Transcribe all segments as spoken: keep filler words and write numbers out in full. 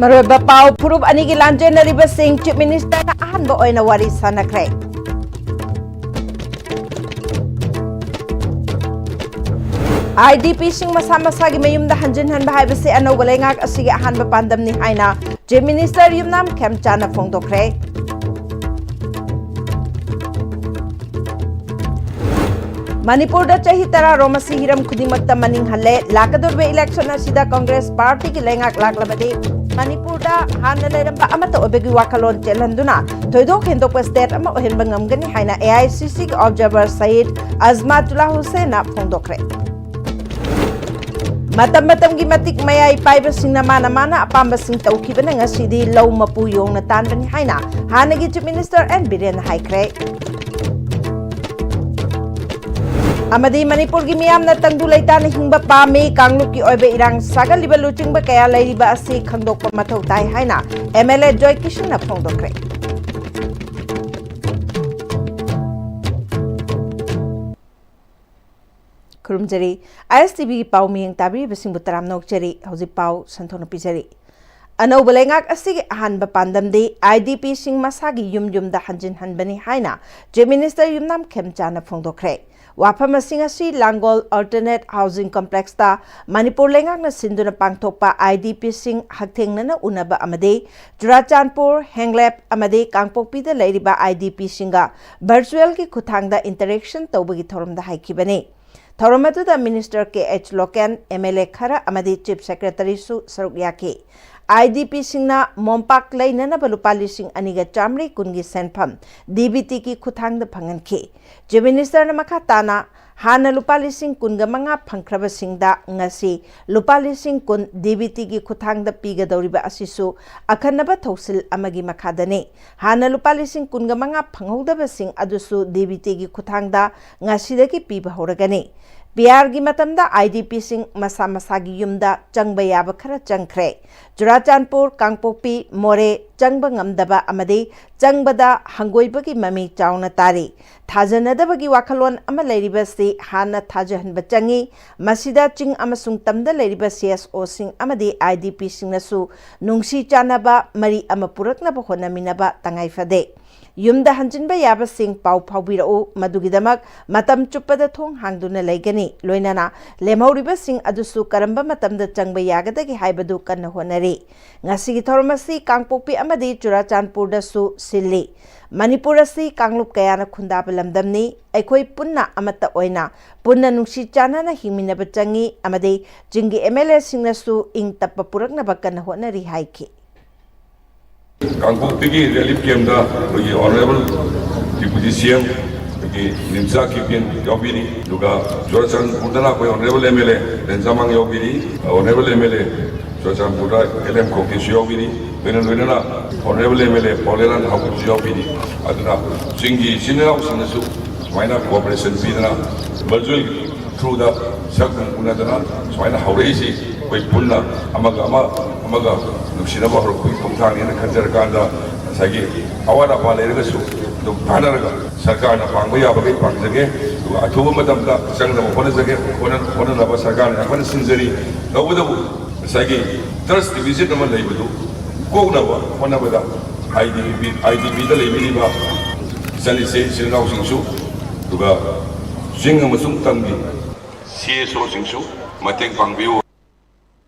ꯃꯔꯨꯑꯣꯏꯕ ꯄꯥꯎ꯫ ꯐꯨꯔꯨꯞ ꯑꯅꯤꯒꯤ ꯂꯥꯟꯖꯦꯟꯅꯔꯤꯕꯁꯤꯡ ꯆꯤꯐ ꯃꯤꯅꯤꯁꯇꯔꯅ ꯑꯍꯥꯟꯕ ꯑꯣꯏꯅ ꯋꯥꯔꯤ ꯁꯥꯟꯅꯈ꯭ꯔꯦ꯫ IDPꯁꯤꯡ ꯃꯁꯥ ꯃꯁꯥꯒꯤ ꯃꯌꯨꯝꯗ ꯍꯟꯖꯤꯟꯍꯟꯕ ꯍꯥꯏꯕꯁꯤ ꯑꯅꯧꯕ ꯂꯩꯉꯥꯛ ꯑꯁꯤꯒꯤ ꯑꯍꯥꯟꯕ ꯄꯥꯟꯗꯝꯅꯤ ꯍꯥꯏꯅ ꯆꯤꯐ ꯃꯤꯅꯤꯁꯇꯔ ꯌꯨꯝꯅꯥꯝ ꯈꯦꯝꯆꯥꯅ ꯐꯣꯡꯗꯣꯛꯈ꯭ꯔꯦ꯫ ꯃꯅꯤꯄꯨꯔꯗ ꯆꯍꯤ ꯇꯔꯥꯔꯣꯝ ꯑꯁꯤ ꯍꯤꯔꯝ ꯈꯨꯗꯤꯡꯃꯛꯇ ꯃꯅꯤꯡ ꯍꯜꯂꯦ꯫ ꯂꯥꯛꯀꯗꯧꯔꯤꯕ ꯏꯂꯦꯛꯁꯟ ꯑꯁꯤꯗ ꯀꯪꯒ꯭ꯔꯦꯁ ꯄꯥꯔꯇꯤꯒꯤ ꯂꯩꯉꯥꯛ ꯂꯥꯛꯂꯕꯗꯤ ꯃꯅꯤꯄꯨꯔꯗ ꯍꯥꯟꯅ ꯂꯩꯔꯝꯕ ꯑꯃꯠꯇ ꯑꯣꯏꯕꯒꯤ ꯋꯥꯈꯜꯂꯣꯟ ꯆꯦꯜꯍꯟꯗꯨꯅ ꯊꯣꯏꯗꯣꯛ ꯍꯦꯟꯗꯣꯛꯄ ꯁ꯭ꯇꯦꯠ ꯑꯃ ꯑꯣꯏꯍꯟꯕ ꯉꯝꯒꯅꯤ ꯍꯥꯏꯅ AICCꯒꯤ ꯑꯣꯕꯖꯥꯔꯚꯔ ꯁꯌꯤꯗ ꯑꯖꯃꯥꯇꯨꯜꯂꯥ ꯍꯨꯁꯦꯟꯅ ꯐꯣꯡꯗꯣꯛꯈ꯭ꯔꯦ꯫ ꯃꯇꯝ ꯃꯇꯝꯒꯤ ꯃꯇꯤꯛ ꯃꯌꯥꯏ ꯄꯥꯏꯕꯁꯤꯡꯅ ꯃꯥꯅ ꯃꯥꯅ ꯑꯄꯥꯝꯕꯁꯤꯡ ꯇꯧꯈꯤꯕꯅ ꯉꯁꯤꯗꯤ ꯂꯧ ꯃꯄꯨ ꯌꯣꯡꯅ ꯇꯥꯟꯕꯅꯤ ꯍꯥꯏꯅ ꯍꯥꯟꯅꯒꯤ ꯆꯤꯐ ꯃꯤꯅꯤꯁꯇꯔ ꯑꯦꯟ ꯕꯤꯔꯦꯟꯅ ꯍꯥꯏꯈ꯭ꯔꯦ꯫ ꯑꯃꯗꯤ ꯃꯅꯤꯄꯨꯔꯒꯤ ꯃꯤꯌꯥꯝꯅ ꯇꯪꯗꯨ ꯂꯩꯇꯥꯅ ꯍꯤꯡꯕ ꯄꯥꯝꯃꯤ, ꯀꯥꯡꯂꯨꯞꯀꯤ ꯑꯣꯏꯕ ꯏꯔꯥꯡ ꯁꯥꯒꯠꯂꯤꯕ ꯂꯨꯆꯤꯡꯕ ꯀꯌꯥ ꯂꯩꯔꯤꯕ ꯑꯁꯤ ꯈꯪꯗꯣꯛꯄ ꯃꯊꯧ ꯇꯥꯏ ꯍꯥꯏꯅ MLA ꯖꯣꯏ ꯀꯤꯁꯟꯅ ꯐꯣꯡꯗꯣꯛꯈ꯭ꯔꯦ꯫ ꯈꯨꯔꯨꯝꯖꯔꯤ꯫ ISTVꯒꯤ ꯄꯥꯎ ꯃꯤꯌꯦꯡ ꯇꯥꯕꯤꯔꯤꯕꯁꯤꯡꯕꯨ ꯇꯔꯥꯝꯅ ꯑꯣꯛꯆꯔꯤ꯫ ꯍꯧꯖꯤꯛ ꯄꯥꯎ ꯁꯟꯗꯣꯛꯅ ꯄꯤꯖꯔꯤ꯫ ꯑꯅꯧꯕ ꯂꯩꯉꯥꯛ ꯑꯁꯤꯒꯤ ꯑꯍꯥꯟꯕ ꯄꯥꯟꯗꯝꯗꯤ IDPꯁꯤꯡ ꯃꯁꯥꯒꯤ ꯌꯨꯝ ꯌꯨꯝꯗ ꯍꯟꯖꯤꯟꯍꯟꯕꯅꯤ ꯍꯥꯏꯅ ꯆꯤꯐ ꯃꯤꯅꯤꯁꯇꯔ ꯌꯨꯝꯅꯥꯝ ꯈꯦꯝꯆꯥꯅ ꯐꯣꯡꯗꯣꯛꯈ꯭ꯔꯦ꯫ ꯋꯥꯐꯝ ꯑꯁꯤꯡ ꯑꯁꯤ ꯂꯥꯡꯒꯣꯜ ꯑꯜꯇꯔꯅꯦꯠ ꯍꯥꯎꯁꯤꯡ ꯀꯝꯄ꯭ꯂꯦꯛꯁꯇ ꯃꯅꯤꯄꯨꯔ ꯂꯩꯉꯥꯛꯅ ꯁꯤꯟꯗꯨꯅ ꯄꯥꯡꯊꯣꯛꯄ IDPꯁꯤꯡ ꯍꯛꯊꯦꯡꯅꯅ ꯎꯅꯕ ꯑꯃꯗꯤ ꯆꯨꯔꯥꯆꯥꯟꯄꯨꯔ, ꯍꯦꯡꯂꯦꯞ ꯑꯃꯗꯤ ꯀꯥꯡꯄꯣꯛꯄꯤꯗ ꯂꯩꯔꯤꯕ IDPꯁꯤꯡꯒ ꯚꯔꯆꯨꯑꯦꯜꯒꯤ ꯈꯨꯠꯊꯥꯡꯗ ꯏꯟꯇꯔꯦꯛꯁꯟ ꯇꯧꯕꯒꯤ ꯊꯧꯔꯝꯗ ꯍꯥꯏꯈꯤꯕꯅꯤ꯫ ꯊꯧꯔꯝ ꯑꯗꯨꯗ ꯃꯤꯅꯤꯁꯇꯔ ꯀꯦ ꯑꯩꯆ ꯂꯣꯀꯦꯟ, MLA ꯈꯔ ꯑꯃꯗꯤ ꯆꯤꯐ ꯁꯦꯀ꯭ꯔꯦꯇꯔꯤꯁꯨ ꯁꯔꯨꯛ ꯌꯥꯈꯤ꯫ IDPꯁꯤꯡꯅ ꯃꯣꯝꯄꯥꯛ ꯂꯩꯅꯅꯕ ꯂꯨꯄꯥ ꯂꯤꯁꯤꯡ ꯑꯅꯤꯒ ꯆꯥꯃꯔꯤ ꯀꯨꯟꯒꯤ ꯁꯦꯟꯐꯝ DBTꯒꯤ ꯈꯨꯠꯊꯥꯡꯗ ꯐꯪꯍꯟꯈꯤ꯫ ꯆꯤꯐ ꯃꯤꯅꯤꯁꯇꯔꯅ ꯃꯈꯥ ꯇꯥꯅ ꯍꯥꯟꯅ ꯂꯨꯄꯥ ꯂꯤꯁꯤꯡ ꯀꯨꯟꯒ ꯃꯉꯥ ꯐꯪꯈ꯭ꯔꯕꯁꯤꯡꯗ ꯉꯁꯤ ꯂꯨꯄꯥ ꯂꯤꯁꯤꯡ ꯀꯨꯟ DBTꯒꯤ ꯈꯨꯠꯊꯥꯡꯗ ꯄꯤꯒꯗꯧꯔꯤꯕ ꯑꯁꯤꯁꯨ ꯑꯈꯟꯅꯕ ꯊꯧꯁꯤꯜ ꯑꯃꯒꯤ ꯃꯈꯥꯗꯅꯤ꯫ ꯍꯥꯟꯅ ꯂꯨꯄꯥ ꯂꯤꯁꯤꯡ ꯀꯨꯟꯒ ꯃꯉꯥ ꯐꯪꯍꯧꯗꯕꯁꯤꯡ ꯑꯗꯨꯁꯨ DBTꯒꯤ ꯈꯨꯠꯊꯥꯡꯗ ꯉꯁꯤꯗꯒꯤ ꯄꯤꯕ ꯍꯧꯔꯒꯅꯤ꯫ ꯄꯤ ꯑꯥꯔꯒꯤ ꯃꯇꯝꯗ ꯑꯥꯏ ꯗꯤ ꯄꯤꯁꯤꯡ ꯃꯁꯥ ꯃꯁꯥꯒꯤ ꯌꯨꯝꯗ ꯆꯪꯕ ꯌꯥꯕ ꯈꯔ ꯆꯪꯈ꯭ꯔꯦ꯫ ꯆꯨꯔꯥꯆꯥꯟꯄꯨꯔ, ꯀꯥꯡꯄꯣꯛꯄꯤ, ꯃꯣꯔꯦ ꯆꯪꯕ ꯉꯝꯗꯕ ꯑꯃꯗꯤ ꯆꯪꯕꯗ ꯍꯪꯒꯣꯏꯕꯒꯤ ꯃꯃꯤ ꯆꯥꯎꯅ ꯇꯥꯔꯤ꯫ ꯊꯥꯖꯅꯗꯕꯒꯤ ꯋꯥꯈꯜꯂꯣꯟ ꯑꯃ ꯂꯩꯔꯤꯕꯁꯤ ꯍꯥꯟꯅ ꯊꯥꯖꯍꯟꯕ ꯆꯪꯏ꯫ ꯃꯁꯤꯗ ꯆꯤꯡ ꯑꯃꯁꯨꯡ ꯇꯝꯗ ꯂꯩꯔꯤꯕ ꯁꯤ ꯑꯦꯁ ꯑꯣꯁꯤꯡ ꯑꯃꯗꯤ ꯑꯥꯏ ꯗꯤ ꯄꯤꯁꯤꯡꯅꯁꯨ ꯅꯨꯡꯁꯤ ꯆꯥꯟꯅꯕ ꯃꯔꯤ ꯑꯃ ꯄꯨꯔꯛꯅꯕ ꯍꯣꯠꯅꯃꯤꯟꯅꯕ ꯇꯉꯥꯏ ꯐꯗꯦ꯫ ꯌꯨꯝꯗ ꯍꯟꯖꯤꯟꯕ ꯌꯥꯕꯁꯤꯡ ꯄꯥꯎ ꯐꯥꯎꯕꯤꯔꯛꯎ, ꯃꯗꯨꯒꯤꯗꯃꯛ ꯃꯇꯝ ꯆꯨꯞꯄꯗ ꯊꯣꯡ ꯍꯥꯡꯗꯨꯅ ꯂꯩꯒꯅꯤ꯫ ꯂꯣꯏꯅꯅ ꯂꯦꯝꯍꯧꯔꯤꯕꯁꯤꯡ ꯑꯗꯨꯁꯨ ꯀꯔꯝꯕ ꯃꯇꯝꯗ ꯆꯪꯕ ꯌꯥꯒꯗꯒꯦ ꯍꯥꯏꯕꯗꯨ ꯀꯟꯅ ꯍꯣꯠꯅꯔꯤ꯫ ꯉꯁꯤꯒꯤ ꯊꯧꯔꯝ ꯑꯁꯤ ꯀꯥꯡꯄꯣꯛꯄꯤ ꯑꯃꯗꯤ ꯆꯨꯔꯥꯆꯥꯟꯄꯨꯔꯗꯁꯨ ꯁꯤꯜꯂꯤ꯫ ꯃꯅꯤꯄꯨꯔ ꯑꯁꯤ ꯀꯥꯡꯂꯨꯞ ꯀꯌꯥꯅ ꯈꯨꯟꯗꯥꯕ ꯂꯝꯗꯝꯅꯤ꯫ ꯑꯩꯈꯣꯏ ꯄꯨꯟꯅ ꯑꯃꯠꯇ ꯑꯣꯏꯅ, ꯄꯨꯟꯅ ꯅꯨꯡꯁꯤ ꯆꯥꯟꯅꯅ ꯍꯤꯡꯃꯤꯟꯅꯕ ꯆꯪꯏ ꯑꯃꯗꯤ ꯆꯤꯡꯒꯤ ꯑꯦꯝ ꯑꯦꯜ ꯑꯦꯁꯤꯡꯅꯁꯨ ꯏꯪ ꯇꯞꯄ ꯄꯨꯔꯛꯅꯕ ꯀꯟꯅ ꯍꯣꯠꯅꯔꯤ ꯍꯥꯏꯈꯤ꯫ ꯀꯥꯡꯄꯣꯛꯄꯤꯒꯤ ꯔꯤꯂꯤꯐ ꯀꯦꯝꯞꯇ ꯑꯩꯈꯣꯏꯒꯤ ꯑꯣꯅꯔꯦꯕꯜ ꯗꯤꯄꯨꯇꯤ ꯁꯤ ꯑꯦꯝ, ꯑꯩꯈꯣꯏꯒꯤ ꯅꯤꯝꯆꯥ ꯀꯤꯞꯒꯦꯟ ꯌꯥꯎꯕꯤꯔꯤ, ꯑꯗꯨꯒ ꯆꯨꯔꯥꯆꯥꯟꯄꯨꯔꯗꯅ ꯑꯩꯈꯣꯏ ꯑꯣꯅꯔꯦꯕꯜ ꯑꯦꯝ ꯑꯦꯜ ꯑꯦ ꯔꯦꯟꯖꯥꯃꯥꯡ ꯌꯥꯎꯕꯤꯔꯤ, ꯑꯣꯅꯔꯦꯕꯜ ꯑꯦꯝ ꯑꯦꯜ ꯑꯦ ꯆꯨꯔꯥꯆꯥꯟꯄꯨꯔꯗ ꯑꯦꯜ ꯑꯦꯝ ꯈꯣꯛꯇꯦꯁꯨ ꯌꯥꯎꯕꯤꯔꯤ, ꯂꯣꯏꯅ ꯂꯣꯏꯅꯅ honourable M L A Paolienlal ꯍꯥꯎꯀꯤꯞꯁꯨ ꯌꯥꯎꯕꯤꯔꯤ꯫ ꯑꯗꯨꯅ ꯆꯤꯡꯒꯤ ꯏꯆꯤꯟ ꯏꯅꯥꯎꯁꯤꯡꯅꯁꯨ ꯁꯨꯃꯥꯏꯅ ꯀꯣꯑꯣꯄꯔꯦꯁꯟ ꯄꯤꯗꯅ ꯚꯔꯆꯨꯋꯦꯜ ꯊ꯭ꯔꯨꯗ ꯁꯛ ꯎꯅꯗꯅ ꯁꯨꯃꯥꯏꯅ ꯍꯧꯔꯛꯏꯁꯤ, ꯑꯩꯈꯣꯏ ꯄꯨꯟꯅ ꯑꯃꯒ ꯑꯃ, ꯑꯃꯒ ꯅꯨꯡꯁꯤꯅꯕ ꯍꯧꯔꯛꯄꯒꯤ ꯈꯣꯡꯊꯥꯡꯅꯦꯅ ꯈꯟꯖꯔꯀꯥꯟꯗ, ꯉꯁꯥꯏꯒꯤ ꯑꯋꯥꯠ ꯑꯄꯥ ꯂꯩꯔꯒꯁꯨ ꯑꯗꯨꯝ ꯇꯥꯟꯅꯔꯒ ꯁꯔꯀꯥꯔꯅ ꯄꯥꯡꯕ ꯌꯥꯕꯈꯩ ꯄꯥꯡꯖꯒꯦ, ꯑꯗꯨꯒ ꯑꯊꯨꯕ ꯃꯇꯝꯗ ꯆꯪꯅꯕ ꯍꯣꯠꯅꯖꯒꯦ, ꯍꯣꯠꯅ-, ꯍꯣꯠꯅꯅꯕ ꯁꯔꯀꯥꯔꯅ ꯌꯥꯝ ꯀꯟꯅ ꯁꯤꯟꯖꯔꯤ꯫ ꯇꯧꯕꯇꯕꯨ ꯉꯁꯥꯏꯒꯤ ꯇ꯭ꯔꯁ ꯗꯤꯐꯤꯁꯤꯠ ꯑꯃ ꯂꯩꯕꯗꯨ ꯀꯣꯛꯅꯕ ꯍꯣꯠꯅꯕꯗ I D P, I D ꯄꯤꯗ ꯂꯩꯕꯤꯔꯤꯕ ꯏꯆꯟ ꯏꯆꯦ ꯏꯆꯤꯜ ꯏꯅꯥꯎꯁꯤꯡꯁꯨ, ꯑꯗꯨꯒ ꯆꯤꯡ ꯑꯃꯁꯨꯡ ꯇꯝꯒꯤ ꯁꯤ ꯑꯦꯁ ꯑꯣꯁꯤꯡꯁꯨ ꯃꯇꯦꯡ ꯄꯥꯡꯕꯤꯌꯨ꯫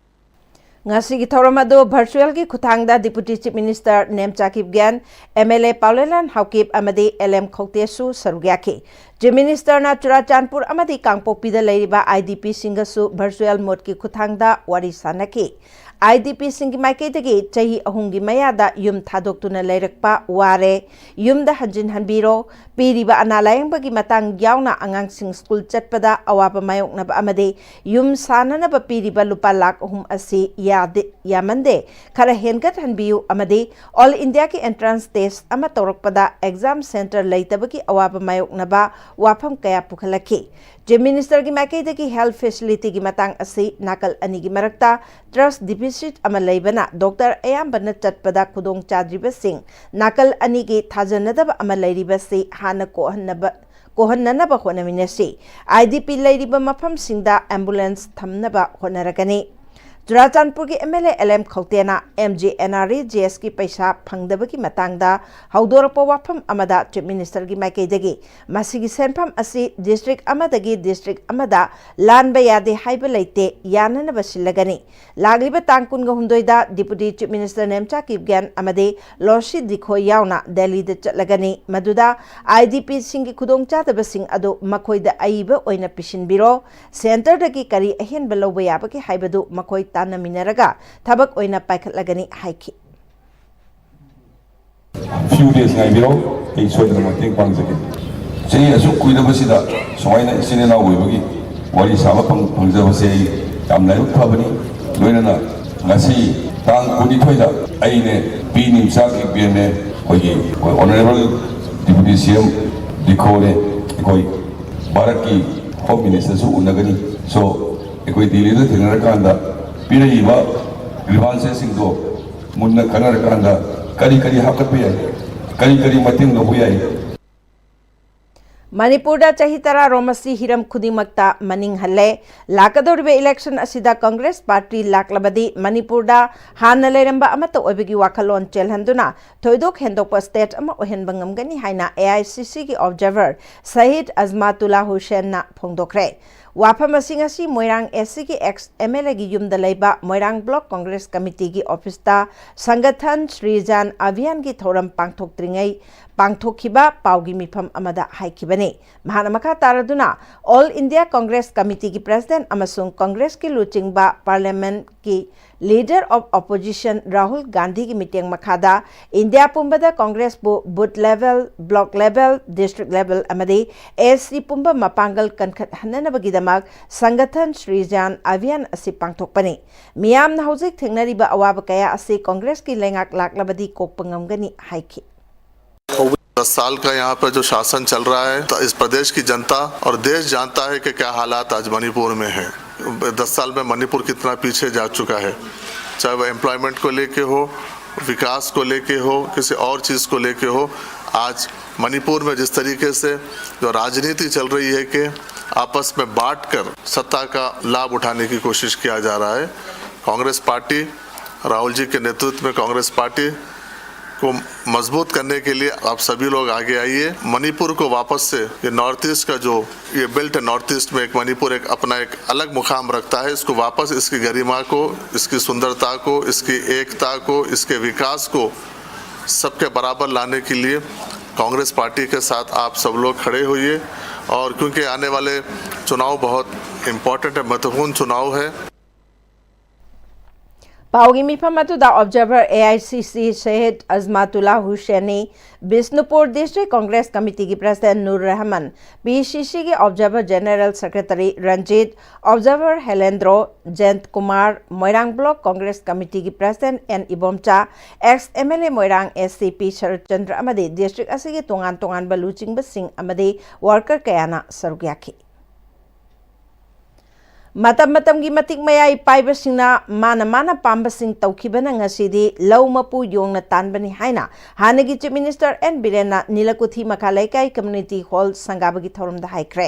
ꯉꯁꯤꯒꯤ ꯊꯧꯔꯝ ꯑꯗꯨ ꯚꯔꯆꯨꯋꯦꯜꯒꯤ ꯈꯨꯠꯊꯥꯡꯗ deputy chief minister Nemcha Kipgen, M L A Paolienlal Haokip ꯑꯃꯗꯤ ꯑꯦꯜ ꯑꯦꯝ ꯈꯧꯇꯦꯁꯨ ꯁꯔꯨꯛ ꯌꯥꯈꯤ꯫ ꯆꯤꯐ ꯃꯤꯅꯤꯁꯇꯔꯅ ꯆꯨꯔꯥꯆꯥꯟꯄꯨꯔ ꯑꯃꯗꯤ ꯀꯥꯡꯄꯣꯛꯄꯤꯗ ꯂꯩꯔꯤꯕ ꯑꯥꯏ ꯗꯤ ꯄꯤꯁꯤꯡꯒꯁꯨ ꯚꯔꯆꯨꯋꯦꯜ ꯃꯣꯗꯀꯤ ꯈꯨꯠꯊꯥꯡꯗ ꯋꯥꯔꯤ ꯁꯥꯅꯈꯤ꯫ IDPꯁꯤꯡꯒꯤ ꯃꯥꯏꯀꯩꯗꯒꯤ ꯆꯍꯤ ꯑꯍꯨꯝꯒꯤ ꯃꯌꯥꯗ ꯌꯨꯝ ꯊꯥꯗꯣꯛꯇꯨꯅ ꯂꯩꯔꯛꯄ ꯋꯥꯔꯦ, ꯌꯨꯝꯗ ꯍꯟꯖꯤꯟꯍꯟꯕꯤꯔꯣ, ꯄꯤꯔꯤꯕ ꯑꯅꯥ ꯂꯥꯌꯦꯡꯕꯒꯤ ꯃꯇꯥꯡ ꯌꯥꯎꯅ ꯑꯉꯥꯡꯁꯤꯡ ꯁ꯭ꯀꯨꯜ ꯆꯠꯄꯗ ꯑꯋꯥꯕ ꯃꯥꯌꯣꯛꯅꯕ ꯑꯃꯗꯤ ꯌꯨꯝ ꯁꯥꯅꯅꯕ ꯄꯤꯔꯤꯕ ꯂꯨꯄꯥ ꯂꯥꯈ ꯑꯍꯨꯝ ꯑꯁꯤ ꯌꯥꯗꯦ, ꯌꯥꯃꯟꯗꯦ, ꯈꯔ ꯍꯦꯟꯒꯠꯍꯟꯕꯤꯌꯨ ꯑꯃꯗꯤ All Indiaꯒꯤ entrance test ꯑꯃ ꯇꯧꯔꯛꯄꯗ exam centre ꯂꯩꯇꯕꯒꯤ ꯑꯋꯥꯕ ꯃꯥꯌꯣꯛꯅꯕ ꯋꯥꯐꯝ ꯀꯌꯥ ꯄꯨꯈꯠꯂꯛꯈꯤ꯫ Chief Ministerꯒꯤ ꯃꯥꯏꯀꯩꯗꯒꯤ health facilityꯒꯤ ꯃꯇꯥꯡ ꯑꯁꯤ ꯅꯥꯀꯜ ꯑꯅꯤꯒꯤ ꯃꯔꯛꯇ trust deficit ꯑꯃ ꯂꯩꯕꯅ doctor ꯑꯌꯥꯝꯕꯅ ꯆꯠꯄꯗ ꯈꯨꯗꯣꯡ ꯆꯥꯗ꯭ꯔꯤꯕꯁꯤꯡ ꯅꯥꯀꯜ ꯑꯅꯤꯒꯤ ꯊꯥꯖꯅꯗꯕ ꯑꯃ ꯂꯩꯔꯤꯕꯁꯤ ꯍꯥꯟꯅ ꯀꯣꯛꯍꯟꯅꯕ, ꯀꯣꯛꯍꯟꯅꯅꯕ ꯍꯣꯠꯅꯃꯤꯟꯅꯁꯤ꯫ IDP ꯂꯩꯔꯤꯕ ꯃꯐꯝꯁꯤꯡꯗ ambulance ꯊꯝꯅꯕ ꯍꯣꯠꯅꯔꯒꯅꯤ꯫ ꯆꯨꯔꯥꯆꯥꯟꯄꯨꯔꯒꯤ MLA LM ꯈꯧꯇꯦꯅ MGNREGSꯀꯤ ꯄꯩꯁꯥ ꯐꯪꯗꯕꯒꯤ ꯃꯇꯥꯡꯗ ꯍꯧꯗꯣꯔꯛꯄ ꯋꯥꯐꯝ ꯑꯃꯗ Chief Ministerꯒꯤ ꯃꯥꯏꯀꯩꯗꯒꯤ ꯃꯁꯤꯒꯤ ꯁꯦꯟꯐꯝ ꯑꯁꯤ district ꯑꯃꯗꯒꯤ district ꯑꯃꯗ ꯂꯥꯟꯕ ꯌꯥꯗꯦ ꯍꯥꯏꯕ ꯂꯩꯇꯦ, ꯌꯥꯅꯅꯕ ꯁꯤꯜꯂꯒꯅꯤ꯫ ꯂꯥꯛꯂꯤꯕ ꯇꯥꯡ ꯀꯨꯟꯒ ꯍꯨꯝꯗꯣꯏꯗ Deputy Chief Minister Nemcha Kipgen ꯑꯃꯗꯤ ꯂꯣꯁꯤ ꯗꯤꯈꯣ ꯌꯥꯎꯅ ꯗꯦꯜꯂꯤꯗ ꯆꯠꯂꯒꯅꯤ꯫ ꯃꯗꯨꯗ IDPꯁꯤꯡꯒꯤ ꯈꯨꯗꯣꯡꯆꯥꯗꯕꯁꯤꯡ ꯑꯗꯨ ꯃꯈꯣꯏꯗ ꯑꯏꯕ ꯑꯣꯏꯅ ꯄꯤꯁꯤꯟꯕꯤꯔꯣ꯫ Centreꯗꯒꯤ ꯀꯔꯤ ꯑꯍꯦꯟꯕ ꯂꯧꯕ ꯌꯥꯕꯒꯦ ꯍꯥꯏꯕꯗꯨ ꯃꯈꯣꯏ ꯇꯥꯟꯅꯃꯤꯟꯅꯔꯒ ꯊꯕꯛ ꯑꯣꯏꯅ ꯄꯥꯏꯈꯠꯂꯒꯅꯤ ꯍꯥꯏꯈꯤ꯫ Few days ꯉꯥꯏꯕꯤꯔꯣ, ꯑꯩ ꯁꯣꯏꯗꯅ ꯃꯇꯦꯡ ꯄꯥꯡꯖꯒꯦ꯫ ꯆꯍꯤ ꯑꯁꯨꯛ ꯀꯨꯏꯔꯕꯁꯤꯗ ꯁꯨꯃꯥꯏꯅ ꯏꯆꯤꯟ ꯏꯅꯥꯎ ꯑꯣꯏꯕꯒꯤ ꯋꯥꯔꯤ ꯁꯥꯕ ꯐꯪ-, ꯐꯪꯖꯕꯁꯦ ꯑꯩ ꯌꯥꯝ ꯂꯥꯏꯕꯛ ꯐꯕꯅꯤ꯫ ꯂꯣꯏꯅꯅ ꯉꯁꯤ ꯇꯥꯡ ꯀꯨꯟꯅꯤꯊꯣꯏꯗ ꯑꯩꯅꯦ, ꯄꯤ ꯅꯦꯝꯆꯥ ꯀꯤꯞꯒꯦꯟꯅꯦ, ꯑꯩꯈꯣꯏꯒꯤ Honourable Deputy CM ꯗꯤꯈꯣꯅꯦ, ꯑꯩꯈꯣꯏ ꯚꯥꯔꯠꯀꯤ Home Ministerꯁꯨ ꯎꯅꯒꯅꯤ꯫ So, ꯑꯩꯈꯣꯏ ꯗꯦꯜꯂꯤꯗ ꯊꯦꯡꯅꯔꯀꯥꯟꯗ ꯄꯤꯔꯛꯏꯕ grievanceꯁꯤꯡꯗꯣ ꯃꯨꯟꯅ ꯈꯟꯅꯔꯀꯥꯟꯗ ꯀꯔꯤ ꯀꯔꯤ ꯍꯥꯞꯀꯠꯄ ꯌꯥꯏ, ꯀꯔꯤ ꯀꯔꯤ ꯃꯇꯦꯡ ꯂꯧꯕ ꯌꯥꯏ꯫ ꯃꯅꯤꯄꯨꯔꯗ ꯆꯍꯤ ꯇꯔꯥꯔꯣꯝ ꯑꯁꯤ ꯍꯤꯔꯝ ꯈꯨꯗꯤꯡꯃꯛꯇ ꯃꯅꯤꯡ ꯍꯜꯂꯦ꯫ ꯂꯥꯛꯀꯗꯧꯔꯤꯕ election ꯑꯁꯤꯗ Congress party ꯂꯥꯛꯂꯕꯗꯤ ꯃꯅꯤꯄꯨꯔꯗ ꯍꯥꯟꯅ ꯂꯩꯔꯝꯕ ꯑꯃꯠꯇ ꯑꯣꯏꯕꯒꯤ ꯋꯥꯈꯜꯂꯣꯟ ꯆꯦꯜꯍꯟꯗꯨꯅ ꯊꯣꯏꯗꯣꯛ ꯍꯦꯟꯗꯣꯛꯄ state ꯑꯃ ꯑꯣꯏꯍꯟꯕ ꯉꯝꯒꯅꯤ ꯍꯥꯏꯅ AICCꯒꯤ observer ꯁꯍꯤꯗ ꯑꯖꯃꯥꯇꯨꯜꯂꯥ ꯍꯨꯁꯦꯟꯅ ꯐꯣꯡꯗꯣꯛꯈ꯭ꯔꯦ꯫ ꯋꯥꯐꯝ ꯑꯁꯤ ꯉꯁꯤ ꯃꯣꯏꯔꯥꯡ ACꯒꯤ ex MLAꯒꯤ ꯌꯨꯝꯗ ꯂꯩꯕ ꯃꯣꯏꯔꯥꯡ Block Congress Committeeꯒꯤ officeꯇ ꯁꯪꯒꯊꯟ ꯁ꯭ꯔꯤꯖꯥꯟ ꯑꯚꯤꯌꯥꯟꯒꯤ ꯊꯧꯔꯝ ꯄꯥꯡꯊꯣꯛꯇ꯭ꯔꯤꯉꯩ ꯄꯥꯡꯊꯣꯛꯈꯤꯕ ꯄꯥꯎꯒꯤ ꯃꯤꯐꯝ ꯑꯃꯗ ꯍꯥꯏꯈꯤꯕꯅꯤ꯫ ꯃꯍꯥꯛꯅ ꯃꯈꯥ ꯇꯥꯔꯗꯨꯅ All India Congress Committeeꯒꯤ president ꯑꯃꯁꯨꯡ Congressꯀꯤ ꯂꯨꯆꯤꯡꯕ parliamentꯀꯤ Leader of Opposition Rahul Gandhiꯒꯤ ꯃꯤꯠꯌꯦꯡ ꯃꯈꯥꯗ ꯏꯟꯗꯤꯌꯥ ꯄꯨꯝꯕꯗ ꯀꯣꯡꯒ꯭ꯔꯦꯁꯄꯨ booth level, block level, district level ꯑꯃꯗꯤ S C ꯄꯨꯝꯕ ꯃꯄꯥꯡꯒꯜ ꯀꯟꯈꯠꯍꯟꯅꯅꯕꯒꯤꯗꯃꯛ Sangathan Srijan Abhiyan ꯑꯁꯤ ꯄꯥꯡꯊꯣꯛꯄꯅꯤ꯫ ꯃꯤꯌꯥꯝꯅ ꯍꯧꯖꯤꯛ ꯊꯦꯡꯅꯔꯤꯕ ꯑꯋꯥꯕ ꯀꯌꯥ ꯑꯁꯤ ꯀꯣꯡꯒ꯭ꯔꯦꯁꯀꯤ ꯂꯩꯉꯥꯛ ꯂꯥꯛꯂꯕꯗꯤ ꯀꯣꯛꯄ ꯉꯝꯒꯅꯤ ꯍꯥꯏꯈꯤ꯫ दस साल का यहाँ पर जो शासन चल रहा है, तो इस प्रदेश की जनता और देश जानता है कि क्या हालात आज मणिपुर में है। दस साल में मणिपुर कितना पीछे जा चुका है, चाहे वो एम्प्लॉयमेंट को लेके हो, विकास को लेके हो, किसी और चीज़ को लेके हो। आज मणिपुर में जिस तरीके से जो राजनीति चल रही है कि आपस में बांट कर सत्ता का लाभ उठाने की कोशिश किया जा रहा है, कांग्रेस पार्टी, राहुल जी के नेतृत्व में कांग्रेस पार्टी को मजबूत करने के लिए आप सभी लोग आगे आइए। मणिपुर को वापस से, ये नॉर्थ ईस्ट का जो, ये बेल्ट है, नॉर्थ ईस्ट में एक मणिपुर एक अपना एक अलग मुकाम रखता है, इसको वापस इसकी गरिमा को, इसकी सुंदरता को, इसकी एकता को, इसके विकास को सबके बराबर लाने के लिए कांग्रेस पार्टी के साथ आप सब लोग खड़े होइए। और क्योंकि आने वाले चुनाव बहुत इम्पोर्टेंट है, महत्वपूर्ण चुनाव है। ꯄꯥꯎꯒꯤ ꯃꯤꯐꯝ ꯑꯗꯨꯗ Observer A I C C Syed Azmatullah Hussaini, Bishnupur District Congress Committeeꯒꯤ President Nur Rahman, P C Cꯒꯤ Observer General Secretary Ranjit, Observer Helendro, Jayant Kumar, Moirang Block Congress Committeeꯒꯤ President N Ibomcha, ex M L A Moirang S C P Sharat Chandra ꯑꯃꯗꯤ district ꯑꯁꯤꯒꯤ ꯇꯣꯉꯥꯟ ꯇꯣꯉꯥꯟꯕ ꯂꯨꯆꯤꯡꯕꯁꯤꯡ ꯑꯃꯗꯤ worker ꯀꯌꯥꯅ ꯁꯔꯨꯛ ꯌꯥꯈꯤ꯫ ꯃꯇꯝ ꯃꯇꯝꯒꯤ ꯃꯇꯤꯛ ꯃꯌꯥꯏ ꯄꯥꯏꯕꯁꯤꯡꯅ ꯃꯥꯅ ꯃꯥꯅ ꯄꯥꯝꯕꯁꯤꯡ ꯇꯧꯈꯤꯕꯅ ꯉꯁꯤꯗꯤ ꯂꯧ ꯃꯄꯨ ꯌꯣꯡꯅ ꯇꯥꯟꯕꯅꯤ ꯍꯥꯏꯅ ꯍꯥꯟꯅꯒꯤ Chief Minister N ꯕꯤꯔꯦꯟꯅ ꯅꯤꯂꯀꯨꯊꯤ ꯃꯈꯥ ꯂꯩꯀꯥꯏ Community Hall ꯁꯪꯒꯥꯕꯒꯤ ꯊꯧꯔꯝꯗ ꯍꯥꯏꯈ꯭ꯔꯦ꯫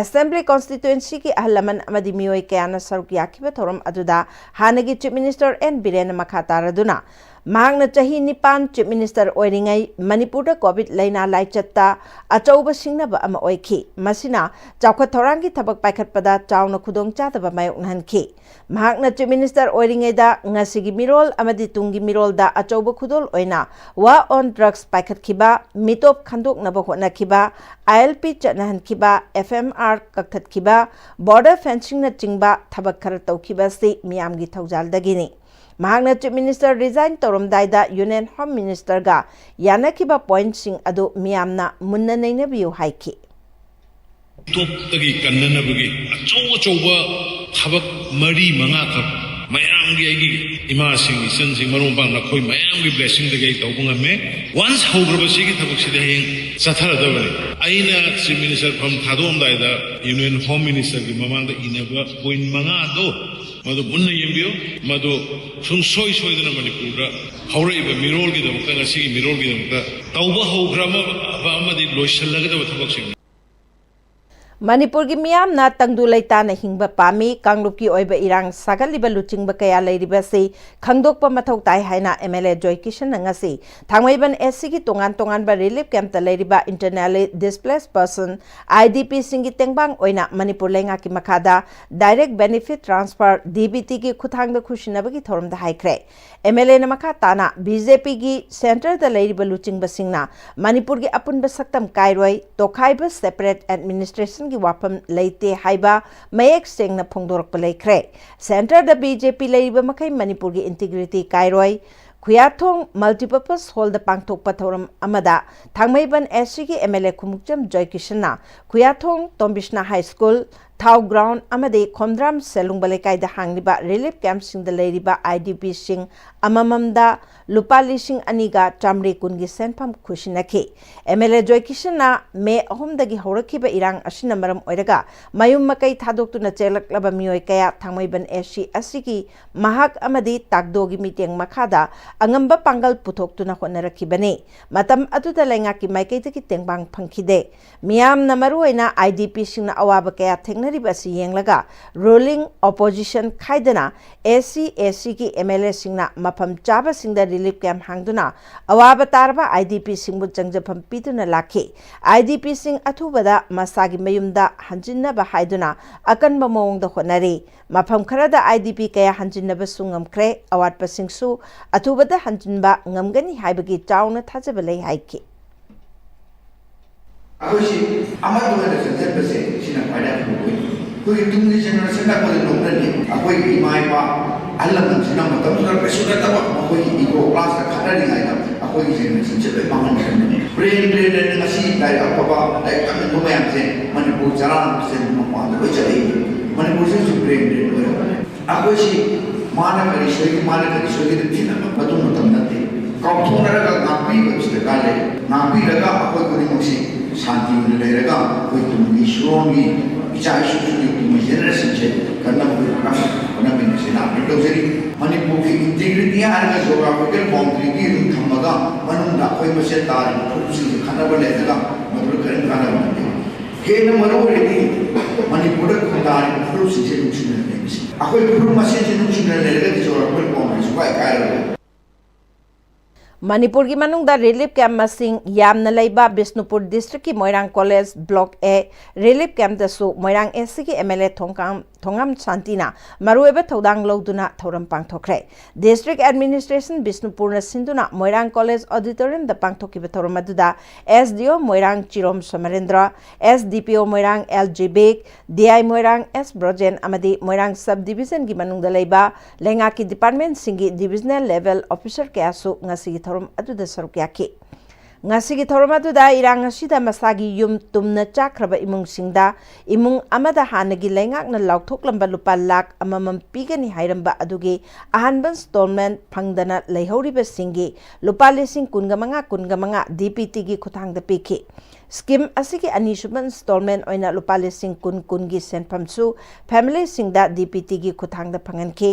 Assembly Constituencyꯒꯤ ꯑꯍꯜ ꯂꯃꯟ ꯑꯃꯗꯤ ꯃꯤꯑꯣꯏ ꯀꯌꯥꯅ ꯁꯔꯨꯛ ꯌꯥꯈꯤꯕ ꯊꯧꯔꯝ ꯑꯗꯨꯗ ꯍꯥꯟꯅꯒꯤ Chief Minister N ꯕꯤꯔꯦꯟꯅ ꯃꯈꯥ ꯇꯥꯔꯗꯨꯅ ꯃꯍꯥꯛꯅ ꯆꯍꯤ ꯅꯤꯄꯥꯟ Chief Minister ꯑꯣꯏꯔꯤꯉꯩ ꯃꯅꯤꯄꯨꯔꯗ COVID ꯂꯥꯏꯅꯥ ꯂꯥꯏꯆꯠꯇ ꯑꯆꯧꯕ ꯁꯤꯡꯅꯕ ꯑꯃ ꯑꯣꯏꯈꯤ꯫ ꯃꯁꯤꯅ ꯆꯥꯎꯈꯠ ꯊꯧꯔꯥꯡꯒꯤ ꯊꯕꯛ ꯄꯥꯏꯈꯠꯄꯗ ꯆꯥꯎꯅ ꯈꯨꯗꯣꯡꯆꯥꯗꯕ ꯃꯥꯌꯣꯛꯅꯍꯟꯈꯤ꯫ ꯃꯍꯥꯛꯅ Chief Minister ꯑꯣꯏꯔꯤꯉꯩꯗ ꯉꯁꯤꯒꯤ ꯃꯤꯔꯣꯜ ꯑꯃꯗꯤ ꯇꯨꯡꯒꯤ ꯃꯤꯔꯣꯜꯗ ꯑꯆꯧꯕ ꯈꯨꯗꯣꯜ ꯑꯣꯏꯅ War on Drugs ꯄꯥꯏꯈꯠꯈꯤꯕ, ꯃꯤꯇꯣꯞ ꯈꯟꯗꯣꯛꯅꯕ ꯍꯣꯠꯅꯈꯤꯕ, ILP ꯆꯠꯅꯍꯟꯈꯤꯕ, FMR ꯀꯛꯊꯠꯈꯤꯕ, border fencingꯅꯆꯤꯡꯕ ꯊꯕꯛ ꯈꯔ ꯇꯧꯈꯤꯕ ꯑꯁꯤ ꯃꯤꯌꯥꯝꯒꯤ ꯊꯧꯖꯥꯜꯗꯒꯤꯅꯤ꯫ ꯃꯍꯥꯛꯅ Chief Minister resign ꯇꯧꯔꯝꯗꯥꯏꯗ Union Home Ministerꯒ ꯌꯥꯅꯈꯤꯕ pointꯁꯤꯡ ꯑꯗꯨ ꯃꯤꯌꯥꯝꯅ ꯃꯨꯟꯅ ꯅꯩꯅꯕꯤꯌꯨ ꯍꯥꯏꯈꯤ꯫ ꯇꯣꯞꯇꯒꯤ ꯀꯟꯅꯅꯕꯒꯤ ꯑꯆꯧ ꯑꯆꯧꯕ ꯊꯕꯛ ꯃꯔꯤ ꯃꯉꯥꯈꯛ ꯃꯌꯥꯝꯒꯤ, ꯑꯩꯒꯤ ꯏꯃꯥꯁꯤꯡ, ꯏꯆꯟꯁꯤꯡ, ꯃꯔꯨꯞ ꯃꯄꯥꯡ, ꯅꯈꯣꯏ ꯃꯌꯥꯝꯒꯤ blessingꯗꯒꯤ ꯑꯩ ꯇꯧꯕ ꯉꯝꯃꯦ꯫ Once ꯍꯧꯈ꯭ꯔꯕ ꯁꯤꯒꯤ ꯊꯕꯛꯁꯤꯗꯤ ꯍꯌꯦꯡ ꯆꯠꯊꯔꯗꯕꯅꯤ꯫ ꯑꯩꯅ Chief Minister ꯐꯝ ꯊꯥꯗꯣꯛꯑꯝꯗꯥꯏꯗ Union Home Ministerꯒꯤ ꯃꯃꯥꯡꯗ ꯏꯅꯕ point ꯃꯉꯥꯗꯣ, ꯃꯗꯨ ꯃꯨꯟꯅ ꯌꯦꯡꯕꯤꯌꯨ꯫ ꯃꯗꯨ ꯁꯨꯡꯁꯣꯏ ꯁꯣꯏꯗꯅ ꯃꯅꯤꯄꯨꯔꯗ ꯍꯧꯔꯛꯏꯕ ꯃꯤꯔꯣꯜꯒꯤꯗꯃꯛꯇ, ꯉꯁꯤꯒꯤ ꯃꯤꯔꯣꯜꯒꯤꯗꯃꯛꯇ ꯇꯧꯕ ꯍꯧꯈ꯭ꯔꯕ ꯑꯃꯗꯤ ꯂꯣꯏꯁꯤꯜꯂꯒꯗꯕ ꯊꯕꯛꯁꯤꯡꯅꯤ꯫ ꯃꯅꯤꯄꯨꯔꯒꯤ ꯃꯤꯌꯥꯝꯅ ꯇꯪꯗꯨ ꯂꯩꯇꯥꯅ ꯍꯤꯡꯕ ꯄꯥꯝꯃꯤ꯫ ꯀꯥꯡꯂꯨꯞꯀꯤ ꯑꯣꯏꯕ ꯏꯔꯥꯡ ꯁꯥꯒꯠꯂꯤꯕ ꯂꯨꯆꯤꯡꯕ ꯀꯌꯥ ꯂꯩꯔꯤꯕꯁꯤ ꯈꯪꯗꯣꯛꯄ ꯃꯊꯧ ꯇꯥꯏ ꯍꯥꯏꯅ MLA ꯖꯣꯏꯀꯤꯁꯟꯅ ꯉꯁꯤ ꯊꯥꯡꯃꯩꯕꯟ SCꯒꯤ ꯇꯣꯉꯥꯟ ꯇꯣꯉꯥꯟꯕ relief campꯇ ꯂꯩꯔꯤꯕ internally displaced person, IDPꯁꯤꯡꯒꯤ ꯇꯦꯡꯕꯥꯡ ꯑꯣꯏꯅ ꯃꯅꯤꯄꯨꯔ ꯂꯩꯉꯥꯛꯀꯤ ꯃꯈꯥꯗ Direct Benefit Transfer, DBTꯒꯤ ꯈꯨꯠꯊꯥꯡꯗ ꯈꯨꯠꯁꯤꯟꯅꯕꯒꯤ ꯊꯧꯔꯝꯗ ꯍꯥꯏꯈ꯭ꯔꯦ꯫ MLAꯅ ꯃꯈꯥ ꯇꯥꯅ BJPꯒꯤ centreꯗ ꯂꯩꯔꯤꯕ ꯂꯨꯆꯤꯡꯕꯁꯤꯡꯅ ꯃꯅꯤꯄꯨꯔꯒꯤ ꯑꯄꯨꯟꯕ ꯁꯛꯇꯝ ꯀꯥꯏꯔꯣꯏ, ꯇꯣꯈꯥꯏꯕ separate administrationꯒꯤ ꯋꯥꯐꯝ ꯂꯩꯇꯦ ꯍꯥꯏꯕ ꯃꯌꯦꯛ ꯁꯦꯡꯅ ꯐꯣꯡꯗꯣꯔꯛꯄ ꯂꯩꯈ꯭ꯔꯦ꯫ Centreꯗ BJP ꯂꯩꯔꯤꯕ ꯃꯈꯩ ꯃꯅꯤꯄꯨꯔꯒꯤ integrity ꯀꯥꯏꯔꯣꯏ꯫ ꯈꯨꯌꯥꯊꯣꯡ Multipurpose Hallꯗ ꯄꯥꯡꯊꯣꯛꯄ ꯊꯧꯔꯝ ꯑꯃꯗ ꯊꯥꯡꯃꯩꯕꯟ SCꯒꯤ MLA ꯈꯨꯃꯨꯛꯆꯝ ꯖꯣꯏꯀꯤꯁꯟꯅ ꯈꯨꯌꯥꯊꯣꯡ Tombisna High School, ꯊꯥꯎ ground ꯑꯃꯗꯤ ꯈꯣꯝꯗ꯭ꯔꯥꯝ ꯁꯦꯂꯨꯡꯕ ꯂꯩꯀꯥꯏꯗ ꯍꯥꯡꯂꯤꯕ relief campꯁꯤꯡꯗ ꯂꯩꯔꯤꯕ IDPꯁꯤꯡ ꯑꯃꯃꯝꯗ ꯂꯨꯄꯥ ꯂꯤꯁꯤꯡ ꯑꯅꯤꯒ ꯆꯥꯃꯔꯤ ꯀꯨꯟꯒꯤ ꯁꯦꯟꯐꯝ ꯈꯨꯠꯁꯤꯟꯅꯈꯤ꯫ MLA ꯖꯣꯏꯀꯤꯁꯟꯅ ꯃꯦ ꯑꯍꯨꯝꯗꯒꯤ ꯍꯧꯔꯛꯈꯤꯕ ꯏꯔꯥꯡ ꯑꯁꯤꯅ ꯃꯔꯝ ꯑꯣꯏꯔꯒ ꯃꯌꯨꯝ ꯃꯀꯩ ꯊꯥꯗꯣꯛꯇꯨꯅ ꯆꯦꯜꯂꯛꯂꯕ ꯃꯤꯑꯣꯏ ꯀꯌꯥ ꯊꯥꯡꯃꯩꯕꯟ SC ꯑꯁꯤꯒꯤ ꯃꯍꯥꯛ ꯑꯃꯗꯤ ꯇꯥꯛꯗꯣꯒꯤ ꯃꯤꯠꯌꯦꯡ ꯃꯈꯥꯗ ꯑꯉꯝꯕ ꯄꯥꯡꯒꯜ ꯄꯨꯊꯣꯛꯇꯨꯅ ꯍꯣꯠꯅꯔꯛꯈꯤꯕꯅꯤ꯫ ꯃꯇꯝ ꯑꯗꯨꯗ ꯂꯩꯉꯥꯛꯀꯤ ꯃꯥꯏꯀꯩꯗꯒꯤ ꯇꯦꯡꯕꯥꯡ ꯐꯪꯈꯤꯗꯦ꯫ ꯃꯤꯌꯥꯝꯅ ꯃꯔꯨꯑꯣꯏꯅ IDPꯁꯤꯡꯅ ꯑꯋꯥꯕ ꯀꯌꯥ ꯊꯦꯡꯅꯔꯤ꯫ ꯂꯤꯕ ꯑꯁꯤ ꯌꯦꯡꯂꯒ ruling opposition ꯈꯥꯏꯗꯅ SC SCꯒꯤ MLAꯁꯤꯡꯅ ꯃꯐꯝ ꯆꯥꯕꯁꯤꯡꯗ relief camp ꯍꯥꯡꯗꯨꯅ ꯑꯋꯥꯕ ꯇꯥꯔꯕ IDPꯁꯤꯡꯕꯨ ꯆꯪꯖꯐꯝ ꯄꯤꯗꯨꯅ ꯂꯥꯛꯈꯤ꯫ IDPꯁꯤꯡ ꯑꯊꯨꯕꯗ ꯃꯁꯥꯒꯤ ꯃꯌꯨꯝꯗ ꯍꯟꯖꯤꯟꯅꯕ ꯍꯥꯏꯗꯨꯅ ꯑꯀꯟꯕ ꯃꯑꯣꯡꯗ ꯍꯣꯠꯅꯔꯤ꯫ ꯃꯐꯝ ꯈꯔꯗ IDP ꯀꯌꯥ ꯍꯟꯖꯤꯟꯅꯕꯁꯨ ꯉꯝꯈ꯭ꯔꯦ꯫ ꯑꯋꯥꯠꯄꯁꯤꯡꯁꯨ ꯑꯊꯨꯕꯗ ꯍꯟꯖꯤꯟꯕ ꯉꯝꯒꯅꯤ ꯍꯥꯏꯕꯒꯤ ꯆꯥꯎꯅ ꯊꯥꯖꯕ ꯂꯩ ꯍꯥꯏꯈꯤ꯫ ꯑꯩꯈꯣꯏꯁꯤ ꯑꯃꯠꯇ ꯑꯣꯏꯅ ꯆꯪꯁꯤꯟꯕꯁꯦ ꯁꯤꯅ ꯈ꯭ꯋꯥꯏꯗꯒꯤ ꯑꯐꯕ ꯑꯣꯏ꯫ ꯑꯩꯈꯣꯏꯒꯤ ꯇꯨꯡꯒꯤ generation ꯑꯩꯈꯣꯏꯗ ꯅꯣꯛꯅꯅꯤ꯫ ꯑꯩꯈꯣꯏꯒꯤ ꯏꯃꯥ ꯏꯄꯥ ꯑꯍꯜ ꯂꯃꯟꯁꯤꯅ ꯃꯇꯝꯗꯨꯗ ꯀꯩꯁꯨ ꯅꯠꯇꯕ ꯃꯈꯣꯏꯒꯤ ego class ꯈꯠꯅꯔꯤꯉꯩꯗ ꯑꯩꯈꯣꯏꯒꯤ generationꯁꯦ ꯂꯣꯏ ꯃꯥꯡꯍꯟꯈ꯭ꯔꯕꯅꯤ꯫ Brain drain ꯍꯥꯏꯅ ꯉꯁꯤ ꯂꯥꯏꯔꯤꯛ ꯑꯐꯕ ꯂꯥꯏꯔꯤꯛ ꯇꯝꯅꯤꯡꯕ ꯃꯌꯥꯝꯁꯦ ꯃꯅꯤꯄꯨꯔ ꯆꯔꯥꯡꯅꯕꯁꯦ ꯃꯄꯥꯟꯗ ꯂꯣꯏ ꯆꯠꯂꯛꯏ꯫ ꯃꯅꯤꯄꯨꯔꯁꯦ ꯍꯧꯖꯤꯛ brain drain ꯑꯣꯏꯔꯕꯅꯦ꯫ ꯑꯩꯈꯣꯏꯁꯤ ꯃꯥꯅ ꯀꯔꯤ ꯁꯣꯏꯒꯦ, ꯃꯥꯅ ꯀꯔꯤ ꯁꯣꯏꯒꯦꯗ ꯊꯤꯅꯕ ꯃꯇꯨꯡ ꯃꯇꯝ ꯅꯠꯇꯦ꯫ ꯀꯥꯎꯊꯣꯛꯅꯔꯒ ꯉꯥꯛꯄꯤꯕ ꯑꯁꯤ ꯗꯔꯀꯥꯔ ꯂꯩ꯫ ꯉꯥꯛꯄꯤꯔꯒ ꯑꯩꯈꯣꯏ ꯈꯨꯗꯤꯡꯃꯛꯁꯤ ꯁꯥꯟꯇꯤ ꯑꯣꯏꯅ ꯂꯩꯔꯒ ꯑꯩꯈꯣꯏ ꯇꯨꯡꯒꯤ ꯁꯨꯔꯣꯟꯒꯤ ꯏꯆꯥ ꯏꯁꯨꯁꯤꯡꯒꯤ ꯇꯨꯡꯒꯤ generationꯁꯦ ꯀꯟꯅꯕ ꯍꯣꯠꯅꯃꯤꯟꯅꯁꯦꯅ appeal ꯇꯧꯖꯔꯤ꯫ ꯃꯅꯤꯄꯨꯔꯒꯤ integrity ꯍꯥꯏꯔꯒ geographical boundaryꯒꯤ ꯑꯗꯨꯝ ꯊꯝꯃꯒ ꯃꯅꯨꯡꯗ ꯑꯩꯈꯣꯏ ꯃꯁꯦꯜ ꯇꯥꯔꯤꯕ ꯐꯨꯔꯨꯞꯁꯤꯡꯁꯦ ꯈꯠꯅꯕ ꯂꯩꯔꯒ ꯃꯗꯨꯗ ꯀꯔꯤꯝ ꯀꯥꯟꯅꯕ ꯅꯠꯇꯦ꯫ ꯍꯦꯟꯅ ꯃꯔꯨ ꯑꯣꯏꯔꯤꯗꯤ ꯃꯅꯤꯄꯨꯔꯗ ꯈꯨꯟꯗꯥꯔꯤꯕ ꯐꯨꯔꯨꯞꯁꯤꯡꯁꯦ ꯅꯨꯡꯁꯤꯅꯅ ꯂꯩꯕꯁꯤ꯫ ꯑꯩꯈꯣꯏ ꯐꯨꯔꯨꯞ ꯃꯁꯦꯟꯁꯦ ꯅꯨꯡꯁꯤꯅꯅ ꯂꯩꯔꯒꯗꯤ geographical boundary ꯁꯨꯡꯀꯥꯏ ꯀꯥꯏꯔꯔꯣꯏ꯫ ꯃꯅꯤꯄꯨꯔꯒꯤ ꯃꯅꯨꯡꯗ relief camp ꯃꯁꯤꯡ ꯌꯥꯝꯅ ꯂꯩꯕ ꯕꯤꯁꯅꯨꯄꯨꯔ districtꯀꯤ ꯃꯣꯏꯔꯥꯡ college block A relief campꯇꯁꯨ Moirang SCꯒꯤ MLA ꯊꯣꯡꯀꯥꯝ, ꯊꯣꯉꯥꯝ ꯁꯥꯟꯇꯤꯅ ꯃꯔꯨꯑꯣꯏꯕ ꯊꯧꯗꯥꯡ ꯂꯧꯗꯨꯅ ꯊꯧꯔꯝ ꯄꯥꯡꯊꯣꯛꯈ꯭ꯔꯦ꯫ District Administration ꯕꯤꯁꯅꯨꯄꯨꯔꯅ ꯁꯤꯟꯗꯨꯅ ꯃꯣꯏꯔꯥꯡ college auditoriumꯗ ꯄꯥꯡꯊꯣꯛꯈꯤꯕ ꯊꯧꯔꯝ ꯑꯗꯨꯗ SDO ꯃꯣꯏꯔꯥꯡ ꯆꯤꯔꯣꯝ ꯁꯣꯃꯔꯦꯟꯗ꯭ꯔ, SDPO ꯃꯣꯏꯔꯥꯡ ꯑꯦꯜ ꯖꯤꯕꯤꯛ, DI ꯃꯣꯏꯔꯥꯡ ꯑꯦꯁ ꯕ꯭ꯔꯣꯖꯦꯟ ꯑꯃꯗꯤ ꯃꯣꯏꯔꯥꯡ sub divisionꯒꯤ ꯃꯅꯨꯡꯗ ꯂꯩꯕ ꯂꯩꯉꯥꯛꯀꯤ departmentꯁꯤꯡꯒꯤ divisional level officer ꯀꯌꯥꯁꯨ ꯉꯁꯤꯒꯤ ꯊꯧꯔꯝ ꯑꯗꯨꯗ ꯁꯔꯨꯛ ꯌꯥꯈꯤ꯫ ꯉꯁꯤꯒꯤ ꯊꯧꯔꯝ ꯑꯗꯨꯗ ꯏꯔꯥꯡ ꯑꯁꯤꯗ ꯃꯁꯥꯒꯤ ꯌꯨꯝ ꯇꯨꯝꯅ ꯆꯥꯛꯈ꯭ꯔꯕ ꯏꯃꯨꯡꯁꯤꯡꯗ ꯏꯃꯨꯡ ꯑꯃꯗ ꯍꯥꯟꯅꯒꯤ ꯂꯩꯉꯥꯛꯅ ꯂꯥꯎꯊꯣꯛꯂꯝꯕ ꯂꯨꯄꯥ ꯂꯥꯈ ꯑꯃꯃꯝ ꯄꯤꯒꯅꯤ ꯍꯥꯏꯔꯝꯕ ꯑꯗꯨꯒꯤ ꯑꯍꯥꯟꯕ installment ꯐꯪꯗꯅ ꯂꯩꯍꯧꯔꯤꯕꯁꯤꯡꯒꯤ ꯂꯨꯄꯥ ꯂꯤꯁꯤꯡ ꯀꯨꯟꯒ ꯃꯉꯥ, ꯀꯨꯟꯒ ꯃꯉꯥ DBTꯒꯤ ꯈꯨꯠꯊꯥꯡꯗ ꯄꯤꯈꯤ꯫ ꯁ꯭ꯀꯤꯝ ꯑꯁꯤꯒꯤ ꯑꯅꯤꯁꯨꯕ ꯏꯟꯁꯇꯣꯜꯃꯦꯟ ꯑꯣꯏꯅ ꯂꯨꯄꯥ ꯂꯤꯁꯤꯡ ꯀꯨꯟ ꯀꯨꯟꯒꯤ ꯁꯦꯟꯐꯝꯁꯨ ꯐꯦꯃꯤꯂꯤꯁꯤꯡꯗ ꯗꯤ ꯕꯤ ꯇꯤꯒꯤ ꯈꯨꯠꯊꯥꯡꯗ ꯐꯪꯍꯟꯈꯤ꯫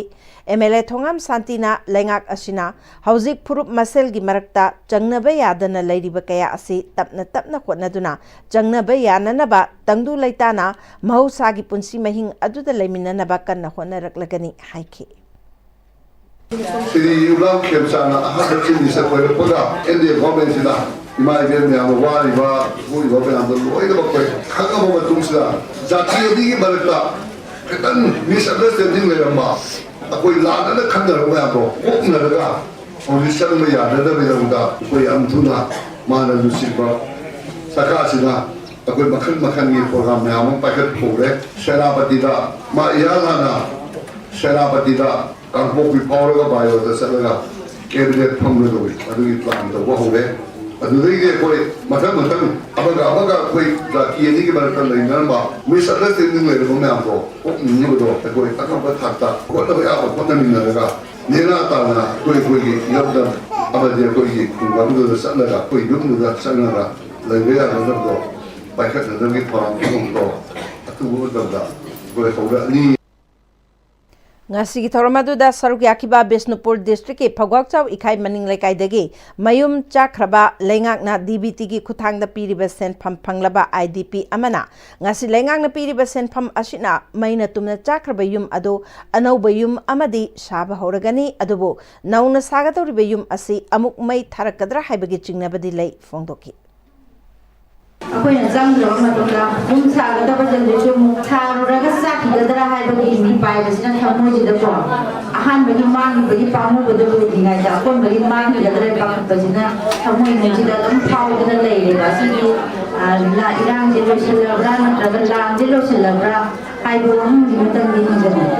ꯑꯦꯝ ꯑꯦꯜ ꯑꯦ ꯊꯣꯉꯥꯝ ꯁꯥꯟꯇꯤꯅ ꯂꯩꯉꯥꯛ ꯑꯁꯤꯅ ꯍꯧꯖꯤꯛ ꯐꯨꯔꯨꯞ ꯃꯁꯦꯜꯒꯤ ꯃꯔꯛꯇ ꯆꯪꯅꯕ ꯌꯥꯗꯅ ꯂꯩꯔꯤꯕ ꯀꯌꯥ ꯑꯁꯤ ꯇꯞꯅ ꯇꯞꯅ ꯍꯣꯠꯅꯗꯨꯅ ꯆꯪꯅꯕ ꯌꯥꯅꯅꯕ ꯇꯪꯗꯨ ꯂꯩꯇꯥꯅ ꯃꯍꯧꯁꯥꯒꯤ ꯄꯨꯟꯁꯤ ꯃꯍꯤꯡ ꯑꯗꯨꯗ ꯂꯩꯃꯤꯟꯅꯅꯕ ꯀꯟꯅ ꯍꯣꯠꯅꯔꯛꯂꯒꯅꯤ ꯍꯥꯏꯈꯤ꯫ ꯁ꯭ꯔꯤ ꯌꯨꯝꯅꯥꯝ ꯈꯦꯝꯆꯥꯟꯅ ꯑꯍꯥꯟꯕ ꯆꯤꯐ ꯃꯤꯅꯤꯁꯇꯔ ꯑꯣꯏꯔꯛꯄꯒ ꯑꯦꯟ ꯗꯤ ꯑꯦ ꯒꯣꯔꯃꯦꯟꯁꯤꯅ ꯏꯃꯥ ꯏꯕꯦꯟ ꯃꯌꯥꯝꯅ ꯋꯥꯔꯤꯕ ꯊꯣꯛꯏꯕ ꯃꯌꯥꯝꯗꯣ ꯂꯣꯏꯅꯃꯛ ꯑꯩꯈꯣꯏ ꯈꯪꯉꯕ ꯃꯇꯨꯡꯁꯤꯗ ꯖꯥꯇꯤ ꯑꯅꯤꯒꯤ ꯃꯔꯛꯇ ꯈꯤꯇꯪ ꯃꯤꯁꯑꯟꯗꯔꯁꯇꯦꯟꯗꯤꯡ ꯂꯩꯔꯝꯕ, ꯑꯩꯈꯣꯏ ꯂꯥꯟꯅꯅ ꯈꯟꯅꯔꯕ ꯃꯌꯥꯝꯗꯣ ꯀꯣꯛꯅꯔꯒ ꯍꯧꯖꯤꯛ ꯆꯪꯕ ꯌꯥꯅꯅꯕꯒꯤꯗꯃꯛꯇ ꯑꯩꯈꯣꯏ ꯌꯥꯝ ꯊꯨꯅ ꯃꯥꯅ ꯂꯨꯆꯤꯡꯕ ꯁꯔꯀꯥꯔꯁꯤꯅ ꯑꯩꯈꯣꯏ ꯃꯈꯜ ꯃꯈꯜꯒꯤ ꯄ꯭ꯔꯣꯒ꯭ꯔꯥꯝ ꯃꯌꯥꯝ ꯑꯃ ꯄꯥꯏꯈꯠꯄ ꯍꯧꯔꯦ꯫ ꯁꯦꯅꯥꯄꯇꯤꯗ ꯃꯥ ꯏꯍꯥꯟ ꯍꯥꯟꯅ ꯁꯦꯅꯥꯄꯇꯤꯗ ꯀꯥꯡꯄꯣꯛꯄꯤ ꯐꯥꯎꯔꯒ ꯕꯥꯏꯔꯣꯗ ꯆꯠꯂꯒ ꯀꯦꯕꯤꯅꯦꯠ ꯐꯝꯒꯗꯧꯔꯤ, ꯑꯗꯨꯒꯤ ꯄ꯭ꯂꯥꯟ ꯇꯧꯕ ꯍꯧꯔꯦ꯫ ꯑꯗꯨꯗꯒꯤꯗꯤ ꯑꯩꯈꯣꯏ ꯃꯊꯪ ꯃꯊꯪ ꯑꯃꯒ ꯑꯃꯒ ꯑꯩꯈꯣꯏ ꯖꯥꯇꯤ ꯑꯅꯤꯒꯤ ꯃꯔꯛꯇ ꯂꯩꯅꯔꯝꯕ ꯃꯤꯁꯑꯟꯗꯔꯁꯇꯦꯟꯗꯤꯡ ꯂꯩꯔꯝꯕ ꯃꯌꯥꯝꯗꯣ ꯀꯣꯛꯅꯅꯕꯗꯣ ꯑꯩꯈꯣꯏ ꯑꯉꯝꯕ ꯊꯥꯛꯇ ꯍꯣꯠꯅꯕ ꯌꯥꯕ ꯍꯣꯠꯅꯃꯤꯟꯅꯔꯒ ꯅꯦꯅꯥ ꯇꯥꯅ ꯑꯩꯈꯣꯏ ꯑꯩꯈꯣꯏꯒꯤ ꯏꯔꯝꯗꯝ ꯑꯃꯗꯤ ꯑꯩꯈꯣꯏꯒꯤ ꯈꯨꯡꯒꯪꯗꯨꯗ ꯆꯠꯂꯒ ꯑꯩꯈꯣꯏ ꯌꯨꯝꯗꯨꯗ ꯆꯪꯉꯒ ꯂꯩꯕ ꯌꯥꯅꯅꯕꯗꯣ ꯄꯥꯏꯈꯠꯅꯅꯕꯒꯤ ꯊꯧꯔꯥꯡ ꯄꯨꯝꯅꯃꯛꯇꯣ ꯑꯊꯨꯕ ꯃꯇꯝꯗ ꯑꯩꯈꯣꯏ ꯍꯧꯔꯛꯑꯅꯤ꯫ ꯉꯁꯤꯒꯤ ꯊꯧꯔꯝ ꯑꯗꯨꯗ ꯁꯔꯨꯛ ꯌꯥꯈꯤꯕ ꯕꯤꯁꯅꯨꯄꯨꯔ ꯗꯤꯁꯇ꯭ꯔꯤꯛꯀꯤ ꯐꯧꯒ꯭ꯋꯥꯛꯆꯥꯎ ꯏꯈꯥꯏ ꯃꯅꯤꯡ ꯂꯩꯀꯥꯏꯗꯒꯤ ꯃꯌꯨꯝ ꯆꯥꯈ꯭ꯔꯕ ꯂꯩꯉꯥꯛꯅ ꯗꯤ ꯕꯤ ꯇꯤꯒꯤ ꯈꯨꯠꯊꯥꯡꯗ ꯄꯤꯔꯤꯕ ꯁꯦꯟꯐꯝ ꯐꯪꯂꯕ ꯑꯥꯏ ꯗꯤ ꯄꯤ ꯑꯃꯅ ꯉꯁꯤ ꯂꯩꯉꯥꯛꯅ ꯄꯤꯔꯤꯕ ꯁꯦꯟꯐꯝ ꯑꯁꯤꯅ ꯃꯩꯅ ꯇꯨꯝꯅ ꯆꯥꯈ꯭ꯔꯕ ꯌꯨꯝ ꯑꯗꯨ ꯑꯅꯧꯕ ꯌꯨꯝ ꯑꯃꯗꯤ ꯁꯥꯕ ꯍꯧꯔꯒꯅꯤ, ꯑꯗꯨꯕꯨ ꯅꯧꯅ ꯁꯥꯒꯗꯧꯔꯤꯕ ꯌꯨꯝ ꯑꯁꯤ ꯑꯃꯨꯛ ꯃꯩ ꯊꯥꯔꯛꯀꯗ꯭ꯔꯥ ꯍꯥꯏꯕꯒꯤ ꯆꯤꯡꯅꯕꯗꯤ ꯂꯩ ꯐꯣꯡꯗꯣꯛꯈꯤ꯫ ꯑꯩꯈꯣꯏꯅ ꯆꯪꯗ꯭ꯔꯕ ꯃꯇꯨꯡꯗ ꯌꯨꯝ ꯁꯥꯒꯗꯕꯁꯤꯡꯗꯨꯁꯨ ꯑꯃꯨꯛ ꯁꯥꯔꯨꯔꯒ ꯆꯥꯈꯤꯒꯗ꯭ꯔꯥ ꯍꯥꯏꯕꯒꯤ ꯃꯤꯄꯥꯏꯕꯁꯤꯅ ꯊꯃꯣꯏꯁꯤꯗꯀꯣ ꯑꯍꯥꯟꯕꯒꯤ ꯃꯥꯡꯈꯤꯕꯒꯤ ꯄꯥꯝꯃꯨꯕꯗꯨ ꯂꯣꯏꯗ꯭ꯔꯤꯉꯩꯗ ꯑꯀꯣꯟꯕꯒꯤ ꯃꯥꯡꯈꯤꯒꯗ꯭ꯔꯥ ꯄꯥꯈꯠꯄꯁꯤꯅ ꯊꯃꯣꯏ ꯍꯧꯖꯤꯛꯇ ꯑꯗꯨꯝ ꯐꯥꯎꯗꯅ ꯂꯩꯔꯦꯕ꯫ ꯑꯁꯤꯒꯤ ꯏꯔꯥꯡꯁꯦ ꯂꯣꯏꯁꯤꯜꯂꯕ꯭ꯔꯥ ꯅꯠꯇ꯭ꯔꯒ ꯂꯥꯟꯁꯦ ꯂꯣꯏꯁꯤꯜꯂꯕ꯭ꯔꯥ ꯍꯥꯏꯕ ꯋꯥꯍꯪꯁꯤꯃꯇꯪꯗꯤ ꯍꯪꯖꯅꯤꯡꯉꯤ꯫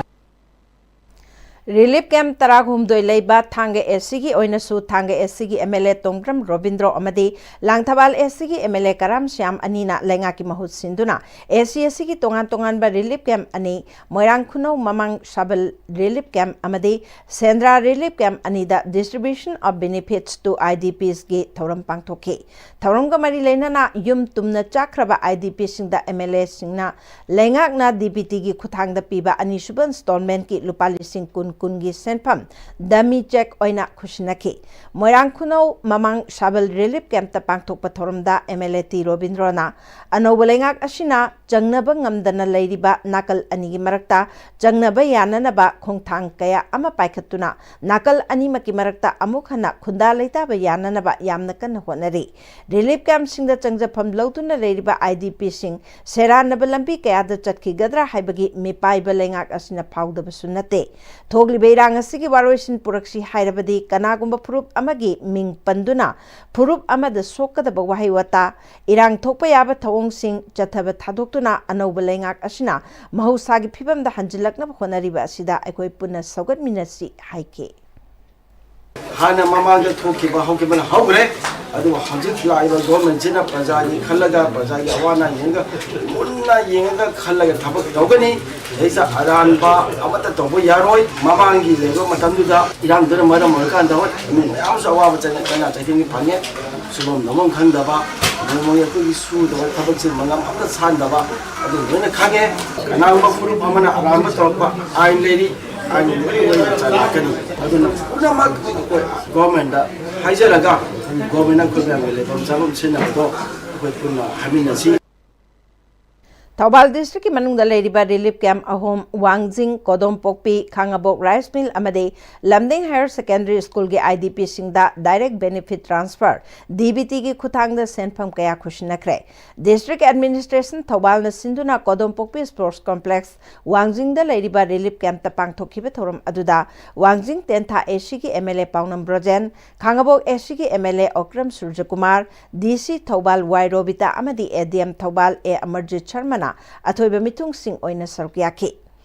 ꯔꯤꯂꯤꯐ ꯀꯦꯝꯞ ꯇꯔꯥꯍꯨꯝꯗꯣꯏ ꯂꯩꯕ ꯊꯥꯡꯒ ꯑꯦꯁꯤꯒꯤ ꯑꯣꯏꯅꯁꯨ ꯊꯥꯡꯒ ꯑꯦꯁꯤꯒꯤ ꯑꯦꯝ ꯑꯦꯜ ꯑꯦ ꯇꯣꯡꯕ꯭ꯔꯝ ꯔꯣꯕꯤꯟꯗ꯭ꯔꯣ ꯑꯃꯗꯤ ꯂꯥꯡꯊꯕꯥꯜ ꯑꯦꯁꯤꯒꯤ ꯑꯦꯝ ꯑꯦꯜ ꯑꯦ ꯀꯔꯥꯝ ꯁ꯭ꯌꯥꯝ ꯑꯅꯤꯅ ꯂꯩꯉꯥꯛꯀꯤ ꯃꯍꯨꯠ ꯁꯤꯟꯗꯨꯅ ꯑꯦꯁꯤ ꯑꯦꯁꯤꯒꯤ ꯇꯣꯉꯥꯟ ꯇꯣꯉꯥꯟꯕ ꯔꯤꯂꯤꯐ ꯀꯦꯝꯞ ꯑꯅꯤ, ꯃꯣꯏꯔꯥꯡ ꯈꯨꯅꯧ ꯃꯃꯥꯡ ꯁꯥꯕꯜ ꯔꯤꯂꯤꯐ ꯀꯦꯝꯞ ꯑꯃꯗꯤ ꯁꯦꯟꯗ꯭ꯔꯥ ꯔꯤꯂꯤꯐ ꯀꯦꯝꯞ ꯑꯅꯤꯗ distribution of benefits to I D Psꯒꯤ ꯊꯧꯔꯝ ꯄꯥꯡꯊꯣꯛꯈꯤ꯫ ꯊꯧꯔꯝꯒ ꯃꯔꯤ ꯂꯩꯅꯅ ꯌꯨꯝ ꯇꯨꯝꯅ ꯆꯥꯛꯈ꯭ꯔꯕ I D Pꯁꯤꯡꯗ ꯑꯦꯝ ꯑꯦꯜ ꯑꯦꯁꯤꯡꯅ ꯂꯩꯉꯥꯛꯅ ꯗꯤ ꯕꯤ ꯇꯤꯒꯤ ꯈꯨꯠꯊꯥꯡꯗ ꯄꯤꯕ ꯑꯅꯤꯁꯨꯕ installmentꯀꯤ ꯂꯨꯄꯥ ꯂꯤꯁꯤꯡ ꯀꯨꯟ ꯀꯨꯟꯒꯤ ꯁꯦꯟꯐꯝ dummy cheque ꯑꯣꯏꯅ ꯈꯨꯠꯁꯤꯟꯅꯈꯤ꯫ ꯃꯣꯏꯔꯥꯡ ꯈꯨꯅꯧ ꯃꯃꯥꯡ ꯁꯥꯕꯜ ꯔꯤꯂꯤꯐ ꯀꯦꯝꯞꯇ ꯄꯥꯡꯊꯣꯛꯄ ꯊꯧꯔꯝꯗ ꯑꯦꯝ ꯑꯦꯜ ꯑꯦ ꯇꯤ ꯔꯣꯕꯤꯟꯗ꯭ꯔꯣꯅ ꯑꯅꯧꯕ ꯂꯩꯉꯥꯛ ꯑꯁꯤꯅ ꯆꯪꯅꯕ ꯉꯝꯗꯅ ꯂꯩꯔꯤꯕ ꯅꯥꯀꯜ ꯑꯅꯤꯒꯤ ꯃꯔꯛꯇ ꯆꯪꯅꯕ ꯌꯥꯅꯅꯕ ꯈꯣꯡꯊꯥꯡ ꯀꯌꯥ ꯑꯃ ꯄꯥꯏꯈꯠꯇꯨꯅ ꯅꯥꯀꯜ ꯑꯅꯤꯃꯛꯀꯤ ꯃꯔꯛꯇ ꯑꯃꯨꯛ ꯍꯟꯅ ꯈꯨꯟꯗꯥ ꯂꯩꯇꯥꯕ ꯌꯥꯅꯅꯕ ꯌꯥꯝꯅ ꯀꯟꯅ ꯍꯣꯠꯅꯔꯤ꯫ ꯔꯤꯂꯤꯐ ꯀꯦꯝꯞꯁꯤꯡꯗ ꯆꯪꯖꯐꯝ ꯂꯧꯗꯨꯅ ꯂꯩꯔꯤꯕ I D Pꯁꯤꯡ ꯁꯦꯔꯥꯟꯅꯕ ꯂꯝꯕꯤ ꯀꯌꯥꯗ ꯆꯠꯈꯤꯒꯗ꯭ꯔꯥ ꯍꯥꯏꯕꯒꯤ ꯃꯤꯄꯥꯏꯕ ꯂꯩꯉꯥꯛ ꯑꯁꯤꯅ ꯐꯥꯎꯗꯕꯁꯨ ꯅꯠꯇꯦ꯫ ꯊꯣꯛꯂꯤꯕ ꯏꯔꯥꯡ ꯑꯁꯤꯒꯤ ꯋꯥꯔꯣꯏꯁꯤꯟ ꯄꯨꯔꯛꯁꯤ ꯍꯥꯏꯔꯕꯗꯤ ꯀꯅꯥꯒꯨꯝꯕ ꯐꯨꯔꯨꯞ ꯑꯃꯒꯤ ꯃꯤꯡ ꯄꯟꯗꯨꯅ ꯐꯨꯔꯨꯞ ꯑꯃꯗ ꯁꯣꯛꯀꯗꯕ ꯋꯥꯍꯩ ꯋꯥꯇꯥ, ꯏꯔꯥꯡ ꯊꯣꯛꯄ ꯌꯥꯕ ꯊꯧꯑꯣꯡꯁꯤꯡ ꯆꯠꯊꯕ ꯊꯥꯗꯣꯛꯇꯨꯅ ꯑꯅꯧꯕ ꯂꯩꯉꯥꯛ ꯑꯁꯤꯅ ꯃꯍꯧꯁꯥꯒꯤ ꯐꯤꯕꯝꯗ ꯍꯟꯖꯤꯜꯂꯛꯅꯕ ꯍꯣꯠꯅꯔꯤꯕ ꯑꯁꯤꯗ ꯑꯩꯈꯣꯏ ꯄꯨꯟꯅ ꯁꯧꯒꯠꯃꯤꯟꯅꯁꯤ ꯍꯥꯏꯈꯤ꯫ ꯍꯥꯟꯅ ꯃꯃꯥꯡꯗ ꯊꯣꯛꯈꯤꯕ ꯍꯧꯈꯤꯕꯅ ꯍꯧꯈ꯭ꯔꯦ, ꯑꯗꯨꯕꯨ ꯍꯧꯖꯤꯛ ꯂꯥꯛꯏꯕ ꯒꯣꯔꯃꯦꯟꯁꯤꯅ ꯄ꯭ꯔꯖꯥꯒꯤ ꯈꯜꯂꯒ, ꯄ꯭ꯔꯖꯥꯒꯤ ꯑꯋꯥ ꯑꯅꯥ ꯌꯦꯡꯉꯒ, ꯃꯨꯟꯅ ꯌꯦꯡꯉꯒ ꯈꯜꯂꯒ ꯊꯕꯛ ꯇꯧꯒꯅꯤ꯫ ꯁꯤꯗꯩꯁꯤꯗ ꯑꯔꯥꯟꯕ ꯑꯃꯠꯇ ꯇꯧꯕ ꯌꯥꯔꯣꯏ꯫ ꯃꯃꯥꯡꯒꯤ ꯂꯩꯕ ꯃꯇꯝꯗꯨꯗ ꯏꯔꯥꯡꯗꯨꯅ ꯃꯔꯝ ꯑꯣꯏꯔꯀꯥꯟꯗ ꯍꯣꯏ ꯃꯤ ꯃꯌꯥꯝꯁꯨ ꯑꯋꯥꯕ ꯆꯩꯅ ꯆꯩꯊꯦꯡꯗꯤ ꯐꯪꯉꯦ꯫ ꯁꯨꯐꯝ ꯅꯣꯝꯐꯝ ꯈꯪꯗꯕ, ꯅꯣꯡꯃꯒꯤ ꯑꯩꯈꯣꯏꯒꯤ ꯁꯨꯗꯕ ꯊꯕꯛꯁꯦ ꯃꯉꯝ ꯑꯝꯇ ꯁꯥꯟꯗꯕ, ꯑꯗꯨ ꯂꯣꯏꯅ ꯈꯪꯉꯦ꯫ ꯀꯅꯥꯒꯨꯝꯕ ꯐꯨꯔꯨꯞ ꯑꯃꯅ ꯑꯔꯥꯟꯕ ꯇꯧꯔꯛꯄ ꯑꯥꯏꯟ ꯂꯩꯔꯤ, ꯑꯥꯏꯟ ꯂꯣꯏꯅ ꯆꯂꯥꯛꯀꯅꯤ꯫ ꯑꯗꯨꯅ ꯄꯨꯝꯅꯃꯛ ꯑꯩꯈꯣꯏ ꯒꯣꯔꯃꯦꯟꯗ ꯍꯥꯏꯖꯔꯒ ꯒꯣꯔꯃꯦꯟꯅ ꯑꯩꯈꯣꯏ ꯃꯌꯥꯝꯒꯤ ꯂꯩꯐꯝ ꯆꯥꯐꯝ ꯁꯤꯖꯤꯟꯅꯕꯗꯣ ꯑꯩꯈꯣꯏ ꯄꯨꯟꯅ ꯍꯥꯏꯃꯤꯟꯅꯁꯤ꯫ ꯊꯧꯕꯥꯜ ꯗꯤꯁꯇ꯭ꯔꯤꯛꯀꯤ ꯃꯅꯨꯡꯗ ꯂꯩꯔꯤꯕ ꯔꯤꯂꯤꯐ ꯀꯦꯝꯞ ꯑꯍꯨꯝ, ꯋꯥꯡꯖꯤꯡ, ꯀꯣꯗꯣꯝꯄꯣꯛꯄꯤ, ꯈꯥꯉꯕꯣꯛ ꯔꯥꯏꯁ ꯃꯤꯜ ꯑꯃꯗꯤ ꯂꯝꯗꯤꯡ ꯍꯥꯌꯔ ꯁꯦꯀꯦꯟꯗꯔꯤ ꯁ꯭ꯀꯨꯜꯒꯤ I D Pꯁꯤꯡꯗ direct benefit transfer, D B Tꯒꯤ ꯈꯨꯠꯊꯥꯡꯗ ꯁꯦꯟꯐꯝ ꯀꯌꯥ ꯈꯨꯠꯁꯤꯟꯅꯈ꯭ꯔꯦ꯫ ꯗꯤꯁꯇ꯭ꯔꯤꯛ ꯑꯦꯗꯃꯤꯅꯤꯁꯇ꯭ꯔꯦꯁꯟ ꯊꯧꯕꯥꯜꯅ ꯁꯤꯟꯗꯨꯅ ꯀꯣꯗꯣꯝꯄꯣꯛꯄꯤ ꯁ꯭ꯄꯣꯔꯠꯁ ꯀꯣꯝꯄ꯭ꯂꯦꯛꯁ ꯋꯥꯡꯖꯤꯡꯗ ꯂꯩꯔꯤꯕ ꯔꯤꯂꯤꯐ ꯀꯦꯝꯞꯇ ꯄꯥꯡꯊꯣꯛꯈꯤꯕ ꯊꯧꯔꯝ ꯑꯗꯨꯗ ꯋꯥꯡꯖꯤꯡ ꯇꯦꯟꯊꯥ ꯑꯦꯁꯤꯒꯤ M L A Paonam Brojen, Khangabok ꯑꯦꯁꯤꯒꯤ M L A Okram Surjakumar, D C Thoubal Y Robita ꯑꯃꯗꯤ A D M Thoubal A Amarjit ꯁꯔꯃꯅ ꯑꯊꯣꯏꯕ ꯃꯤꯊꯨꯡꯁꯤꯡ ꯑꯣꯏꯅ ꯁꯔꯨꯛ ꯌꯥꯈꯤ꯫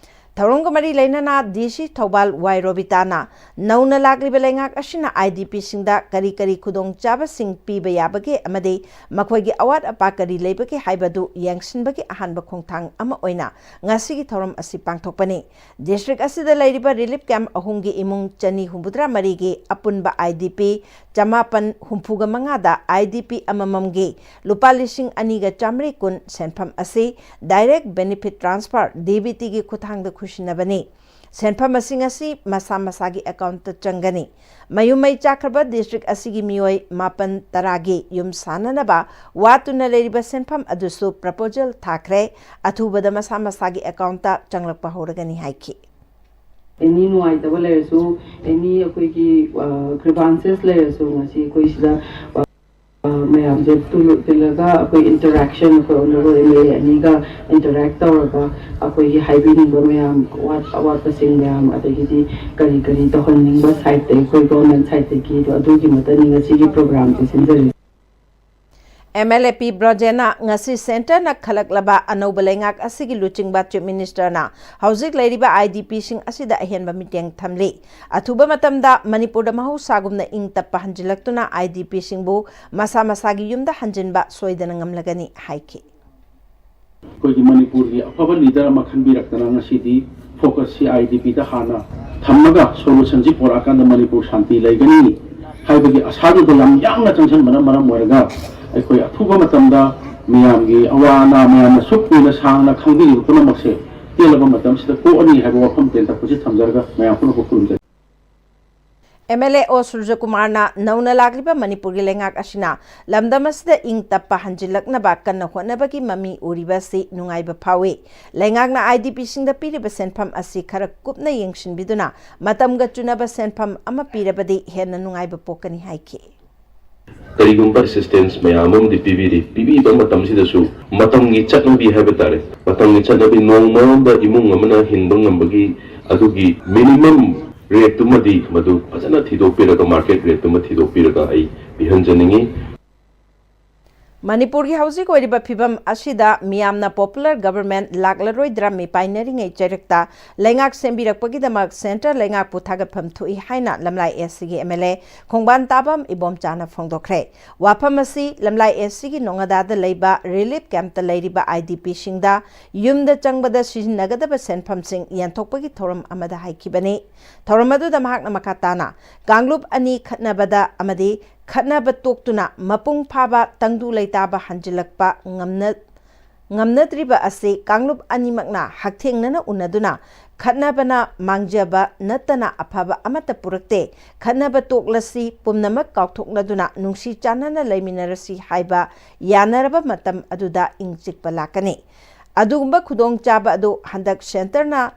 ꯊꯧꯔꯝꯒ ꯃꯔꯤ ꯂꯩꯅꯅ ꯗꯤ ꯁꯤ ꯊꯧꯕꯥꯜ ꯋꯥꯏ ꯔꯣꯕꯤꯇꯥꯅ ꯅꯧꯅ ꯂꯥꯛꯂꯤꯕ ꯂꯩꯉꯥꯛ ꯑꯁꯤꯅ ꯑꯥꯏ ꯗꯤ ꯄꯤꯁꯤꯡꯗ ꯀꯔꯤ ꯀꯔꯤ ꯈꯨꯗꯣꯡꯆꯥꯕꯁꯤꯡ ꯄꯤꯕ ꯌꯥꯕꯒꯦ ꯑꯃꯗꯤ ꯃꯈꯣꯏꯒꯤ ꯑꯋꯥꯠ ꯑꯄꯥ ꯀꯔꯤ ꯂꯩꯕꯒꯦ ꯍꯥꯏꯕꯗꯨ ꯌꯦꯡꯁꯤꯟꯕꯒꯤ ꯑꯍꯥꯟꯕ ꯈꯣꯡꯊꯥꯡ ꯑꯃ ꯑꯣꯏꯅ ꯉꯁꯤꯒꯤ ꯊꯧꯔꯝ ꯑꯁꯤ ꯄꯥꯡꯊꯣꯛꯄꯅꯤ꯫ ꯗꯤꯁꯇ꯭ꯔꯤꯛ ꯑꯁꯤꯗ ꯂꯩꯔꯤꯕ ꯔꯤꯂꯤꯐ ꯀꯦꯝꯞ ꯑꯍꯨꯝꯒꯤ ꯏꯃꯨꯡ ꯆꯅꯤ ꯍꯨꯝꯐꯨꯇꯔꯥ ꯃꯔꯤꯒꯤ ꯑꯄꯨꯟꯕ ꯑꯥꯏ ꯗꯤ ꯄꯤ ꯆꯃꯥꯄꯟ ꯍꯨꯝꯐꯨꯒ ꯃꯉꯥꯗ ꯑꯥꯏ ꯗꯤ ꯄꯤ ꯑꯃꯃꯝꯒꯤ ꯂꯨꯄꯥ ꯂꯤꯁꯤꯡ ꯑꯅꯤꯒ ꯆꯥꯃꯔꯤ ꯀꯨꯟ ꯁꯦꯟꯐꯝ ꯑꯁꯤ direct benefit transfer, D B ꯇꯤꯒꯤ ꯈꯨꯠꯊꯥꯡꯗ ꯈꯨꯠꯁꯤꯟꯅꯕꯅꯤ꯫ ꯁꯦꯟꯐꯝ ꯑꯁꯤꯡ ꯑꯁꯤ ꯃꯁꯥ ꯃꯁꯥꯒꯤ ꯑꯦꯀꯥꯎꯟꯠꯇ ꯆꯪꯒꯅꯤ꯫ ꯃꯌꯨꯝ ꯃꯩ ꯆꯥꯛꯈ꯭ꯔꯕ ꯗꯤꯁꯇ꯭ꯔꯤꯛ ꯑꯁꯤꯒꯤ ꯃꯤꯑꯣꯏ ꯃꯥꯄꯟ ꯇꯔꯥꯒꯤ ꯌꯨꯝ ꯁꯥꯅꯅꯕ ꯋꯥꯠꯇꯨꯅ ꯂꯩꯔꯤꯕ ꯁꯦꯟꯐꯝ ꯑꯗꯨꯁꯨ ꯄ꯭ꯔꯄꯣꯖꯦꯜ ꯊꯥꯈ꯭ꯔꯦ꯫ ꯑꯊꯨꯕꯗ ꯃꯁꯥ ꯃꯁꯥꯒꯤ ꯑꯦꯀꯥꯎꯟꯠꯇ ꯆꯪꯂꯛꯄ ꯍꯧꯔꯒꯅꯤ ꯍꯥꯏꯈꯤ꯫ ꯑꯦꯅꯤ ꯅꯨꯡꯉꯥꯏꯇꯕ ꯂꯩꯔꯁꯨ, ꯑꯦꯅꯤ ꯑꯩꯈꯣꯏꯒꯤ, ꯑ, ꯒ꯭ꯔꯤꯚꯥꯟꯁꯦꯁ ꯂꯩꯔꯁꯨ ꯉꯁꯤ ꯑꯩꯈꯣꯏ ꯁꯤꯗ, ꯑ, ꯑ, ꯃꯌꯥꯝꯁꯦ ꯇꯨ-, ꯇꯤꯜꯂꯒ ꯑꯩꯈꯣꯏ ꯏꯟꯇꯔꯦꯛꯁꯟ, ꯑꯩꯈꯣꯏ ꯑꯣꯅꯔꯦꯕꯜ ꯑꯦꯝ ꯑꯦꯜ ꯑꯦ ꯑꯅꯤꯒ ꯏꯟꯇꯔꯦꯛ ꯇꯧꯔꯒ ꯑꯩꯈꯣꯏꯒꯤ ꯍꯥꯏꯕꯤꯅꯤꯡꯕ ꯃꯌꯥꯝ, ꯑꯋꯥꯠ-, ꯑꯋꯥꯠꯄꯁꯤꯡ ꯃꯌꯥꯝ, ꯑꯗꯒꯤꯗꯤ ꯀꯔꯤ ꯀꯔꯤ ꯇꯧꯍꯟꯅꯤꯡꯕ ꯁꯥꯏꯠꯇ, ꯑꯩꯈꯣꯏ ꯒꯣꯔꯃꯦꯟ ꯁꯥꯏꯠꯇꯒꯤ, ꯑꯗꯣ ꯑꯗꯨꯒꯤ ꯃꯇꯨꯡ ꯏꯟꯅ ꯉꯁꯤꯒꯤ ꯄ꯭ꯔꯣꯒ꯭ꯔꯥꯝꯁꯦ ꯁꯤꯟꯖꯔꯤ꯫ ꯑꯦꯝ ꯑꯦꯜ ꯑꯦ ꯄꯤ ꯕ꯭ꯔꯣꯖꯦꯟꯅ ꯉꯁꯤ ꯁꯦꯟꯇꯔꯅ ꯈꯜꯂꯛꯂꯕ ꯑꯅꯧꯕ ꯂꯩꯉꯥꯛ ꯑꯁꯤꯒꯤ ꯂꯨꯆꯤꯡꯕ ꯆꯤꯐ ꯃꯤꯅꯤꯁꯇꯔꯅ ꯍꯧꯖꯤꯛ ꯂꯩꯔꯤꯕ ꯑꯥꯏ ꯗꯤ ꯄꯤꯁꯤꯡ ꯑꯁꯤꯗ ꯑꯍꯦꯟꯕ ꯃꯤꯠꯌꯦꯡ ꯊꯝꯂꯤ꯫ ꯑꯊꯨꯕ ꯃꯇꯝꯗ ꯃꯅꯤꯄꯨꯔꯗ ꯃꯍꯧꯁꯥꯒꯨꯝꯅ ꯏꯪ ꯇꯞꯄ ꯍꯟꯖꯤꯜꯂꯛꯇꯨꯅ ꯑꯥꯏ ꯗꯤ ꯄꯤꯁꯤꯡꯕꯨ ꯃꯁꯥ ꯃꯁꯥꯒꯤ ꯌꯨꯝꯗ ꯍꯟꯖꯤꯟꯕ ꯁꯣꯏꯗꯅ ꯉꯝꯂꯒꯅꯤ ꯍꯥꯏꯈꯤ꯫ ꯑꯩꯈꯣꯏꯒꯤ ꯃꯅꯤꯄꯨꯔꯒꯤ ꯑꯐꯕ ꯂꯤꯗꯔ ꯑꯃ ꯈꯟꯕꯤꯔꯛꯇꯅ ꯉꯁꯤꯗꯤ ꯐꯣꯀꯁꯁꯤ ꯑꯥꯏ ꯗꯤ ꯄꯤꯗ ꯍꯥꯟꯅ ꯊꯝꯃꯒ ꯁꯣꯂꯨꯁꯟꯁꯤ ꯄꯨꯔꯛꯑꯀꯥꯟꯗ ꯃꯅꯤꯄꯨꯔ ꯁꯥꯟꯇꯤ ꯂꯩꯒꯅꯤ ꯍꯥꯏꯕꯒꯤ ꯑꯁꯥꯗꯨꯗ ꯌꯥꯝ ꯌꯥꯡꯅ ꯆꯪꯁꯤꯟꯕꯅ ꯃꯔꯝ ꯑꯣꯏꯔꯒ ꯑꯩꯈꯣꯏ ꯑꯊꯨꯕ ꯃꯇꯝꯗ ꯃꯤꯌꯥꯝꯒꯤ ꯑꯋꯥ ꯑꯅꯥ, ꯃꯌꯥꯝꯅ ꯁꯨꯛ ꯀꯨꯏꯅ ꯁꯥꯡꯅ ꯈꯪꯕꯤꯔꯤꯕ ꯄꯨꯝꯅꯃꯛꯁꯦ ꯇꯦꯜꯂꯕ ꯃꯇꯝꯁꯤꯗ ꯀꯣꯛꯑꯅꯤ ꯍꯥꯏꯕ ꯋꯥꯐꯝ ꯇꯦꯟꯇꯛꯄꯁꯤ ꯊꯝꯖꯔꯒ ꯃꯌꯥꯝ ꯄꯨꯝꯅꯃꯛꯄꯨ ꯈꯨꯔꯨꯝꯖꯔꯤ꯫ ꯑꯦꯝ ꯑꯦꯜ ꯑꯦ ꯑꯣ ꯁꯨꯔꯖꯀꯨꯃꯥꯔꯅ ꯅꯧꯅ ꯂꯥꯛꯂꯤꯕ ꯃꯅꯤꯄꯨꯔꯒꯤ ꯂꯩꯉꯥꯛ ꯑꯁꯤꯅ ꯂꯝꯗꯝ ꯑꯁꯤꯗ ꯏꯪ ꯇꯞꯄ ꯍꯟꯖꯤꯜꯂꯛꯅꯕ ꯀꯟꯅ ꯍꯣꯠꯅꯕꯒꯤ ꯃꯃꯤ ꯎꯔꯤꯕ ꯑꯁꯤ ꯅꯨꯡꯉꯥꯏꯕ ꯐꯥꯎꯏ꯫ ꯂꯩꯉꯥꯛꯅ ꯑꯥꯏ ꯗꯤ ꯄꯤꯁꯤꯡꯗ ꯄꯤꯔꯤꯕ ꯁꯦꯟꯐꯝ ꯑꯁꯤ ꯈꯔ ꯀꯨꯞꯅ ꯌꯦꯡꯁꯤꯟꯕꯤꯗꯨꯅ ꯃꯇꯝꯒ ꯆꯨꯅꯕ ꯁꯦꯟꯐꯝ ꯑꯃ ꯄꯤꯔꯕꯗꯤ ꯍꯦꯟꯅ ꯅꯨꯡꯉꯥꯏꯕ ꯄꯣꯛꯀꯅꯤ ꯍꯥꯏꯈꯤ꯫ ꯀꯔꯤꯒꯨꯝꯕ ꯑꯦꯁꯤꯁꯇꯦꯟꯁ ꯃꯌꯥꯝ ꯑꯃꯗꯤ ꯄꯤꯕꯤꯔꯤ꯫ ꯄꯤꯕꯤꯕ ꯃꯇꯝꯁꯤꯗꯁꯨ ꯃꯇꯝꯒꯤ ꯆꯠꯅꯕꯤ ꯍꯥꯏꯕ ꯇꯥꯔꯦ, ꯃꯇꯝꯒꯤ ꯆꯠꯅꯕꯤ, ꯅꯣꯡꯃ ꯑꯃꯗ ꯏꯃꯨꯡ ꯑꯃꯅ ꯍꯤꯡꯕ ꯉꯝꯕꯒꯤ ꯑꯗꯨꯒꯤ ꯃꯤꯅꯤꯃꯝ ꯔꯦꯠꯇꯨꯃꯗꯤ ꯃꯗꯨ ꯐꯖꯅ ꯊꯤꯗꯣꯛꯄꯤꯔꯒ, ꯃꯥꯔꯀꯦꯠ ꯔꯦꯠꯇꯨꯃ ꯊꯤꯗꯣꯛꯄꯤꯔꯒ ꯑꯩ ꯄꯤꯍꯟꯖꯅꯤꯡꯏ꯫ ꯃꯅꯤꯄꯨꯔꯒꯤ ꯍꯧꯖꯤꯛ ꯑꯣꯏꯔꯤꯕ ꯐꯤꯕꯝ ꯑꯁꯤꯗ ꯃꯤꯌꯥꯝꯅ popular government ꯂꯥꯛꯂꯔꯣꯏꯗ꯭ꯔꯥ ꯃꯤꯄꯥꯏꯅꯔꯤꯉꯩ ꯆꯩꯔꯛꯇ ꯂꯩꯉꯥꯛ ꯁꯦꯝꯕꯤꯔꯛꯄꯒꯤꯗꯃꯛ centre ꯂꯩꯉꯥꯛꯄꯨ ꯊꯥꯒꯠꯐꯝ ꯊꯣꯛꯏ ꯍꯥꯏꯅ ꯂꯝꯂꯥꯏ SCꯒꯤ MLA ꯈꯣꯡꯕꯥꯟ ꯇꯥꯕꯝ ꯏꯕꯣꯝꯆꯥꯅ ꯐꯣꯡꯗꯣꯛꯈ꯭ꯔꯦ꯫ ꯋꯥꯐꯝ ꯑꯁꯤ ꯂꯝꯂꯥꯏ SCꯒꯤ ꯅꯣꯉꯥꯗꯥꯗ ꯂꯩꯕ relief campꯇ ꯂꯩꯔꯤꯕ IDPꯁꯤꯡꯗ ꯌꯨꯝꯗ ꯆꯪꯕꯗ ꯁꯤꯖꯤꯟꯅꯒꯗꯕ ꯁꯦꯟꯐꯝꯁꯤꯡ ꯌꯦꯟꯊꯣꯛꯄꯒꯤ ꯊꯧꯔꯝ ꯑꯃꯗ ꯍꯥꯏꯈꯤꯕꯅꯤ꯫ ꯊꯧꯔꯝ ꯑꯗꯨꯗ ꯃꯍꯥꯛꯅ ꯃꯈꯥ ꯇꯥꯅ ꯀꯥꯡꯂꯨꯞ ꯑꯅꯤ ꯈꯠꯅꯕꯗ ꯑꯃꯗꯤ ꯈꯠꯅꯕ ꯇꯣꯛꯇꯨꯅ ꯃꯄꯨꯡ ꯐꯥꯕ ꯇꯪꯗꯨ ꯂꯩꯇꯥꯕ ꯍꯟꯖꯤꯜꯂꯛꯄ ꯉꯝꯅ-, ꯉꯝꯅꯗ꯭ꯔꯤꯕ ꯑꯁꯤ ꯀꯥꯡꯂꯨꯞ ꯑꯅꯤꯃꯛꯅ ꯍꯛꯊꯦꯡꯅꯅ ꯎꯅꯗꯨꯅ ꯈꯠꯅꯕꯅ ꯃꯥꯡꯖꯕ ꯅꯠꯇꯅ ꯑꯐꯕ ꯑꯃꯠꯇ ꯄꯨꯔꯛꯇꯦ꯫ ꯈꯠꯅꯕ ꯇꯣꯛꯂꯁꯤ, ꯄꯨꯝꯅꯃꯛ ꯀꯥꯎꯊꯣꯛꯅꯗꯨꯅ ꯅꯨꯡꯁꯤ ꯆꯥꯟꯅꯅ ꯂꯩꯃꯤꯟꯅꯔꯁꯤ ꯍꯥꯏꯕ ꯌꯥꯅꯔꯕ ꯃꯇꯝ ꯑꯗꯨꯗ ꯏꯪ ꯆꯤꯛꯄ ꯂꯥꯛꯀꯅꯤ꯫ ꯑꯗꯨꯒꯨꯝꯕ ꯈꯨꯗꯣꯡꯆꯥꯕ ꯑꯗꯨ ꯍꯟꯗꯛ centreꯅ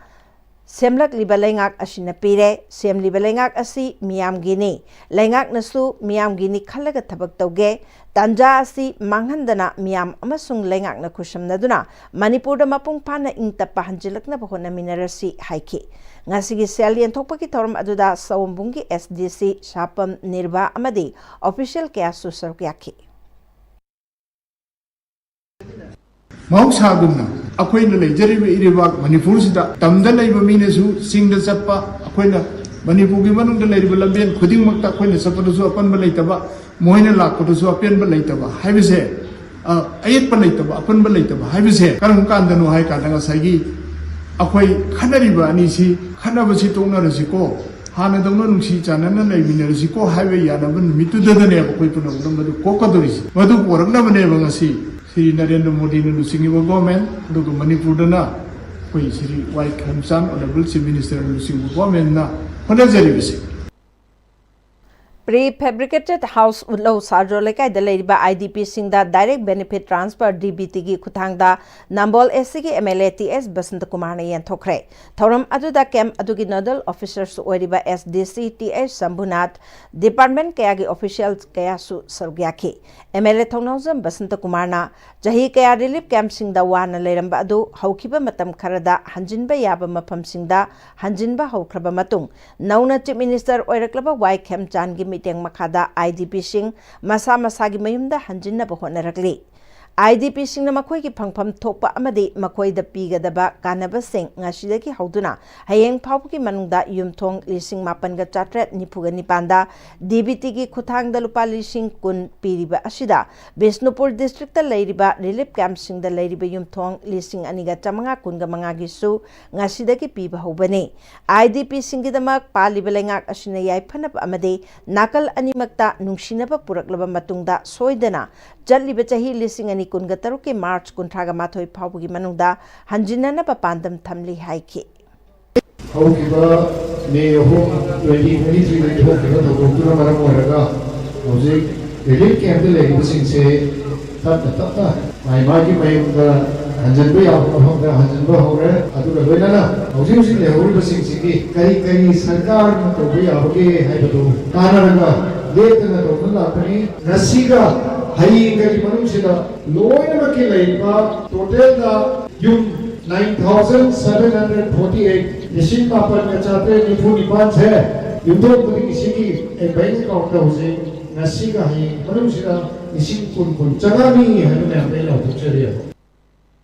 ꯁꯦꯝꯂꯛꯂꯤꯕ ꯂꯩꯉꯥꯛ ꯑꯁꯤꯅ ꯄꯤꯔꯦ꯫ ꯁꯦꯝꯂꯤꯕ ꯂꯩꯉꯥꯛ ꯑꯁꯤ ꯃꯤꯌꯥꯝꯒꯤꯅꯤ꯫ ꯂꯩꯉꯥꯛꯅꯁꯨ ꯃꯤꯌꯥꯝꯒꯤꯅꯤ ꯈꯜꯂꯒ ꯊꯕꯛ ꯇꯧꯒꯦ꯫ ꯇꯥꯟꯖꯥ ꯑꯁꯤ ꯃꯥꯡꯍꯟꯗꯅ ꯃꯤꯌꯥꯝ ꯑꯃꯁꯨꯡ ꯂꯩꯉꯥꯛꯅ ꯈꯨꯠꯁꯝꯅꯗꯨꯅ ꯃꯅꯤꯄꯨꯔꯗ ꯃꯄꯨꯡ ꯐꯥꯅ ꯏꯪ ꯇꯞꯄ ꯍꯟꯖꯤꯜꯂꯛꯅꯕ ꯍꯣꯠꯅꯃꯤꯟꯅꯔꯁꯤ ꯍꯥꯏꯈꯤ꯫ ꯉꯁꯤꯒꯤ ꯁꯦꯜ ꯌꯦꯟꯊꯣꯛꯄꯒꯤ ꯊꯧꯔꯝ ꯑꯗꯨꯗ ꯁꯑꯣꯝꯕꯨꯡꯒꯤ SDC ꯁꯥꯄꯝ ꯅꯤꯔꯕꯥ ꯑꯃꯗꯤ official ꯀꯌꯥꯁꯨ ꯁꯔꯨꯛ ꯌꯥꯈꯤ꯫ ꯃꯍꯧꯁꯥꯒꯨꯝꯅ ꯑꯩꯈꯣꯏꯅ ꯂꯩꯖꯔꯤꯕ ꯏꯔꯩꯕꯥꯛ ꯃꯅꯤꯄꯨꯔꯁꯤꯗ ꯇꯝꯗ ꯂꯩꯕ ꯃꯤꯅꯁꯨ ꯆꯤꯡꯗ ꯆꯠꯄ, ꯑꯩꯈꯣꯏꯅ ꯃꯅꯤꯄꯨꯔꯒꯤ ꯃꯅꯨꯡꯗ ꯂꯩꯔꯤꯕ ꯂꯝꯕꯦꯟ ꯈꯨꯗꯤꯡꯃꯛꯇ ꯑꯩꯈꯣꯏꯅ ꯆꯠꯄꯗꯁꯨ ꯑꯄꯟꯕ ꯂꯩꯇꯕ, ꯃꯣꯏꯅ ꯂꯥꯛꯄꯗꯁꯨ ꯑꯄꯦꯟꯕ ꯂꯩꯇꯕ ꯍꯥꯏꯕꯁꯦ, ꯑ, ꯑꯌꯦꯠꯄ ꯂꯩꯇꯕ, ꯑꯄꯟꯕ ꯂꯩꯇꯕ ꯍꯥꯏꯕꯁꯦ ꯀꯔꯝ ꯀꯥꯟꯗꯅꯣ ꯍꯥꯏ ꯀꯥꯟꯗ ꯉꯁꯥꯏꯒꯤ ꯑꯩꯈꯣꯏ ꯈꯠꯅꯔꯤꯕ ꯑꯅꯤꯁꯤ ꯈꯠꯅꯕꯁꯤ ꯇꯣꯛꯅꯔꯁꯤꯀꯣ, ꯍꯥꯟꯅꯗꯧꯅ ꯅꯨꯡꯁꯤ ꯆꯥꯟꯅꯅ ꯂꯩꯃꯤꯟꯅꯔꯁꯤꯀꯣ ꯍꯥꯏꯕ ꯌꯥꯅꯕ ꯅꯨꯃꯤꯠꯇꯨꯗꯅꯦꯕ ꯑꯩꯈꯣꯏ ꯄꯨꯝꯅꯃꯛꯅ ꯃꯗꯨ ꯀꯣꯛꯀꯗꯧꯔꯤꯁꯤ꯫ ꯃꯗꯨ ꯄꯣꯔꯛꯅꯕꯅꯦꯕ ꯉꯁꯤ ꯁ꯭ꯔꯤ ꯅꯔꯦꯟꯗ꯭ꯔ ꯃꯣꯗꯤꯅ ꯂꯨꯆꯤꯡꯉꯤꯕ government, ꯑꯗꯨꯒ ꯃꯅꯤꯄꯨꯔꯗꯅ ꯑꯩꯈꯣꯏ ꯁ꯭ꯔꯤ ꯋꯥꯏ ꯈꯦꯝꯆꯥꯟ, honourable chief ministerꯅ ꯂꯨꯆꯤꯡꯕ governmentꯅ ꯍꯣꯠꯅꯖꯔꯤꯕꯁꯤ꯫ Prefabricated house ꯎꯠꯂꯧ ꯁꯥꯔꯖꯣ ꯂꯩꯀꯥꯏꯗ ꯂꯩꯔꯤꯕ IDPꯁꯤꯡꯗ direct benefit transfer, DBTꯒꯤ ꯈꯨꯠꯊꯥꯡꯗ ꯅꯝꯕꯣꯜ SCꯒꯤ MLA T H ꯕꯁꯟꯇꯀꯨꯃꯥꯔꯅ ꯌꯦꯟꯊꯣꯛꯈ꯭ꯔꯦ꯫ ꯊꯧꯔꯝ ꯑꯗꯨꯗ camp ꯑꯗꯨꯒꯤ nodal officerꯁꯨ ꯑꯣꯏꯔꯤꯕ SDC T H ꯁꯝꯚꯨꯅꯥꯊ, department ꯀꯌꯥꯒꯤ official ꯀꯌꯥꯁꯨ ꯁꯔꯨꯛ ꯌꯥꯈꯤ꯫ MLA ꯊꯧꯅꯥꯎꯖꯝ ꯕꯁꯟꯇꯀꯨꯃꯥꯔꯅ ꯆꯍꯤ ꯀꯌꯥ relief campꯁꯤꯡꯗ ꯋꯥꯅ ꯂꯩꯔꯝꯕ ꯑꯗꯨ ꯍꯧꯈꯤꯕ ꯃꯇꯝ ꯈꯔꯗ ꯍꯟꯖꯤꯟꯕ ꯌꯥꯕ ꯃꯐꯝꯁꯤꯡꯗ ꯍꯟꯖꯤꯟꯕ ꯍꯧꯈ꯭ꯔꯕ ꯃꯇꯨꯡ, ꯅꯧꯅ chief minister ꯑꯣꯏꯔꯛꯂꯕ ꯋꯥꯏ ꯈꯦꯝꯆꯥꯟꯒꯤ ꯃꯤꯠꯌꯦꯡ ꯃꯈꯥꯗ IDPꯁꯤꯡ ꯃꯁꯥ ꯃꯁꯥꯒꯤ ꯃꯌꯨꯝꯗ ꯍꯟꯖꯤꯟꯅꯕ ꯍꯣꯠꯅꯔꯛꯂꯤ꯫ IDPꯁꯤꯡꯅ ꯃꯈꯣꯏꯒꯤ ꯐꯪꯐꯝ ꯊꯣꯛꯄ ꯑꯃꯗꯤ ꯃꯈꯣꯏꯗ ꯄꯤꯒꯗꯕ ꯀꯥꯟꯅꯕꯁꯤꯡ ꯉꯁꯤꯗꯒꯤ ꯍꯧꯗꯨꯅ ꯍꯌꯦꯡ ꯐꯥꯎꯕꯒꯤ ꯃꯅꯨꯡꯗ ꯌꯨꯝꯊꯣꯡ ꯂꯤꯁꯤꯡ ꯃꯥꯄꯟꯒ ꯆꯥꯇ꯭ꯔꯦꯠ ꯅꯤꯐꯨꯒ ꯅꯤꯄꯥꯟꯗ DBTꯒꯤ ꯈꯨꯠꯊꯥꯡꯗ ꯂꯨꯄꯥ ꯂꯤꯁꯤꯡ ꯀꯨꯟ ꯄꯤꯔꯤꯕ ꯑꯁꯤꯗ ꯕꯤꯁꯅꯨꯄꯨꯔ ꯗꯤꯁꯇ꯭ꯔꯤꯛꯇ ꯂꯩꯔꯤꯕ ꯔꯤꯂꯤꯐ ꯀꯦꯝꯞꯁꯤꯡꯗ ꯂꯩꯔꯤꯕ ꯌꯨꯝꯊꯣꯡ ꯂꯤꯁꯤꯡ ꯑꯅꯤꯒ ꯆꯥꯃꯉꯥ ꯀꯨꯟꯒ ꯃꯉꯥꯒꯤꯁꯨ ꯉꯁꯤꯗꯒꯤ ꯄꯤꯕ ꯍꯧꯕꯅꯤ꯫ IDPꯁꯤꯡꯒꯤꯗꯃꯛ ꯄꯥꯜꯂꯤꯕ ꯂꯩꯉꯥꯛ ꯑꯁꯤꯅ ꯌꯥꯏꯐꯅꯕ ꯑꯃꯗꯤ ꯅꯥꯀꯜ ꯑꯅꯤꯃꯛꯇ ꯅꯨꯡꯁꯤꯅꯕ ꯄꯨꯔꯛꯂꯕ ꯃꯇꯨꯡꯗ ꯁꯣꯏꯗꯅ ꯆꯠꯂꯤꯕ ꯆꯍꯤ ꯂꯤꯁꯤꯡ ꯑꯅꯤ ꯀꯨꯟꯒ ꯇꯔꯨꯛꯀꯤ ꯃꯥꯔꯆ ꯀꯨꯟꯊ꯭ꯔꯥꯒ ꯃꯥꯊꯣꯏ ꯐꯥꯎꯕꯒꯤ ꯃꯅꯨꯡꯗ ꯍꯟꯖꯤꯟꯅꯅꯕ ꯄꯥꯟꯗꯝ ꯊꯝꯂꯤ ꯍꯥꯏꯈꯤ꯫ ꯍꯧꯈꯤꯕ ꯃꯦ ꯑꯍꯨꯝ, twenty twenty threeꯗ ꯊꯣꯛꯈꯤꯕ ꯊꯧꯗꯣꯛꯇꯨꯅ ꯃꯔꯝ ꯑꯣꯏꯔꯒ ꯍꯧꯖꯤꯛ ꯔꯤꯂꯤꯐ ꯀꯦꯝꯞꯇ ꯂꯩꯔꯤꯕꯁꯤꯡꯁꯦ ꯇꯞꯅ ꯇꯞꯅ ꯃꯥꯏ ꯃꯥꯒꯤ ꯃꯌꯨꯝꯗ ꯍꯟꯖꯤꯟꯕ ꯌꯥꯕ ꯃꯐꯝꯗ ꯍꯟꯖꯤꯟꯕ ꯍꯧꯔꯦ꯫ ꯑꯗꯨꯒ ꯂꯣꯏꯅꯅ ꯍꯧꯖꯤꯛ ꯍꯧꯖꯤꯛ ꯂꯩꯍꯧꯔꯤꯕꯁꯤꯡꯁꯤꯒꯤ ꯀꯔꯤ ꯀꯔꯤ ꯁꯔꯀꯥꯔꯅ ꯇꯧꯕ ꯌꯥꯕꯒꯦ ꯍꯥꯏꯕꯗꯨ ꯇꯥꯟꯅꯔꯒ ꯂꯦꯞꯇꯅ ꯇꯧꯗꯨꯅ ꯂꯥꯛꯄꯅꯤ꯫ ꯉꯁꯤꯒ ꯍꯌꯦꯡꯒꯒꯤ ꯃꯅꯨꯡꯁꯤꯗ ꯂꯣꯏꯅꯃꯛꯀꯤ ꯂꯩꯔꯤꯕ ꯇꯣꯇꯦꯜꯗ ꯌꯨꯝ nine thousand seven hundred forty eight, ꯂꯤꯁꯤꯡ ꯃꯥꯄꯟꯒ ꯆꯥꯇ꯭ꯔꯦꯠ ꯅꯤꯐꯨ ꯅꯤꯄꯥꯟꯁꯦ ꯌꯨꯝꯊꯣꯡ ꯈꯨꯗꯤꯡꯒꯤ ꯁꯤꯒꯤ ꯑꯩ ꯕꯦꯡ ꯑꯦꯀꯥꯎꯟꯠꯇ ꯍꯧꯖꯤꯛ ꯉꯁꯤꯒ ꯍꯌꯦꯡ ꯃꯅꯨꯡꯁꯤꯗ ꯂꯤꯁꯤꯡ ꯀꯨꯟ ꯀꯨꯟ ꯆꯪꯉꯛꯑꯅꯤ ꯍꯥꯏꯕ ꯃꯌꯥꯝꯗ ꯑꯩ ꯂꯥꯎꯊꯣꯛꯆꯔꯤ꯫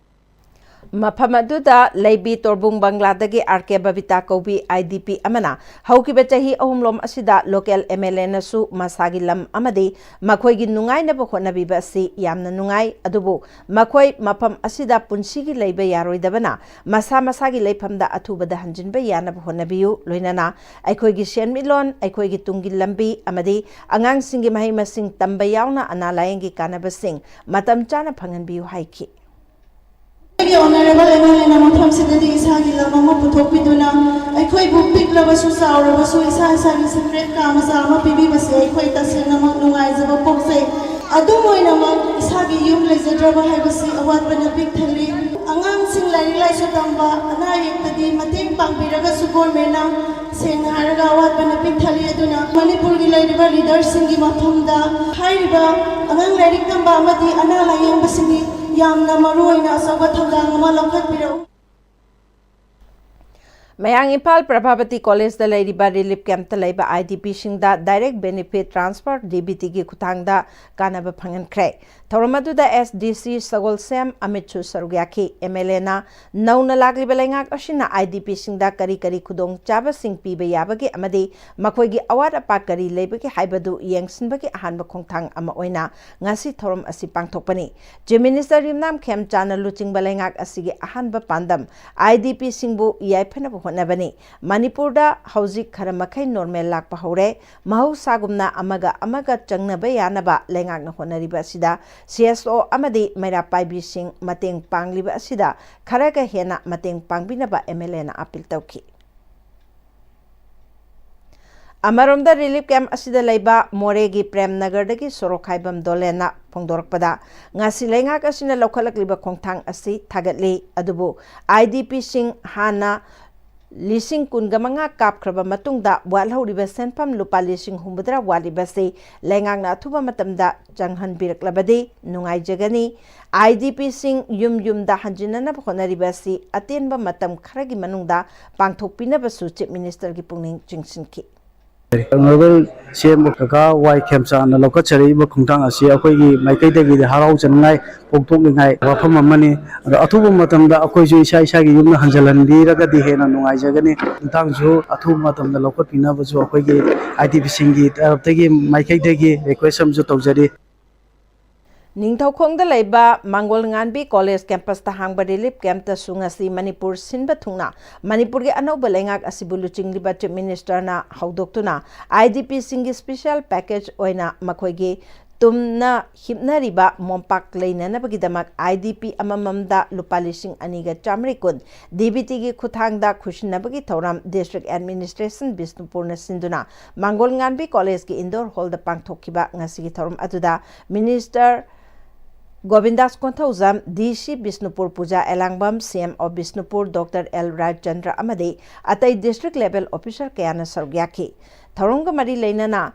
ꯃꯐꯝ ꯑꯗꯨꯗ ꯂꯩꯕꯤ ꯇꯣꯔꯕꯨꯡ ꯕꯪꯒ꯭ꯂꯥꯗꯒꯤ R K ꯕꯕꯤꯇꯥ ꯀꯧꯕꯤ IDP ꯑꯃꯅ ꯍꯧꯈꯤꯕ ꯆꯍꯤ ꯑꯍꯨꯝꯂꯣꯝ ꯑꯁꯤꯗ local MLAꯅꯁꯨ ꯃꯁꯥꯒꯤ ꯂꯝ ꯑꯃꯗꯤ ꯃꯈꯣꯏꯒꯤ ꯅꯨꯡꯉꯥꯏꯅꯕ ꯍꯣꯠꯅꯕꯤꯕ ꯑꯁꯤ ꯌꯥꯝꯅ ꯅꯨꯡꯉꯥꯏ, ꯑꯗꯨꯕꯨ ꯃꯈꯣꯏ ꯃꯐꯝ ꯑꯁꯤꯗ ꯄꯨꯟꯁꯤꯒꯤ ꯂꯩꯕ ꯌꯥꯔꯣꯏꯗꯕꯅ ꯃꯁꯥ ꯃꯁꯥꯒꯤ ꯂꯩꯐꯝꯗ ꯑꯊꯨꯕꯗ ꯍꯟꯖꯤꯟꯕ ꯌꯥꯅꯕ ꯍꯣꯠꯅꯕꯤꯌꯨ, ꯂꯣꯏꯅꯅ ꯑꯩꯈꯣꯏꯒꯤ ꯁꯦꯟꯃꯤꯠꯂꯣꯟ, ꯑꯩꯈꯣꯏꯒꯤ ꯇꯨꯡꯒꯤ ꯂꯝꯕꯤ ꯑꯃꯗꯤ ꯑꯉꯥꯡꯁꯤꯡꯒꯤ ꯃꯍꯩ ꯃꯁꯤꯡ ꯇꯝꯕ ꯌꯥꯎꯅ ꯑꯅꯥ ꯂꯥꯌꯦꯡꯒꯤ ꯀꯥꯟꯅꯕꯁꯤꯡ ꯃꯇꯝ ꯆꯥꯅ ꯐꯪꯍꯟꯕꯤꯌꯨ ꯍꯥꯏꯈꯤ꯫ ꯑꯩꯒꯤ ꯑꯣꯅꯔꯦꯕꯜ MLAꯅ ꯃꯐꯝꯁꯤꯗꯗꯤ ꯏꯁꯥꯒꯤ ꯂꯝ ꯑꯃ ꯄꯨꯊꯣꯛꯄꯤꯗꯨꯅ ꯑꯩꯈꯣꯏꯕꯨ ꯄꯤꯛꯂꯕꯁꯨ ꯆꯥꯎꯔꯕꯁꯨ ꯏꯁꯥ ꯏꯁꯥꯒꯤ separate ꯀꯥ ꯃꯆꯥ ꯑꯃ ꯄꯤꯕꯤꯕꯁꯦ ꯑꯩꯈꯣꯏ ꯇꯁꯦꯡꯅꯃꯛ ꯅꯨꯡꯉꯥꯏꯖꯕ ꯄꯣꯛꯆꯩ꯫ ꯑꯗꯨꯝ ꯑꯣꯏꯅꯃꯛ ꯏꯁꯥꯒꯤ ꯌꯨꯝ ꯂꯩꯖꯗ꯭ꯔꯕ ꯍꯥꯏꯕꯁꯤ ꯑꯋꯥꯠꯄꯅ ꯄꯤꯛ ꯊꯜꯂꯤ꯫ ꯑꯉꯥꯡꯁꯤꯡ ꯂꯥꯏꯔꯤꯛ ꯂꯥꯏꯁꯨ ꯇꯝꯕ, ꯑꯅꯥ ꯑꯌꯦꯛꯇꯗꯤ ꯃꯇꯦꯡ ꯄꯥꯡꯕꯤꯔꯒꯁꯨ governmentꯅ ꯁꯦꯡꯅ ꯍꯥꯏꯔꯒ ꯑꯋꯥꯠꯄꯅ ꯄꯤꯛ ꯊꯜꯂꯤ꯫ ꯑꯗꯨꯅ ꯃꯅꯤꯄꯨꯔꯒꯤ ꯂꯩꯔꯤꯕ leaderꯁꯤꯡꯒꯤ ꯃꯐꯝꯗ ꯍꯥꯏꯔꯤꯕ ꯑꯉꯥꯡ ꯂꯥꯏꯔꯤꯛ ꯇꯝꯕ ꯑꯃꯗꯤ ꯑꯅꯥ ꯂꯥꯌꯦꯡꯕꯁꯤꯡꯒꯤ ꯌꯥꯝꯅ ꯃꯔꯨ ꯑꯣꯏꯅ ꯑꯆꯧꯕ ꯊꯧꯗꯥꯡ ꯑꯃ ꯂꯧꯈꯠꯄꯤꯔꯛꯎ꯫ ꯃꯌꯥꯡ ꯏꯝꯐꯥꯜ ꯄ꯭ꯔꯚꯥꯕꯇꯤ ꯀꯣꯂꯦꯖꯇ ꯂꯩꯔꯤꯕ ꯔꯤꯂꯤꯐ ꯀꯦꯝꯞꯇ ꯂꯩꯕ IDPꯁꯤꯡꯗ Direct Benefit Transfer, DBTꯒꯤ ꯈꯨꯠꯊꯥꯡꯗ ꯀꯥꯟꯅꯕ ꯐꯪꯍꯟꯈ꯭ꯔꯦ꯫ ꯊꯧꯔꯝ ꯑꯗꯨꯗ SDC ꯁꯒꯣꯜꯁꯦꯝ ꯑꯃꯤꯠꯁꯨ ꯁꯔꯨꯛ ꯌꯥꯈꯤ꯫ MLAꯅ ꯅꯧꯅ ꯂꯥꯛꯂꯤꯕ ꯂꯩꯉꯥꯛ ꯑꯁꯤꯅ IDPꯁꯤꯡꯗ ꯀꯔꯤ ꯀꯔꯤ ꯈꯨꯗꯣꯡꯆꯥꯕꯁꯤꯡ ꯄꯤꯕ ꯌꯥꯕꯒꯦ ꯑꯃꯗꯤ ꯃꯈꯣꯏꯒꯤ ꯑꯋꯥꯠ ꯑꯄꯥ ꯀꯔꯤ ꯂꯩꯕꯒꯦ ꯍꯥꯏꯕꯗꯨ ꯌꯦꯡꯁꯤꯟꯕꯒꯤ ꯑꯍꯥꯟꯕ ꯈꯣꯡꯊꯥꯡ ꯑꯃ ꯑꯣꯏꯅ ꯉꯁꯤ ꯊꯧꯔꯝ ꯑꯁꯤ ꯄꯥꯡꯊꯣꯛꯄꯅꯤ꯫ Chief Minister ꯌꯨꯝꯅꯥꯝ ꯈꯦꯝꯆꯥꯅ ꯂꯨꯆꯤꯡꯕ ꯂꯩꯉꯥꯛ ꯑꯁꯤꯒꯤ ꯑꯍꯥꯟꯕ ꯄꯥꯟꯗꯝ IDPꯁꯤꯡꯕꯨ ꯌꯥꯏꯐꯅꯕ ꯍꯣꯠꯅꯕꯅꯤ꯫ ꯃꯅꯤꯄꯨꯔꯗ ꯍꯧꯖꯤꯛ ꯈꯔ ꯃꯈꯩ ꯅꯣꯔꯃꯦꯜ ꯂꯥꯛꯄ ꯍꯧꯔꯦ꯫ ꯃꯍꯧꯁꯥꯒꯨꯝꯅ ꯑꯃꯒ ꯑꯃꯒ ꯆꯪꯅꯕ ꯌꯥꯅꯕ ꯂꯩꯉꯥꯛꯅ ꯍꯣꯠꯅꯔꯤꯕ ꯑꯁꯤꯗ CSO ꯑꯃꯗꯤ ꯃꯩꯔꯥ ꯄꯥꯏꯕꯤꯁꯤꯡ ꯃꯇꯦꯡ ꯄꯥꯡꯂꯤꯕ ꯑꯁꯤꯗ ꯈꯔꯒ ꯍꯦꯟꯅ ꯃꯇꯦꯡ ꯄꯥꯡꯕꯤꯅꯕ MLAꯅ ꯑꯥꯄꯤꯜ ꯇꯧꯈꯤ꯫ ꯑꯃꯔꯣꯝꯗ, ꯔꯤꯂꯤꯐ ꯀꯦꯝꯞ ꯑꯁꯤꯗ ꯂꯩꯕ ꯃꯣꯔꯦꯒꯤ ꯄ꯭ꯔꯦꯝ ꯅꯒꯔꯗꯒꯤ ꯁꯣꯔꯣꯛ ꯈꯥꯏꯕꯝ ꯗꯣꯂꯦꯟꯅ ꯐꯣꯡꯗꯣꯔꯛꯄꯗ, ꯉꯁꯤ ꯂꯩꯉꯥꯛ ꯑꯁꯤꯅ ꯂꯧꯈꯠꯂꯛꯂꯤꯕ ꯈꯣꯡꯊꯥꯡ ꯑꯁꯤ ꯊꯥꯒꯠꯂꯤ꯫ ꯑꯗꯨꯕꯨ IDPꯁꯤꯡ ꯍꯥꯟꯅ ꯂꯤꯁꯤꯡ ꯀꯨꯟꯒ ꯃꯉꯥ ꯀꯥꯞꯈ꯭ꯔꯕ ꯃꯇꯨꯡꯗ ꯋꯥꯠꯍꯧꯔꯤꯕ ꯁꯦꯟꯐꯝ ꯂꯨꯄꯥ ꯂꯤꯁꯤꯡ ꯍꯨꯝꯐꯨꯇꯔꯥ ꯋꯥꯠꯂꯤꯕꯁꯤ ꯂꯩꯉꯥꯛꯅ ꯑꯊꯨꯕ ꯃꯇꯝꯗ ꯆꯪꯍꯟꯕꯤꯔꯛꯂꯕꯗꯤ ꯅꯨꯡꯉꯥꯏꯖꯒꯅꯤ꯫ IDPꯁꯤꯡ ꯌꯨꯝ ꯌꯨꯝꯗ ꯍꯟꯖꯤꯟꯅꯅꯕ ꯍꯣꯠꯅꯔꯤꯕ ꯑꯁꯤ ꯑꯇꯦꯟꯕ ꯃꯇꯝ ꯈꯔꯒꯤ ꯃꯅꯨꯡꯗ ꯄꯥꯡꯊꯣꯛꯄꯤꯅꯕꯁꯨ Chief Ministerꯒꯤ ꯄꯨꯛꯅꯤꯡ ꯆꯤꯡꯁꯤꯟꯈꯤ꯫ Honourable CM ꯀꯀꯥ ꯋꯥꯏ ꯈꯦꯝꯆꯥꯅ ꯂꯧꯈꯠꯆꯔꯛꯏꯕ ꯈꯣꯡꯊꯥꯡ ꯑꯁꯤ ꯑꯩꯈꯣꯏꯒꯤ ꯃꯥꯏꯀꯩꯗꯒꯤꯗꯤ ꯍꯔꯥꯎꯖꯅꯤꯡꯉꯥꯏ, ꯐꯣꯡꯗꯣꯛꯅꯤꯡꯉꯥꯏ ꯋꯥꯐꯝ ꯑꯃꯅꯤ꯫ ꯑꯗꯣ ꯑꯊꯨꯕ ꯃꯇꯝꯗ ꯑꯩꯈꯣꯏꯁꯨ ꯏꯁꯥ ꯏꯁꯥꯒꯤ ꯌꯨꯝꯗ ꯍꯟꯖꯤꯜꯍꯟꯕꯤꯔꯒꯗꯤ ꯍꯦꯟꯅ ꯅꯨꯡꯉꯥꯏꯖꯒꯅꯤ꯫ ꯈꯣꯡꯊꯥꯡꯁꯨ ꯑꯊꯨꯕ ꯃꯇꯝꯗ ꯂꯧꯈꯠꯄꯤꯅꯕꯁꯨ ꯑꯩꯈꯣꯏꯒꯤ IDPꯁꯤꯡꯒꯤ ꯇꯔꯞꯇꯒꯤ, ꯃꯥꯏꯀꯩꯗꯒꯤ request ꯑꯃꯁꯨ ꯇꯧꯖꯔꯤ꯫ ꯅꯤꯡꯊꯧꯈꯣꯡꯗ ꯂꯩꯕ ꯃꯥꯡꯒꯣꯜ ꯉꯥꯟꯕꯤ ꯀꯣꯂꯦꯖ ꯀꯦꯝꯄꯁꯇ ꯍꯥꯡꯕ ꯔꯤꯂꯤꯐ ꯀꯦꯝꯞꯇꯁꯨ ꯉꯁꯤ ꯃꯅꯤꯄꯨꯔ ꯁꯤꯟꯕ ꯊꯨꯡꯅ ꯃꯅꯤꯄꯨꯔꯒꯤ ꯑꯅꯧꯕ ꯂꯩꯉꯥꯛ ꯑꯁꯤꯕꯨ ꯂꯨꯆꯤꯡꯂꯤꯕ Chief Ministerꯅ ꯍꯧꯗꯣꯛꯇꯨꯅ IDPꯁꯤꯡꯒꯤ special package ꯑꯣꯏꯅ ꯃꯈꯣꯏꯒꯤ ꯇꯨꯝꯅ ꯍꯤꯞꯅꯔꯤꯕ ꯃꯣꯝꯄꯥꯛ ꯂꯩꯅꯅꯕꯒꯤꯗꯃꯛ IDP ꯑꯃꯃꯝꯗ ꯂꯨꯄꯥ ꯂꯤꯁꯤꯡ ꯑꯅꯤꯒ ꯆꯥꯃꯔꯤ ꯀꯨꯟ DBTꯒꯤ ꯈꯨꯠꯊꯥꯡꯗ ꯈꯨꯠꯁꯤꯟꯅꯕꯒꯤ ꯊꯧꯔꯝ District Administration ꯕꯤꯁꯅꯨꯄꯨꯔꯅ ꯁꯤꯟꯗꯨꯅ ꯃꯥꯡꯒꯣꯜ ꯉꯥꯟꯕꯤ ꯀꯣꯂꯦꯖꯀꯤ indoor hallꯗ ꯄꯥꯡꯊꯣꯛꯈꯤꯕ ꯉꯁꯤꯒꯤ ꯊꯧꯔꯝ ꯑꯗꯨꯗ Minister Govindas Konthoujam, DC Bishnupur Puja Elangbam, CM of Bishnupur doctor L Rajchandra ꯑꯃꯗꯤ ꯑꯇꯩ district level officer ꯀꯌꯥꯅ ꯁꯔꯨꯛ ꯌꯥꯈꯤ꯫ ꯊꯧꯔꯝꯒ ꯃꯔꯤ ꯂꯩꯅꯅ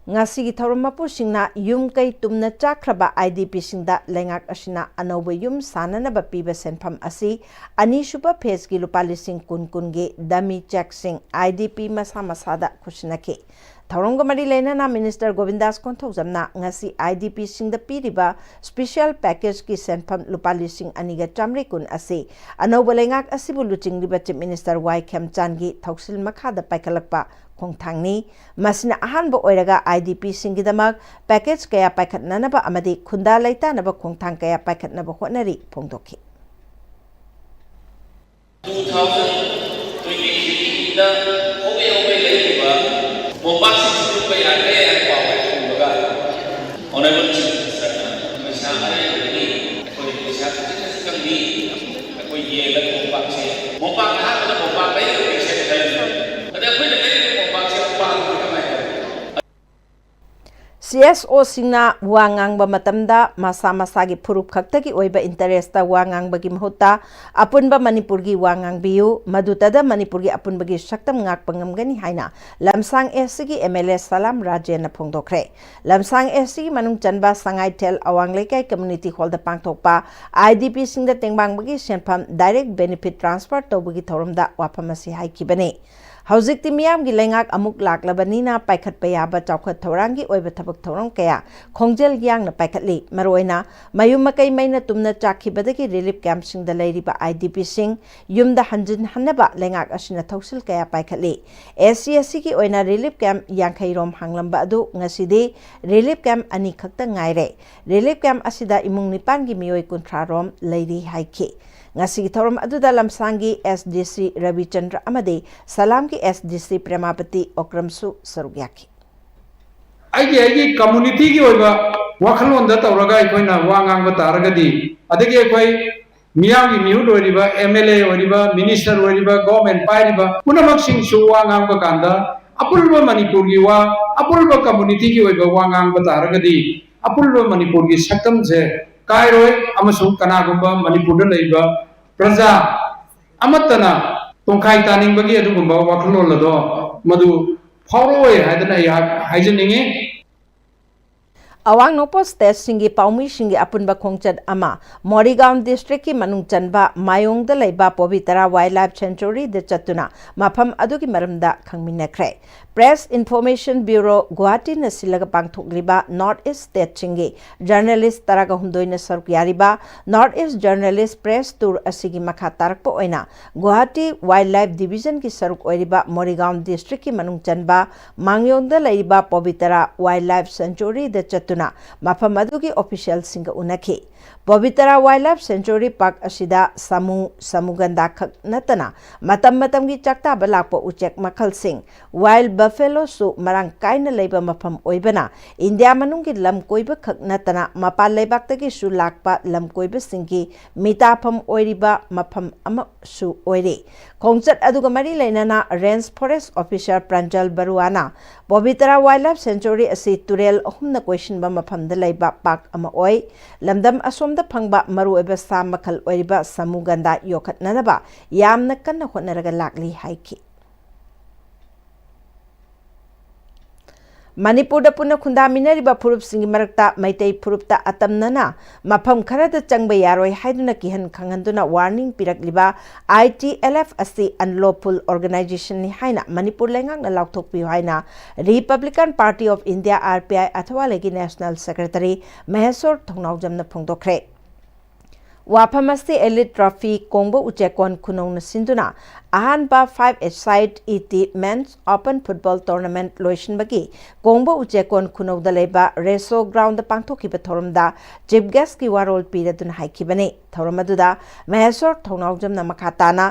ꯉꯁꯤꯒꯤ ꯊꯧꯔꯝ ꯃꯄꯨꯁꯤꯡꯅ ꯌꯨꯝ ꯀꯩ ꯇꯨꯝꯅ ꯆꯥꯛꯈ꯭ꯔꯕ IDPꯁꯤꯡꯗ ꯂꯩꯉꯥꯛ ꯑꯁꯤꯅ ꯑꯅꯧꯕ ꯌꯨꯝ ꯁꯥꯅꯅꯕ ꯄꯤꯕ ꯁꯦꯟꯐꯝ ꯑꯁꯤ ꯑꯅꯤꯁꯨꯕ phaseꯀꯤ ꯂꯨꯄꯥ ꯂꯤꯁꯤꯡ ꯀꯨꯟ ꯀꯨꯟꯒꯤ dummy chequeꯁꯤꯡ IDP ꯃꯁꯥ ꯃꯁꯥꯗ ꯈꯨꯠꯁꯤꯟꯅꯈꯤ꯫ ꯊꯧꯔꯝꯒ ꯃꯔꯤ ꯂꯩꯅꯅ Minister ꯒꯣꯕꯤꯟꯗꯥꯁ ꯀꯣꯟꯊꯧꯖꯝꯅ ꯉꯁꯤ IDPꯁꯤꯡꯗ ꯄꯤꯔꯤꯕ special packageꯀꯤ ꯁꯦꯟꯐꯝ ꯂꯨꯄꯥ ꯂꯤꯁꯤꯡ ꯑꯅꯤꯒ ꯆꯥꯃꯔꯤ ꯀꯨꯟ ꯑꯁꯤ ꯑꯅꯧꯕ ꯂꯩꯉꯥꯛ ꯑꯁꯤꯕꯨ ꯂꯨꯆꯤꯡꯂꯤꯕ Chief Minister ꯋꯥꯏ ꯈꯦꯝꯆꯥꯟꯒꯤ ꯊꯧꯁꯤꯜ ꯃꯈꯥꯗ ꯄꯥꯏꯈꯠꯂꯛꯄ ꯈꯣꯡꯊꯥꯡꯅꯤ꯫ ꯃꯁꯤꯅ ꯑꯍꯥꯟꯕ ꯑꯣꯏꯔꯒ IDPꯁꯤꯡꯒꯤꯗꯃꯛ package ꯀꯌꯥ ꯄꯥꯏꯈꯠꯅꯅꯕ ꯑꯃꯗꯤ ꯈꯨꯟꯗꯥ ꯂꯩꯇꯥꯅꯕ ꯈꯣꯡꯊꯥꯡ ꯀꯌꯥ ꯄꯥꯏꯈꯠꯅꯕ ꯍꯣꯠꯅꯔꯤ ꯐꯣꯡꯗꯣꯛꯈꯤ꯫ Two thousand twenty threeꯗ ꯍꯧꯒꯠ ꯍꯧꯒꯠ ꯂꯩꯔꯤꯕ ꯃꯣꯝꯄꯥꯛꯁꯤꯡ ꯁꯤꯠꯄ ꯌꯥꯗ꯭ꯔꯦ ꯍꯥꯏꯕ ꯄꯥꯎ ꯍꯦꯛ ꯐꯪꯕꯒ Honourable Chief Ministerꯅ ꯄꯩꯁꯥ ꯑꯔꯩꯕꯗꯒꯤ ꯑꯩꯈꯣꯏ ꯄꯩꯁꯥ ꯈꯖꯤꯛ ꯈꯖꯤꯛꯇꯪꯗꯤ ꯑꯩꯈꯣꯏ ꯌꯦꯜꯂꯒ ꯃꯣꯝꯄꯥꯛꯁꯦ, ꯃꯣꯝꯄꯥꯛ ꯑꯍꯥꯟꯕꯗ ꯃꯣꯝꯄꯥꯛ ꯂꯩꯔꯒ ꯄꯩꯁꯥ ꯈꯜꯂꯤ꯫ ꯑꯗ ꯑꯩꯈꯣꯏꯅ ꯂꯩꯔꯤꯕ ꯃꯣꯝꯄꯥꯛꯁꯦ ꯄꯥꯝꯕꯗꯤ ꯀꯃꯥꯏꯅ ꯇꯧꯋꯤ? CSOꯁꯤꯡꯅ ꯋꯥ ꯉꯥꯡꯕ ꯃꯇꯝꯗ ꯃꯁꯥ ꯃꯁꯥꯒꯤ ꯐꯨꯔꯨꯞ ꯈꯛꯇꯒꯤ ꯑꯣꯏꯕ interestꯇ ꯋꯥ ꯉꯥꯡꯕꯒꯤ ꯃꯍꯨꯠꯇ ꯑꯄꯨꯟꯕ ꯃꯅꯤꯄꯨꯔꯒꯤ ꯋꯥ ꯉꯥꯡꯕꯤꯌꯨ, ꯃꯗꯨꯇꯗ ꯃꯅꯤꯄꯨꯔꯒꯤ ꯑꯄꯨꯟꯕꯒꯤ ꯁꯛꯇꯝ ꯉꯥꯛꯄ ꯉꯝꯒꯅꯤ ꯍꯥꯏꯅ ꯂꯝꯁꯥꯡ SCꯒꯤ MLA ꯁꯂꯥꯝ ꯔꯥꯖꯦꯅ ꯐꯣꯡꯗꯣꯛꯈ꯭ꯔꯦ꯫ ꯂꯝꯁꯥꯡ SCꯒꯤ ꯃꯅꯨꯡ ꯆꯟꯕ ꯁꯉꯥꯏꯊꯦꯜ ꯑꯋꯥꯡ ꯂꯩꯀꯥꯏ community hallꯗ ꯄꯥꯡꯊꯣꯛꯄ IDPꯁꯤꯡꯗ ꯇꯦꯡꯕꯥꯡꯕꯒꯤ ꯁꯦꯟꯐꯝ direct benefit transfer ꯇꯧꯕꯒꯤ ꯊꯧꯔꯝꯗ ꯋꯥꯐꯝ ꯑꯁꯤ ꯍꯥꯏꯈꯤꯕꯅꯤ꯫ ꯍꯧꯖꯤꯛꯇꯤ ꯃꯤꯌꯥꯝꯒꯤ ꯂꯩꯉꯥꯛ ꯑꯃꯨꯛ ꯂꯥꯛꯂꯕꯅꯤꯅ ꯄꯥꯏꯈꯠꯄ ꯌꯥꯕ ꯆꯥꯎꯈꯠ ꯊꯧꯔꯥꯡꯒꯤ ꯑꯣꯏꯕ ꯊꯕꯛ ꯊꯧꯔꯝ ꯀꯌꯥ ꯈꯣꯡꯖꯦꯜ ꯌꯥꯡꯅ ꯄꯥꯏꯈꯠꯂꯤ꯫ ꯃꯔꯨꯑꯣꯏꯅ ꯃꯌꯨꯝ ꯃꯀꯩ ꯃꯩꯅ ꯇꯨꯝꯅ ꯆꯥꯛꯈꯤꯕꯗꯒꯤ relief campꯁꯤꯡꯗ ꯂꯩꯔꯤꯕ IDPꯁꯤꯡ ꯌꯨꯝꯗ ꯍꯟꯖꯤꯟꯍꯟꯅꯕ ꯂꯩꯉꯥꯛ ꯑꯁꯤꯅ ꯊꯧꯁꯤꯜ ꯀꯌꯥ ꯄꯥꯏꯈꯠꯂꯤ꯫ SC SCꯒꯤ ꯑꯣꯏꯅ relief camp ꯌꯥꯡꯈꯩ ꯔꯣꯝ ꯍꯥꯡꯂꯝꯕ ꯑꯗꯨ ꯉꯁꯤꯗꯤ relief camp ꯑꯅꯤ ꯈꯛꯇ ꯉꯥꯏꯔꯦ꯫ Relief camp ꯑꯁꯤꯗ ꯏꯃꯨꯡ ꯅꯤꯄꯥꯟꯒꯤ ꯃꯤꯑꯣꯏ ꯀꯨꯟꯊ꯭ꯔꯥ ꯔꯣꯝ ꯂꯩꯔꯤ ꯍꯥꯏꯈꯤ꯫ ꯉꯁꯤꯒꯤ ꯊꯧꯔꯝ ꯑꯗꯨꯗ ꯂꯝꯁꯥꯡꯒꯤ SDC ꯔꯕꯤꯆꯟꯗ꯭ꯔ ꯑꯃꯗꯤ ꯁꯂꯥꯝꯒꯤ SDC ꯄ꯭ꯔꯦꯃꯥꯄꯇꯤ ꯑꯣꯀ꯭ꯔꯝꯁꯨ ꯁꯔꯨꯛ ꯌꯥꯈꯤ꯫ ꯑꯩꯒꯤ ꯑꯩꯒꯤ communityꯒꯤ ꯑꯣꯏꯕ ꯋꯥꯈꯜꯂꯣꯟꯗ ꯇꯧꯔꯒ ꯑꯩꯈꯣꯏꯅ ꯋꯥ ꯉꯥꯡꯕ ꯇꯥꯔꯒꯗꯤ, ꯑꯗꯒꯤ ꯑꯩꯈꯣꯏ ꯃꯤꯌꯥꯝꯒꯤ ꯃꯤꯍꯨꯠ ꯑꯣꯏꯔꯤꯕ, MLA ꯑꯣꯏꯔꯤꯕ, minister ꯑꯣꯏꯔꯤꯕ, government ꯄꯥꯏꯔꯤꯕ ꯄꯨꯝꯅꯃꯛꯁꯤꯡꯁꯨ ꯋꯥ ꯉꯥꯡꯕ ꯀꯥꯟꯗ ꯑꯄꯨꯟꯕ ꯃꯅꯤꯄꯨꯔꯒꯤ ꯋꯥ, ꯑꯄꯨꯟꯕ communityꯒꯤ ꯑꯣꯏꯕ ꯋꯥ ꯉꯥꯡꯕ ꯇꯥꯔꯒꯗꯤ ꯑꯄꯨꯟꯕ ꯃꯅꯤꯄꯨꯔꯒꯤ ꯁꯛꯇꯝꯁꯦ ꯀꯥꯏꯔꯣꯏ ꯑꯃꯁꯨꯡ ꯀꯅꯥꯒꯨꯝꯕ ꯃꯅꯤꯄꯨꯔꯗ ꯂꯩꯕ ꯄ꯭ꯔꯖꯥ ꯑꯃꯠꯇꯅ ꯇꯣꯡꯈꯥꯏ ꯇꯥꯅꯤꯡꯕꯒꯤ ꯑꯗꯨꯒꯨꯝꯕ ꯋꯥꯈꯜꯂꯣꯟ ꯑꯗꯣ ꯃꯗꯨ ꯐꯥꯎꯔꯛꯑꯣꯏ ꯍꯥꯏꯗꯅ ꯑꯩ ꯍꯥꯏꯖꯅꯤꯡꯉꯤ꯫ ꯑꯋꯥꯡ ꯅꯣꯡꯄꯣꯛ ꯁ꯭ꯇꯦꯠꯁꯤꯡꯒꯤ ꯄꯥꯎꯃꯤꯁꯤꯡꯒꯤ ꯑꯄꯨꯟꯕ ꯈꯣꯡꯆꯠ ꯑꯃ ꯃꯣꯔꯤꯒꯥꯎꯟ ꯗꯤꯁꯇ꯭ꯔꯤꯛꯀꯤ ꯃꯅꯨꯡ ꯆꯟꯕ ꯃꯥꯌꯣꯡꯗ ꯂꯩꯕ ꯄꯣꯕꯤꯇꯔꯥ ꯋꯥꯏꯜ ꯂꯥꯏꯐ ꯁꯦꯟꯆꯨꯔꯤꯗ ꯆꯠꯇꯨꯅ ꯃꯐꯝ ꯑꯗꯨꯒꯤ ꯃꯔꯝꯗ ꯈꯪꯃꯤꯟꯅꯈ꯭ꯔꯦ꯫ ꯄ꯭ꯔꯦꯁ ꯏꯟꯐꯣꯔꯃꯦꯁꯟ ꯕ꯭ꯌꯨꯔꯣ ꯒꯨꯋꯥꯍꯥꯇꯤꯅ ꯁꯤꯜꯂꯒ ꯄꯥꯡꯊꯣꯛꯂꯤꯕ ꯅꯣꯔꯠ ꯏꯁ ꯁ꯭ꯇꯦꯠꯁꯤꯡꯒꯤ ꯖꯔꯅꯦꯂꯤꯁ ꯇꯔꯥꯒ ꯍꯨꯝꯗꯣꯏꯅ ꯁꯔꯨꯛ ꯌꯥꯔꯤꯕ north east journalist press tour ꯑꯁꯤꯒꯤ ꯃꯈꯥ ꯇꯥꯔꯛꯄ ꯑꯣꯏꯅ ꯒꯨꯋꯥꯍꯥꯇꯤ ꯋꯥꯏꯜ ꯂꯥꯏꯐ ꯗꯤꯕꯤꯖꯟꯒꯤ ꯁꯔꯨꯛ ꯑꯣꯏꯔꯤꯕ ꯃꯣꯔꯤꯒꯥꯎꯟ ꯗꯤꯁꯇ꯭ꯔꯤꯛꯀꯤ ꯃꯅꯨꯡ ꯆꯟꯕ ꯃꯥꯡꯌꯣꯡꯗ ꯂꯩꯔꯤꯕ ꯄꯣꯕꯤꯇꯔꯥ ꯋꯥꯏꯜ ꯂꯥꯏꯐ ꯁꯦꯟꯆꯨꯔꯤꯗ ꯆꯠꯇꯨꯅ ꯃꯐꯝ ꯑꯗꯨꯒꯤ ꯑꯣꯐꯤꯁꯤꯌꯦꯜꯁꯤꯡꯒ ꯎꯅꯈꯤ꯫ ꯄꯣꯕꯤꯇꯔꯥ ꯋꯥꯏꯜ ꯂꯥꯏꯐ ꯁꯦꯟꯆꯨꯔꯤ ꯄꯥꯔꯛ ꯑꯁꯤꯗ ꯁꯥꯃꯨ, ꯁꯥꯃꯨꯒꯟꯗꯥ ꯈꯛ ꯅꯠꯇꯅ ꯃꯇꯝ ꯃꯇꯝꯒꯤ ꯆꯥꯛꯇꯥꯕ ꯂꯥꯛꯄ ꯎꯆꯦꯛ ꯃꯈꯜꯁꯤꯡ, ꯋꯥꯏꯜ ꯕꯐꯦꯂꯣꯁꯨ ꯃꯔꯥꯡ ꯀꯥꯏꯅ ꯂꯩꯕ ꯃꯐꯝ ꯑꯣꯏꯕꯅ ꯏꯟꯗꯤꯌꯥ ꯃꯅꯨꯡꯒꯤ ꯂꯝ ꯀꯣꯏꯕ ꯈꯛ ꯅꯠꯇꯅ ꯃꯄꯥꯟ ꯂꯩꯕꯥꯛꯇꯒꯤꯁꯨ ꯂꯥꯛꯄ ꯂꯝ ꯀꯣꯏꯕꯁꯤꯡꯒꯤ ꯃꯤꯇꯥꯐꯝ ꯑꯣꯏꯔꯤꯕ ꯃꯐꯝ ꯑꯃꯁꯨ ꯑꯣꯏꯔꯤ꯫ ꯈꯣꯡꯆꯠ ꯑꯗꯨꯒ ꯃꯔꯤ ꯂꯩꯅꯅ ꯔꯦꯟꯖ ꯐꯣꯔꯦꯁ ꯑꯣꯐꯤꯁꯥꯔ ꯄ꯭ꯔꯟꯖꯜ ꯕꯔꯨꯋꯥꯅ ꯄꯣꯕꯤꯇꯔꯥ ꯋꯥꯏꯜ ꯂꯥꯏꯐ ꯁꯦꯟꯆꯨꯔꯤ ꯑꯁꯤ ꯇꯨꯔꯦꯜ ꯑꯍꯨꯝꯅ ꯀꯣꯏꯁꯤꯟꯕ ꯃꯐꯝꯗ ꯂꯩꯕ ꯄꯥꯔꯛ ꯑꯃ ꯑꯣꯏ꯫ ꯂꯝꯗꯝ ꯑꯁꯣꯝꯗ ꯐꯪꯕ ꯃꯔꯨꯑꯣꯏꯕ ꯁꯥ ꯃꯈꯜ ꯑꯣꯏꯔꯤꯕ ꯁꯥꯃꯨꯒꯟꯗꯥ ꯌꯣꯛꯈꯠꯅꯅꯕ ꯌꯥꯝꯅ ꯀꯟꯅ ꯍꯣꯠꯅꯔꯒ ꯂꯥꯛꯂꯤ ꯍꯥꯏꯈꯤ꯫ ꯃꯅꯤꯄꯨꯔꯗ ꯄꯨꯟꯅ ꯈꯨꯟꯗꯥꯃꯤꯟꯅꯔꯤꯕ ꯐꯨꯔꯨꯞꯁꯤꯡꯒꯤ ꯃꯔꯛꯇ ꯃꯩꯇꯩ ꯐꯨꯔꯨꯞꯇ ꯑꯇꯝꯅꯅ ꯃꯐꯝ ꯈꯔꯗ ꯆꯪꯕ ꯌꯥꯔꯣꯏ ꯍꯥꯏꯗꯨꯅ ꯀꯤꯍꯟ ꯈꯪꯍꯟꯗꯨꯅ ꯋꯥꯔꯅꯤꯡ ꯄꯤꯔꯛꯂꯤꯕ ꯑꯥꯏ ꯇꯤ ꯑꯦꯜ ꯑꯦꯐ ꯑꯁꯤ ꯑꯟꯂꯣꯐꯨꯜ ꯑꯣꯔꯒꯅꯥꯏꯖꯦꯁꯟꯅꯤ ꯍꯥꯏꯅ ꯃꯅꯤꯄꯨꯔ ꯂꯩꯉꯥꯛꯅ ꯂꯥꯎꯊꯣꯛꯄꯤꯌꯨ ꯍꯥꯏꯅ Republican Party of India, R P I, ꯑꯊꯋꯥꯂꯩꯒꯤ ꯅꯦꯁꯅꯦꯜ ꯁꯦꯀ꯭ꯔꯦꯇꯔꯤ ꯃꯍꯦꯁꯣꯔ ꯊꯧꯅꯥꯎꯖꯝꯅ ꯐꯣꯡꯗꯣꯛꯈ꯭ꯔꯦ꯫ ꯋꯥꯐꯝ ꯑꯁꯤ ꯑꯦꯂꯤꯠ ꯇ꯭ꯔꯣꯐꯤ ꯀꯣꯡꯕ ꯎꯆꯦꯛꯀꯣꯟ ꯈꯨꯅꯧꯅ ꯁꯤꯟꯗꯨꯅ ꯑꯍꯥꯟꯕ five a side E T men's open football tournament ꯂꯣꯏꯁꯤꯟꯕꯒꯤ ꯀꯣꯡꯕ ꯎꯆꯦꯛꯀꯣꯟ ꯈꯨꯅꯧꯗ ꯂꯩꯕ ꯔꯦꯁꯣ ꯒ꯭ꯔꯥꯎꯟꯗ ꯄꯥꯡꯊꯣꯛꯈꯤꯕ ꯊꯧꯔꯝꯗ ꯆꯤꯐ ꯒꯦꯁꯀꯤ ꯋꯥꯔꯣꯜ ꯄꯤꯔꯗꯨꯅ ꯍꯥꯏꯈꯤꯕꯅꯤ꯫ ꯊꯧꯔꯝ ꯑꯗꯨꯗ ꯃꯍꯦꯁꯣꯔ ꯊꯧꯅꯥꯎꯖꯝꯅ ꯃꯈꯥ ꯇꯥꯅ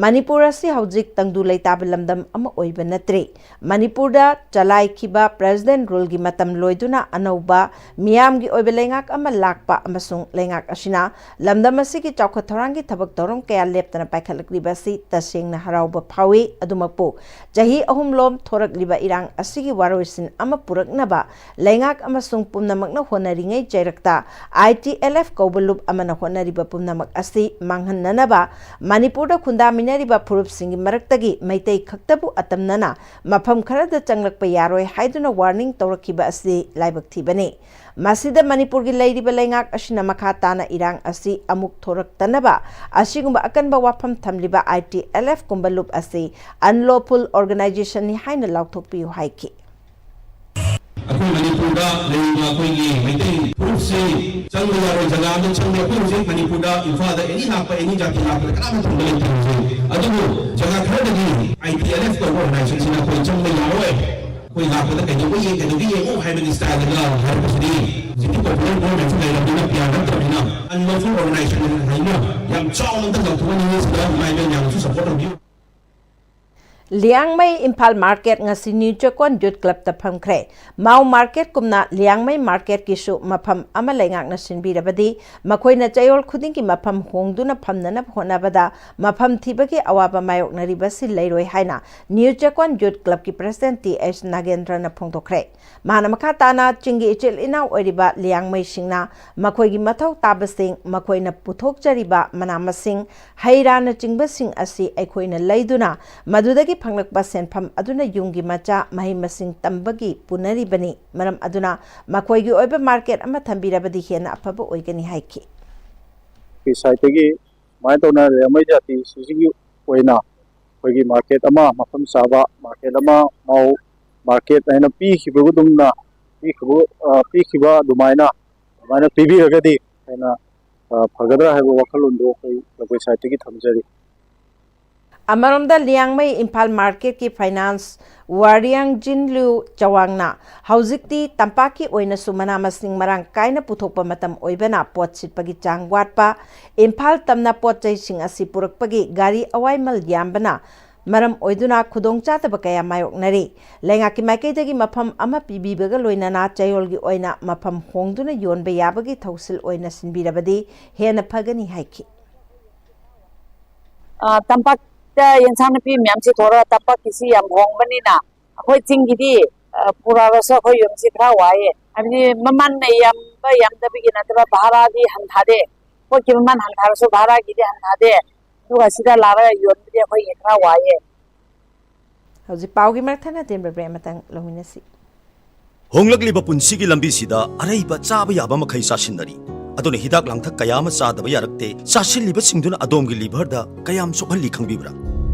ꯃꯅꯤꯄꯨꯔ ꯑꯁꯤ ꯍꯧꯖꯤꯛ ꯇꯪꯗꯨ ꯂꯩꯇꯥꯕ ꯂꯝꯗꯝ ꯑꯃ ꯑꯣꯏꯕ ꯅꯠꯇ꯭ꯔꯤ꯫ ꯃꯅꯤꯄꯨꯔꯗ ꯆꯂꯥꯏꯈꯤꯕ ꯄ꯭ꯔꯦꯁꯤꯗꯦꯟꯠ ꯔꯨꯜꯒꯤ ꯃꯇꯝ ꯂꯣꯏꯗꯨꯅ ꯑꯅꯧꯕ ꯃꯤꯌꯥꯝꯒꯤ ꯑꯣꯏꯕ ꯂꯩꯉꯥꯛ ꯑꯃ ꯂꯥꯛꯄ ꯑꯃꯁꯨꯡ ꯂꯩꯉꯥꯛ ꯑꯁꯤꯅ ꯂꯝꯗꯝ ꯑꯁꯤꯒꯤ ꯆꯥꯎꯈꯠ ꯊꯧꯔꯥꯡꯒꯤ ꯊꯕꯛ ꯊꯧꯔꯝ ꯀꯌꯥ ꯂꯦꯞꯇꯅ ꯄꯥꯏꯈꯠꯂꯛꯂꯤꯕ ꯑꯁꯤ ꯇꯁꯦꯡꯅ ꯍꯔꯥꯎꯕ ꯐꯥꯎꯏ꯫ ꯑꯗꯨꯃꯛꯄꯨ, ꯆꯍꯤ ꯑꯍꯨꯝꯂꯣꯝ ꯊꯣꯔꯛꯂꯤꯕ ꯏꯔꯥꯡ ꯑꯁꯤꯒꯤ ꯋꯥꯔꯣꯏꯁꯤꯟ ꯑꯃ ꯄꯨꯔꯛꯅꯕ ꯂꯩꯉꯥꯛ ꯑꯃꯁꯨꯡ ꯄꯨꯝꯅꯃꯛꯅ ꯍꯣꯠꯅꯔꯤꯉꯩ ꯆꯩꯔꯛꯇ, ꯑꯥꯏ ꯇꯤ ꯑꯦꯜ ꯑꯦꯐ ꯀꯧꯕ ꯂꯨꯞ ꯑꯃꯅ ꯍꯣꯠꯅꯔꯤꯕ ꯄꯨꯝꯅꯃꯛ ꯑꯁꯤ ꯃꯥꯡꯍꯟꯅꯅꯕ ꯃꯅꯤꯄꯨꯔꯗ ꯈꯨꯟꯗꯥꯃꯤꯟꯅꯔꯤꯕ ꯐꯨꯔꯨꯞꯁꯤꯡꯒꯤ ꯃꯔꯛꯇꯒꯤ ꯃꯩꯇꯩ ꯈꯛꯇꯕꯨ ꯑꯇꯝꯅꯅ ꯃꯐꯝ ꯈꯔꯗ ꯆꯪꯂꯛꯄ ꯌꯥꯔꯣꯏ ꯍꯥꯏꯗꯨꯅ ꯋꯥꯔꯅꯤꯡ ꯇꯧꯔꯛꯈꯤꯕ ꯑꯁꯤ ꯂꯥꯏꯕꯛ ꯊꯤꯕꯅꯤ꯫ ꯃꯁꯤꯗ ꯃꯅꯤꯄꯨꯔꯒꯤ ꯂꯩꯔꯤꯕ ꯂꯩꯉꯥꯛ ꯑꯁꯤꯅ ꯃꯈꯥ ꯇꯥꯅ ꯏꯔꯥꯡ ꯑꯁꯤ ꯑꯃꯨꯛ ꯊꯣꯔꯛꯇꯅꯕ ꯑꯁꯤꯒꯨꯝꯕ ꯑꯀꯟꯕ ꯋꯥꯐꯝ ꯊꯝꯂꯤꯕ ꯑꯥꯏ ꯇꯤ ꯑꯦꯜ ꯑꯦꯐ ꯀꯨꯝꯕ ꯂꯨꯞ ꯑꯁꯤ unlawful organization ꯅꯤ ꯍꯥꯏꯅ ꯂꯥꯎꯊꯣꯛꯄꯤꯌꯨ ꯍꯥꯏꯈꯤ꯫ ꯑꯩꯈꯣꯏ ꯃꯅꯤꯄꯨꯔꯗ ꯂꯩꯔꯤꯕ ꯑꯩꯈꯣꯏꯒꯤ ꯃꯩꯇꯩ ꯐꯨꯔꯨꯞꯁꯤ ꯆꯪꯕ ꯌꯥꯔꯣꯏ꯫ ꯖꯒꯥ ꯑꯃ ꯆꯪꯕ, ꯑꯩꯈꯣꯏ ꯍꯧꯖꯤꯛ ꯃꯅꯤꯄꯨꯔꯗ, ꯏꯝꯐꯥꯜꯗ, ꯑꯦꯅꯤ ꯂꯥꯛꯄ, ꯑꯦꯅꯤ ꯖꯥꯇꯤ ꯂꯥꯛꯄꯗ ꯀꯅꯥꯝꯇ ꯊꯤꯡꯕ ꯂꯩꯇꯦ ꯍꯧꯖꯤꯛ꯫ ꯑꯗꯨꯕꯨ ꯖꯒꯥ ꯈꯔꯗꯗꯤ ꯑꯥꯏ ꯇꯤ ꯑꯦꯜ ꯑꯦꯐ ꯀꯧꯕ organization ꯁꯤꯅ ꯑꯩꯈꯣꯏ ꯆꯪꯕ ꯌꯥꯔꯣꯏ, ꯑꯩꯈꯣꯏ ꯂꯥꯛꯄꯗ ꯀꯩꯗꯧꯕ ꯌꯦꯡ-, ꯀꯩꯗꯧꯕ ꯌꯦꯡꯉꯨ ꯍꯥꯏꯕꯒꯤ style ꯗ ꯍꯥꯏꯔꯛꯄꯁꯤꯗꯤ ꯍꯧꯖꯤꯛꯇꯤ popular government ꯁꯨ ꯂꯩꯔꯕꯅꯤꯅ, ꯄꯤ ꯑꯥꯔ ꯅꯠꯇ꯭ꯔꯕꯅꯤꯅ, unlawful organization ꯍꯥꯏꯅ ꯌꯥꯝ ꯆꯥꯎꯅ ꯑꯝꯇ ꯂꯥꯎꯊꯣꯛꯍꯟꯅꯤꯡꯉꯤ꯫ ꯁꯤꯗ ꯏꯃꯥ ꯏꯕꯦꯟ ꯃꯌꯥꯝꯅꯁꯨ support ꯇꯧꯕꯤꯌꯨ꯫ ꯂꯤꯌꯥꯡꯃꯩ ꯏꯝꯐꯥꯜ ꯃꯥꯔꯀꯦꯠ ꯉꯁꯤ ꯅ꯭ꯌꯨ ꯆꯦꯛꯀꯣꯟ ꯌꯨꯠ ꯀ꯭ꯂꯕꯇ ꯐꯝꯈ꯭ꯔꯦ꯫ ꯃꯥꯎ ꯃꯥꯔꯀꯦꯠꯀꯨꯝꯅ ꯂꯤꯌꯥꯡꯃꯩ ꯃꯥꯔꯀꯦꯠꯀꯤꯁꯨ ꯃꯐꯝ ꯑꯃ ꯂꯩꯉꯥꯛꯅ ꯁꯤꯟꯕꯤꯔꯕꯗꯤ ꯃꯈꯣꯏꯅ ꯆꯌꯣꯜ ꯈꯨꯗꯤꯡꯒꯤ ꯃꯐꯝ ꯍꯣꯡꯗꯨꯅ ꯐꯝꯅꯅꯕ ꯍꯣꯠꯅꯕꯗ ꯃꯐꯝ ꯊꯤꯕꯒꯤ ꯑꯋꯥꯕ ꯃꯥꯌꯣꯛꯅꯔꯤꯕꯁꯤ ꯂꯩꯔꯣꯏ ꯍꯥꯏꯅ ꯅ꯭ꯌꯨ ꯆꯦꯛꯀꯣꯟ ꯌꯨꯠ ꯀ꯭ꯂꯕꯀꯤ ꯄ꯭ꯔꯦꯁꯤꯗꯦꯟꯠ ꯇꯤ ꯑꯩꯆ ꯅꯥꯒꯦꯟꯗ꯭ꯔꯅ ꯐꯣꯡꯗꯣꯛꯈ꯭ꯔꯦ꯫ ꯃꯍꯥꯛꯅ ꯃꯈꯥ ꯇꯥꯅ ꯆꯤꯡꯒꯤ ꯏꯆꯤꯜ ꯏꯅꯥꯎ ꯑꯣꯏꯔꯤꯕ ꯂꯤꯌꯥꯡꯃꯩꯁꯤꯡꯅ ꯃꯈꯣꯏꯒꯤ ꯃꯊꯧ ꯇꯥꯕꯁꯤꯡ, ꯃꯈꯣꯏꯅ ꯄꯨꯊꯣꯛꯆꯔꯤꯕ ꯃꯅꯥ ꯃꯁꯤꯡ, ꯍꯩ ꯔꯥꯅꯆꯤꯡꯕꯁꯤꯡ ꯑꯁꯤ ꯑꯩꯈꯣꯏꯅ ꯂꯩꯗꯨꯅ ꯃꯗꯨꯗꯒꯤ ꯐꯪꯂꯛꯄ ꯁꯦꯟꯐꯝ ꯑꯗꯨꯅ ꯌꯨꯝꯒꯤ ꯃꯆꯥ ꯃꯍꯩ ꯃꯁꯤꯡ ꯇꯝꯕꯒꯤ ꯄꯨꯅꯔꯤꯕꯅꯤ꯫ ꯃꯔꯝ ꯑꯗꯨꯅ ꯃꯈꯣꯏꯒꯤ ꯑꯣꯏꯕ ꯃꯥꯔꯀꯦꯠ ꯑꯃ ꯊꯝꯕꯤꯔꯕꯗꯤ ꯍꯦꯟꯅ ꯑꯐꯕ ꯑꯣꯏꯒꯅꯤ ꯍꯥꯏꯈꯤ꯫ ꯑꯩꯈꯣꯏ ꯁꯥꯏꯠꯇꯒꯤ ꯁꯨꯃꯥꯏꯅ ꯇꯧꯅ ꯂꯤꯌꯥꯡꯃꯩ ꯖꯥꯇꯤꯁꯤꯡꯒꯤ ꯑꯣꯏꯅ ꯑꯩꯈꯣꯏꯒꯤ ꯃꯥꯔꯀꯦꯠ ꯑꯃ, ꯃꯐꯝ ꯆꯥꯕ ꯃꯥꯔꯀꯦꯠ ꯑꯃ, ꯃꯥꯎ ꯃꯥꯔꯀꯦꯠ ꯍꯥꯏꯅ ꯄꯤꯈꯤꯕꯒꯨꯝꯅ, ꯄꯤꯈꯤꯕ, ꯑ, ꯄꯤꯈꯤꯕ ꯑꯗꯨꯃꯥꯏꯅ, ꯑꯗꯨꯃꯥꯏꯅ ꯄꯤꯕꯤꯔꯒꯗꯤ ꯍꯦꯟꯅ, ꯑ, ꯐꯒꯗ꯭ꯔꯥ ꯍꯥꯏꯕ ꯋꯥꯈꯜꯂꯣꯟꯗꯣ ꯑꯩꯈꯣꯏ ꯂꯧꯀꯣꯏ ꯁꯥꯏꯠꯇꯒꯤ ꯊꯝꯖꯔꯤ꯫ ꯑꯃꯔꯣꯝꯗ ꯂꯤꯌꯥꯡꯃꯩ ꯏꯝꯐꯥꯜ ꯃꯥꯔꯀꯦꯠꯀꯤ ꯐꯥꯏꯅꯥꯟꯁ ꯋꯥꯔꯤꯌꯥꯡ ꯖꯤꯟꯂꯨ ꯆꯋꯥꯡꯅ ꯍꯧꯖꯤꯛꯇꯤ ꯇꯝꯄꯥꯛꯀꯤ ꯑꯣꯏꯅꯁꯨ ꯃꯅꯥ ꯃꯁꯤꯡ ꯃꯔꯥꯡ ꯀꯥꯏꯅ ꯄꯨꯊꯣꯛꯄ ꯃꯇꯝ ꯑꯣꯏꯕꯅ ꯄꯣꯠ ꯁꯤꯠꯄꯒꯤ ꯆꯥꯡ ꯋꯥꯠꯄ, ꯏꯝꯐꯥꯜ ꯇꯝꯅ ꯄꯣꯠ ꯆꯩꯁꯤꯡ ꯑꯁꯤ ꯄꯨꯔꯛꯄꯒꯤ ꯒꯥꯔꯤ ꯑꯋꯥꯏꯃꯜ ꯌꯥꯝꯕꯅ ꯃꯔꯝ ꯑꯣꯏꯗꯨꯅ ꯈꯨꯗꯣꯡꯆꯥꯗꯕ ꯀꯌꯥ ꯃꯥꯌꯣꯛꯅꯔꯤ꯫ ꯂꯩꯉꯥꯛꯀꯤ ꯃꯥꯏꯀꯩꯗꯒꯤ ꯃꯐꯝ ꯑꯃ ꯄꯤꯕꯤꯕꯒ ꯂꯣꯏꯅꯅ ꯆꯌꯣꯜꯒꯤ ꯑꯣꯏꯅ ꯃꯐꯝ ꯍꯣꯡꯗꯨꯅ ꯌꯣꯟꯕ ꯌꯥꯕꯒꯤ ꯊꯧꯁꯤꯜ ꯑꯣꯏꯅ ꯁꯤꯟꯕꯤꯔꯕꯗꯤ ꯍꯦꯟꯅ ꯐꯒꯅꯤ ꯍꯥꯏꯈꯤ꯫ ꯑ, ꯇꯝꯄꯥꯛ ꯌꯦꯟꯁꯥꯡ ꯅꯥꯄꯤ ꯃꯌꯥꯝꯁꯤ ꯊꯣꯔꯒ ꯇꯝꯄꯥꯛꯀꯤꯁꯤ ꯌꯥꯝ ꯍꯣꯡꯕꯅꯤꯅ ꯑꯩꯈꯣꯏ ꯆꯤꯡꯒꯤꯗꯤ, ꯑ, ꯄꯨꯔꯛꯑꯁꯨ ꯑꯩꯈꯣꯏ ꯌꯨꯝꯁꯤ ꯈꯔ ꯋꯥꯏꯌꯦ꯫ ꯍꯥꯏꯕꯗꯤ ꯃꯃꯜꯅ ꯌꯥꯝꯕ ꯌꯥꯝꯗꯕꯒꯤ ꯅꯠꯇꯕ ꯚꯥꯔꯥꯗꯤ ꯍꯟꯊꯗꯦ꯫ ꯄꯣꯠꯀꯤ ꯃꯃꯜ ꯍꯟꯊꯔꯁꯨ ꯚꯥꯔꯥꯒꯤꯗꯤ ꯍꯟꯊꯗꯦ꯫ ꯑꯗꯨꯒ ꯁꯤꯗ ꯂꯥꯛꯂꯒ ꯌꯣꯟꯕꯗꯤ ꯑꯩꯈꯣꯏꯒꯤ ꯈꯔ ꯋꯥꯏꯌꯦ꯫ ꯍꯧꯖꯤꯛ ꯄꯥꯎꯒꯤ ꯃꯔꯛ ꯊꯠꯅ ꯇꯦꯟꯕ ꯕ꯭ꯔꯦꯛ ꯑꯃꯇꯪ ꯂꯧꯃꯤꯟꯅꯁꯤ꯫ ꯍꯣꯡꯂꯛꯂꯤꯕ ꯄꯨꯟꯁꯤꯒꯤ ꯂꯝꯕꯤꯁꯤꯗ ꯑꯔꯩꯕ ꯆꯥꯕ ꯌꯥꯕ ꯃꯈꯩ ꯆꯥꯁꯤꯟꯅꯔꯤ꯫ ꯑꯗꯨꯅ ꯍꯤꯗꯥꯛ ꯂꯥꯡꯊꯛ ꯀꯌꯥ ꯑꯃ ꯆꯥꯗꯕ ꯌꯥꯔꯛꯇꯦ꯫ ꯆꯥꯁꯤꯜꯂꯤꯕꯁꯤꯡꯗꯨꯅ ꯑꯗꯣꯝꯒꯤ ꯂꯤꯚꯔꯗ ꯀꯌꯥꯝ ꯁꯣꯛꯍꯜꯂꯤ ꯈꯪꯕꯤꯕ꯭ꯔꯥ?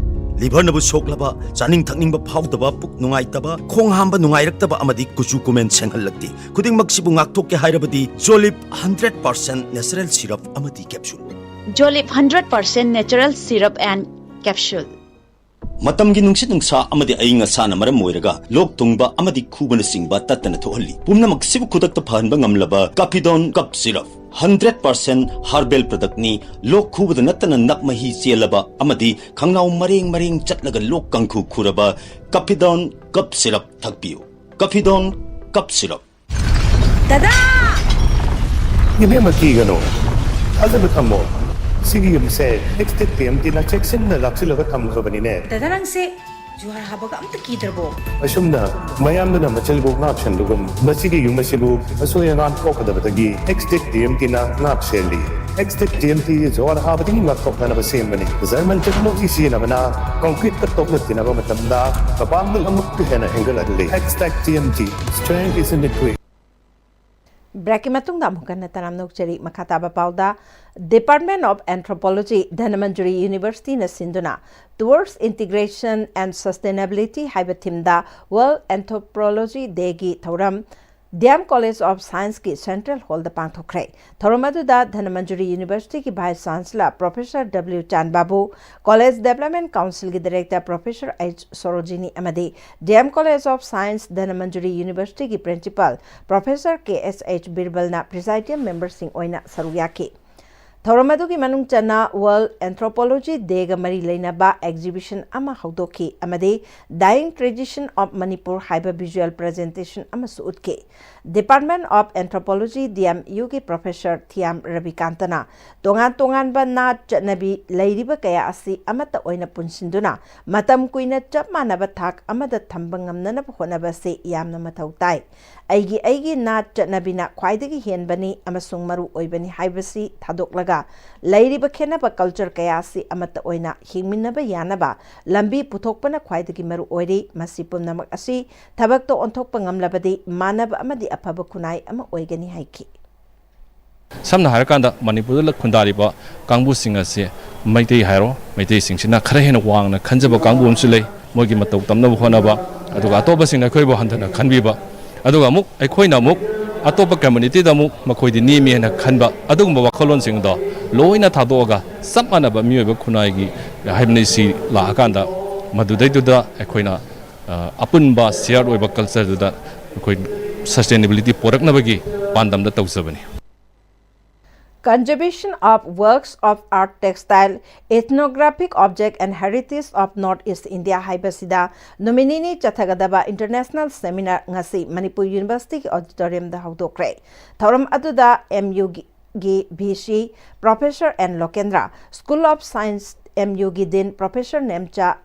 ꯂꯤꯚꯔꯅꯕꯨ ꯁꯣꯛꯂꯕ, ꯆꯥꯅꯤꯡ ꯊꯛꯅꯤꯡꯕ ꯐꯥꯎꯗꯕ, ꯄꯨꯛ ꯅꯨꯡꯉꯥꯏꯇꯕ, ꯈꯣꯡ ꯍꯥꯝꯕ ꯅꯨꯡꯉꯥꯏꯔꯛꯇꯕ ꯑꯃꯗꯤ ꯀꯨꯆꯨ ꯀꯨꯃꯦꯟ ꯁꯦꯡꯍꯜꯂꯛꯇꯦ꯫ ꯈꯨꯗꯤꯡꯃꯛꯁꯤꯕꯨ ꯉꯥꯛꯊꯣꯛꯀꯦ ꯍꯥꯏꯔꯕꯗꯤ ꯖꯣꯂꯤꯞ ꯍꯟꯗ꯭ꯔꯦꯠ ꯄꯥꯔꯁꯦꯟ ꯅꯦꯆꯔꯦꯜ ꯁꯤꯔꯞ ꯑꯃꯗꯤ capsule. Jolip hundred percent natural syrup and capsule. ꯃꯇꯝꯒꯤ ꯅꯨꯡꯁꯤꯠ ꯅꯨꯡꯁꯥ ꯑꯃꯗꯤ ꯑꯏꯪ ꯑꯁꯥꯅ ꯃꯔꯝ ꯑꯣꯏꯔꯒ ꯂꯣꯛ ꯊꯨꯡꯕ ꯑꯃꯗꯤ ꯈꯨꯕꯅꯆꯤꯡꯕ ꯇꯠꯇꯅ ꯊꯣꯛꯍꯜꯂꯤ꯫ ꯄꯨꯝꯅꯃꯛꯁꯤꯕꯨ ꯈꯨꯗꯛꯇ ꯐꯍꯟꯕ ꯉꯝꯂꯕ ꯀꯥꯐꯤꯗꯣꯟ ꯀꯞ ꯁꯤꯔꯞ ꯍꯟꯗ꯭ꯔꯦꯠ ꯄꯥꯔꯁꯦꯟ ꯍꯔꯕꯦꯜ ꯄ꯭ꯔꯗꯛꯅꯤ꯫ ꯂꯣꯛ ꯈꯨꯕꯗ ꯅꯠꯇꯅ ꯅꯞ ꯃꯍꯤ ꯆꯦꯜꯂꯕ ꯑꯃꯗꯤ ꯈꯪꯅꯥꯎ ꯃꯔꯦꯡ ꯃꯔꯦꯡ ꯆꯠꯂꯒ ꯂꯣꯛ ꯀꯥꯡꯈꯨ ꯈꯨꯔꯕ ꯀꯥꯐꯤꯗꯣꯟ ꯀꯞ ꯁꯤꯔꯞ ꯊꯛꯄꯤꯌꯨ꯫ ꯀꯥꯐꯤꯗꯣꯟ ꯀꯞ ꯁꯤꯔꯞ꯫ ꯗꯗꯥ! ꯏꯕꯦꯝꯃ, ꯀꯤꯒꯅꯨ꯫ ꯊꯥꯖꯕ ꯊꯝꯃꯣ꯫ ꯁꯤꯒꯤ ꯌꯨꯝꯁꯦ ꯑꯦꯛꯁꯇꯦꯛ ꯇꯤ ꯑꯦꯝ ꯇꯤꯅ ꯆꯦꯛꯁꯤꯟꯅ ꯂꯥꯛꯁꯤꯜꯂꯒ ꯊꯝꯈ꯭ꯔꯕꯅꯤꯅꯦ꯫ ꯗꯗꯥ, ꯅꯪꯁꯦ ꯖꯨꯍꯥꯔ ꯍꯥꯕꯒ ꯑꯝꯇ ꯀꯤꯗ꯭ꯔꯕꯣ? ꯑꯁꯨꯝꯅ ꯃꯌꯥꯝꯗꯨꯅ ꯃꯆꯤꯜꯕꯨ ꯉꯥꯛ ꯁꯦꯟꯕꯒꯨꯝ, ꯃꯁꯤꯒꯤ ꯌꯨꯝ ꯑꯁꯤꯕꯨ ꯑꯁꯣꯏ ꯑꯉꯥꯝ ꯊꯣꯛꯀꯗꯕꯗꯒꯤ ꯑꯦꯛꯁꯇꯦꯛ ꯇꯤ ꯑꯦꯝ ꯇꯤꯅ ꯉꯥꯛ ꯁꯦꯜꯂꯤ꯫ ꯑꯦꯛꯁꯇꯦꯛ ꯇꯤ ꯑꯦꯝ ꯇꯤ ꯖꯨꯍꯥꯔ ꯍꯥꯕꯗꯒꯤ ꯉꯥꯛꯊꯣꯛꯅꯅꯕ ꯁꯦꯝꯕꯅꯤ꯫ ꯖꯔꯃꯟ ꯇꯦꯛꯅꯣꯂꯣꯖꯤ ꯁꯤꯖꯤꯟꯅꯕꯅ ꯀꯣꯡꯀ꯭ꯔꯤꯠꯇ ꯇꯣꯛꯅ ꯊꯤꯅꯕ ꯃꯇꯝꯗ ꯃꯄꯥꯡꯒꯜ ꯑꯃꯨꯛꯀ ꯍꯦꯟꯅ ꯍꯦꯟꯒꯠꯍꯜꯂꯤ꯫ Extech T M T, strength is in the twig. ꯕ꯭ꯔꯦꯛꯀꯤ ꯃꯇꯨꯡꯗ ꯑꯃꯨꯛ ꯍꯟꯅ ꯇꯔꯥꯝꯅ ꯑꯣꯛꯆꯔꯤ꯫ ꯃꯈꯥ ꯇꯥꯕ ꯄꯥꯎꯗ, Department of Anthropology, ꯙꯅꯃꯟꯖꯨꯔꯤ ꯌꯨꯅꯤꯚꯔꯁꯤꯇꯤꯅ ꯁꯤꯟꯗꯨꯅ Towards Integration and Sustainability ꯍꯥꯏꯕ ꯊꯤꯝꯗ World Anthropology Dayꯒꯤ ꯊꯧꯔꯝ ꯗꯤ ꯑꯦꯝ College of Scienceꯀꯤ Central Hallꯗ ꯄꯥꯡꯊꯣꯛꯈ꯭ꯔꯦ꯫ ꯊꯧꯔꯝ ꯑꯗꯨꯗ ꯙꯅꯃꯟꯖꯨꯔꯤ ꯌꯨꯅꯤꯚꯔꯁꯤꯇꯤꯒꯤ Vice Chancellor Professor W ꯆꯥꯟꯕꯥꯕꯨ, College Development Councilꯒꯤ Director Professor H Sorojini ꯑꯃꯗꯤ D M College of Science Dhanamanjuri ꯌꯨꯅꯤꯚꯔꯁꯤꯇꯤꯒꯤ Principal Professor K S H ꯕꯤꯔꯕꯜꯅ Presidium memberꯁꯤꯡ ꯑꯣꯏꯅ ꯁꯔꯨꯛ ꯌꯥꯈꯤ꯫ ꯊꯧꯔꯝ ꯑꯗꯨꯒꯤ ꯃꯅꯨꯡ ꯆꯟꯅ World Anthropology Dayꯒ ꯃꯔꯤ ꯂꯩꯅꯕ exhibition ꯑꯃ ꯍꯧꯗꯣꯛꯈꯤ ꯑꯃꯗꯤ Dying Tradition of Manipur ꯍꯥꯏꯕ visual presentation ꯑꯃꯁꯨ ꯎꯠꯈꯤ꯫ Department of Anthropology, D M Uꯒꯤ Professor ꯊꯤꯌꯥꯝ ꯔꯕꯤꯀꯥꯟꯇꯅ ꯇꯣꯉꯥꯟ ꯇꯣꯉꯥꯟꯕ ꯅꯥꯠ ꯆꯠꯅꯕꯤ ꯂꯩꯔꯤꯕ ꯀꯌꯥ ꯑꯁꯤ ꯑꯃꯠꯇ ꯑꯣꯏꯅ ꯄꯨꯟꯁꯤꯟꯗꯨꯅ ꯃꯇꯝ ꯀꯨꯏꯅ ꯆꯞ ꯃꯥꯟꯅꯕ ꯊꯥꯛ ꯑꯃꯗ ꯊꯝꯕ ꯉꯝꯅꯅꯕ ꯍꯣꯠꯅꯕ ꯑꯁꯤ ꯌꯥꯝꯅ ꯃꯊꯧ ꯇꯥꯏ꯫ ꯑꯩꯒꯤ ꯑꯩꯒꯤ ꯅꯥꯠ ꯆꯠꯅꯕꯤꯅ ꯈ꯭ꯋꯥꯏꯗꯒꯤ ꯍꯦꯟꯕꯅꯤ ꯑꯃꯁꯨꯡ ꯃꯔꯨ ꯑꯣꯏꯕꯅꯤ ꯍꯥꯏꯕꯁꯤ ꯊꯥꯗꯣꯛꯂꯒ ꯂꯩꯔꯤꯕ ꯈꯦꯠꯅꯕ culture ꯀꯌꯥ ꯑꯁꯤ ꯑꯃꯠꯇ ꯑꯣꯏꯅ ꯍꯤꯡꯃꯤꯟꯅꯕ ꯌꯥꯅꯕ ꯂꯝꯕꯤ ꯄꯨꯊꯣꯛꯄꯅ ꯈ꯭ꯋꯥꯏꯗꯒꯤ ꯃꯔꯨ ꯑꯣꯏꯔꯤ꯫ ꯃꯁꯤ ꯄꯨꯝꯅꯃꯛ ꯑꯁꯤ ꯊꯕꯛꯇ ꯑꯣꯟꯊꯣꯛꯄ ꯉꯝꯂꯕꯗꯤ ꯃꯥꯟꯅꯕ ꯑꯃꯗꯤ ꯑꯐꯕ ꯈꯨꯟꯅꯥꯏ ꯑꯃ ꯑꯣꯏꯒꯅꯤ ꯍꯥꯏꯈꯤ꯫ ꯁꯝꯅ ꯍꯥꯏꯔꯀꯥꯟꯗ ꯃꯅꯤꯄꯨꯔꯗ ꯈꯨꯟꯗꯥꯔꯤꯕ ꯀꯥꯡꯕꯨꯁꯤꯡ ꯑꯁꯤ ꯃꯩꯇꯩ ꯍꯥꯏꯔꯣ, ꯃꯩꯇꯩꯁꯤꯡꯁꯤꯅ ꯈꯔ ꯍꯦꯟꯅ ꯋꯥꯡꯅ ꯈꯟꯖꯕ ꯀꯥꯡꯕꯨ ꯑꯃꯁꯨ ꯂꯩ꯫ ꯃꯣꯏꯒꯤ ꯃꯇꯧ ꯇꯝꯅꯕ ꯍꯣꯠꯅꯕ, ꯑꯗꯨꯒ ꯑꯇꯣꯞꯄꯁꯤꯡꯅ ꯑꯩꯈꯣꯏꯕꯨ ꯍꯟꯊꯅ ꯈꯟꯕꯤꯕ, ꯑꯗꯨꯒ ꯑꯃꯨꯛ ꯑꯩꯈꯣꯏꯅ ꯑꯃꯨꯛ ꯑꯇꯣꯞꯄ communityꯗ ꯑꯃꯨꯛ ꯃꯈꯣꯏꯗꯤ ꯅꯦꯝꯃꯤ ꯍꯥꯏꯅ ꯈꯟꯕ, ꯑꯗꯨꯒꯨꯝꯕ ꯋꯥꯈꯜꯂꯣꯟꯁꯤꯡꯗꯣ ꯂꯣꯏꯅ ꯊꯥꯗꯣꯛꯑꯒ ꯆꯞ ꯃꯥꯟꯅꯕ ꯃꯤꯑꯣꯏꯕ ꯈꯨꯟꯅꯥꯏꯒꯤ ꯍꯥꯏꯕꯅꯤ ꯁꯤ ꯂꯥꯛꯑꯀꯥꯟꯗ ꯃꯗꯨꯗꯩꯗꯨꯗ ꯑꯩꯈꯣꯏꯅ, ꯑ, ꯑꯄꯨꯟꯕ shared ꯑꯣꯏꯕ cultureꯗꯨꯗ ꯑꯩꯈꯣꯏ sustainability ꯄꯣꯔꯛꯅꯕꯒꯤ ꯄꯥꯟꯗꯝꯗ ꯇꯧꯖꯕꯅꯤ꯫ Conservation of Works of Art, Textile, Ethnographic Object and Heritage of North East India ꯍꯥꯏꯕꯁꯤꯗ ꯅꯨꯃꯤꯠ ꯅꯤꯅꯤ ꯆꯠꯊꯒꯗꯕ international seminar ꯉꯁꯤ ꯃꯅꯤꯄꯨꯔ Universityꯒꯤ auditoriumꯗ ꯍꯧꯗꯣꯛꯈ꯭ꯔꯦ꯫ ꯊꯧꯔꯝ ꯑꯗꯨꯗ M Uꯒꯤ ꯒꯤ V C, Professor N Lokendra, School of Science, M Uꯒꯤ Dean, Professor Nemcha,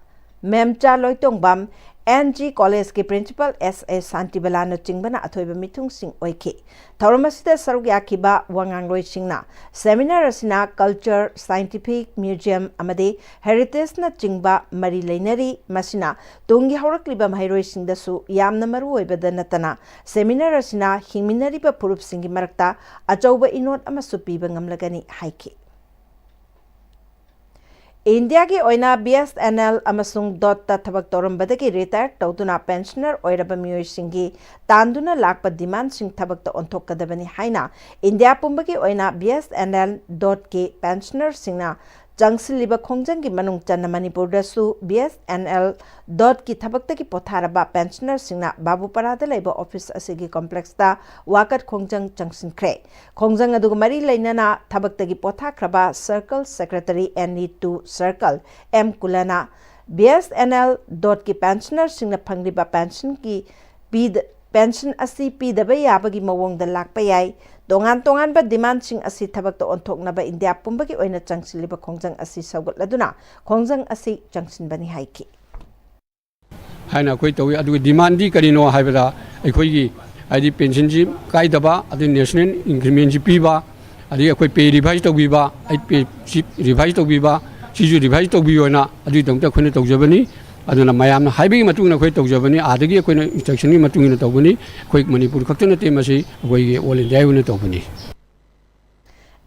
ꯃꯦꯝꯆꯥ Loitongbam, N G Collegeꯀꯤ Principal S A ꯁꯥꯟꯇꯤꯕꯂꯥꯅꯆꯤꯡꯕꯅ ꯑꯊꯣꯏꯕ ꯃꯤꯊꯨꯡꯁꯤꯡ ꯑꯣꯏꯈꯤ꯫ ꯊꯧꯔꯝ ꯑꯁꯤꯗ ꯁꯔꯨꯛ ꯌꯥꯈꯤꯕ ꯋꯥ ꯉꯥꯡꯂꯣꯏꯁꯤꯡꯅ seminar ꯑꯁꯤꯅ culture, scientific, museum ꯑꯃꯗꯤ heritageꯅꯆꯤꯡꯕ ꯃꯔꯤ ꯂꯩꯅꯔꯤ, ꯃꯁꯤꯅ ꯇꯨꯡꯒꯤ ꯍꯧꯔꯛꯂꯤꯕ ꯃꯍꯩꯔꯣꯏꯁꯤꯡꯗꯁꯨ ꯌꯥꯝꯅ ꯃꯔꯨ ꯑꯣꯏꯕꯗ ꯅꯠꯇꯅ seminar ꯑꯁꯤꯅ ꯍꯤꯡꯃꯤꯟꯅꯔꯤꯕ ꯐꯨꯔꯨꯞꯁꯤꯡꯒꯤ ꯃꯔꯛꯇ ꯑꯆꯧꯕ ꯏꯅꯣꯠ ꯑꯃꯁꯨ ꯄꯤꯕ ꯉꯝꯂꯒꯅꯤ ꯍꯥꯏꯈꯤ꯫ ꯏꯟꯗꯤꯌꯥꯒꯤ ꯑꯣꯏꯅ B S N L ꯑꯃꯁꯨꯡ DOTꯇ ꯊꯕꯛ ꯇꯧꯔꯝꯕꯗꯒꯤ retire ꯇꯧꯗꯨꯅ pensioner ꯑꯣꯏꯔꯕ ꯃꯤꯑꯣꯏꯁꯤꯡꯒꯤ ꯇꯥꯟꯗꯨꯅ ꯂꯥꯛꯄ demandꯁꯤꯡ ꯊꯕꯛꯇ ꯑꯣꯟꯊꯣꯛꯀꯗꯕꯅꯤ ꯍꯥꯏꯅ ꯏꯟꯗꯤꯌꯥ ꯄꯨꯝꯕꯒꯤ ꯑꯣꯏꯅ B S N L DOTꯀꯤ pensionerꯁꯤꯡꯅ ꯆꯪꯁꯤꯜꯂꯤꯕ ꯈꯣꯡꯖꯪꯒꯤ ꯃꯅꯨꯡ ꯆꯟꯅ ꯃꯅꯤꯄꯨꯔꯗꯁꯨ ꯕꯤ ꯑꯦꯁ ꯑꯦꯟ ꯑꯦꯜ ꯗꯣꯠꯀꯤ ꯊꯕꯛꯇꯒꯤ ꯄꯣꯊꯥꯔꯕ ꯄꯦꯟꯁꯅꯔꯁꯤꯡꯅ ꯕꯥꯕꯨꯄꯥꯔꯥꯗ ꯂꯩꯕ ꯑꯣꯐꯤꯁ ꯑꯁꯤꯒꯤ ꯀꯣꯝꯄ꯭ꯂꯦꯛꯁꯇ ꯋꯥꯀꯠ ꯈꯣꯡꯖꯪ ꯆꯪꯁꯤꯟꯈ꯭ꯔꯦ꯫ ꯈꯣꯡꯖꯪ ꯑꯗꯨꯒ ꯃꯔꯤ ꯂꯩꯅꯅ ꯊꯕꯛꯇꯒꯤ ꯄꯣꯊꯥꯈ꯭ꯔꯕ circle secretary N E two circle M ꯀꯨꯂꯅ ꯕꯤ ꯑꯦꯁ ꯑꯦꯟ ꯑꯦꯜ ꯗꯣꯠꯀꯤ ꯄꯦꯟꯁꯅꯔꯁꯤꯡꯅ ꯐꯪꯂꯤꯕ ꯄꯦꯟꯁꯟꯒꯤ ꯄꯤꯗ-, ꯄꯦꯟꯁꯟ ꯑꯁꯤ ꯄꯤꯗꯕ ꯌꯥꯕꯒꯤ ꯃꯑꯣꯡꯗ ꯂꯥꯛꯄ ꯌꯥꯏ꯫ ꯇꯣꯉꯥꯟ ꯇꯣꯉꯥꯟꯕ ꯗꯤꯃꯥꯟꯁꯤꯡ ꯑꯁꯤ ꯊꯕꯛꯇ ꯑꯣꯟꯊꯣꯛꯅꯕ ꯏꯟꯗꯤꯌꯥ ꯄꯨꯝꯕꯒꯤ ꯑꯣꯏꯅ ꯆꯪꯁꯤꯜꯂꯤꯕ ꯈꯣꯡꯖꯪ ꯑꯁꯤ ꯁꯧꯒꯠꯂꯗꯨꯅ ꯈꯣꯡꯖꯪ ꯑꯁꯤ ꯆꯪꯁꯤꯟꯕꯅꯤ ꯍꯥꯏꯈꯤ꯫ ꯍꯥꯏꯅ ꯑꯩꯈꯣꯏ ꯇꯧꯏ꯫ ꯑꯗꯨꯒ ꯗꯤꯃꯥꯟꯗꯤ ꯀꯔꯤꯅꯣ ꯍꯥꯏꯕꯗ, ꯑꯩꯈꯣꯏꯒꯤ ꯍꯥꯏꯗꯤ ꯄꯦꯟꯁꯟꯁꯤ ꯀꯥꯏꯗꯕ, ꯑꯗꯩ ꯅꯦꯁꯅꯦꯜ ꯏꯟꯀ꯭ꯔꯤꯃꯦꯟꯁꯤ ꯄꯤꯕ, ꯑꯗꯒꯤ ꯑꯩꯈꯣꯏ ꯄꯦ ꯔꯤꯚꯥꯏꯁ ꯇꯧꯕꯤꯕ, ꯑꯩ ꯄꯦ ꯁꯤ ꯔꯤꯚꯥꯏꯁ ꯇꯧꯕꯤꯕ, ꯁꯤꯁꯨ ꯔꯤꯚꯥꯏꯁ ꯇꯧꯕꯤꯌꯣꯅ ꯑꯗꯨꯒꯤꯗꯃꯛꯇ ꯑꯩꯈꯣꯏꯅ ꯇꯧꯖꯕꯅꯤ꯫ ꯑꯗꯨꯅ ꯃꯌꯥꯝꯅ ꯍꯥꯏꯕꯒꯤ ꯃꯇꯨꯡ ꯏꯟꯅ ꯑꯩꯈꯣꯏ ꯇꯧꯖꯕꯅꯤ, ꯑꯥꯗꯒꯤ ꯑꯩꯈꯣꯏꯅ ꯏꯟꯁꯇ꯭ꯔꯛꯁꯟꯒꯤ ꯃꯇꯨꯡ ꯏꯟꯅ ꯇꯧꯕꯅꯤ꯫ ꯑꯩꯈꯣꯏ ꯃꯅꯤꯄꯨꯔ ꯈꯛꯇ ꯅꯠꯇꯦ, ꯃꯁꯤ ꯑꯩꯈꯣꯏꯒꯤ ꯑꯣꯜ ꯏꯟꯗꯤꯌꯥꯒꯤ ꯑꯣꯏꯅ ꯇꯧꯕꯅꯤ꯫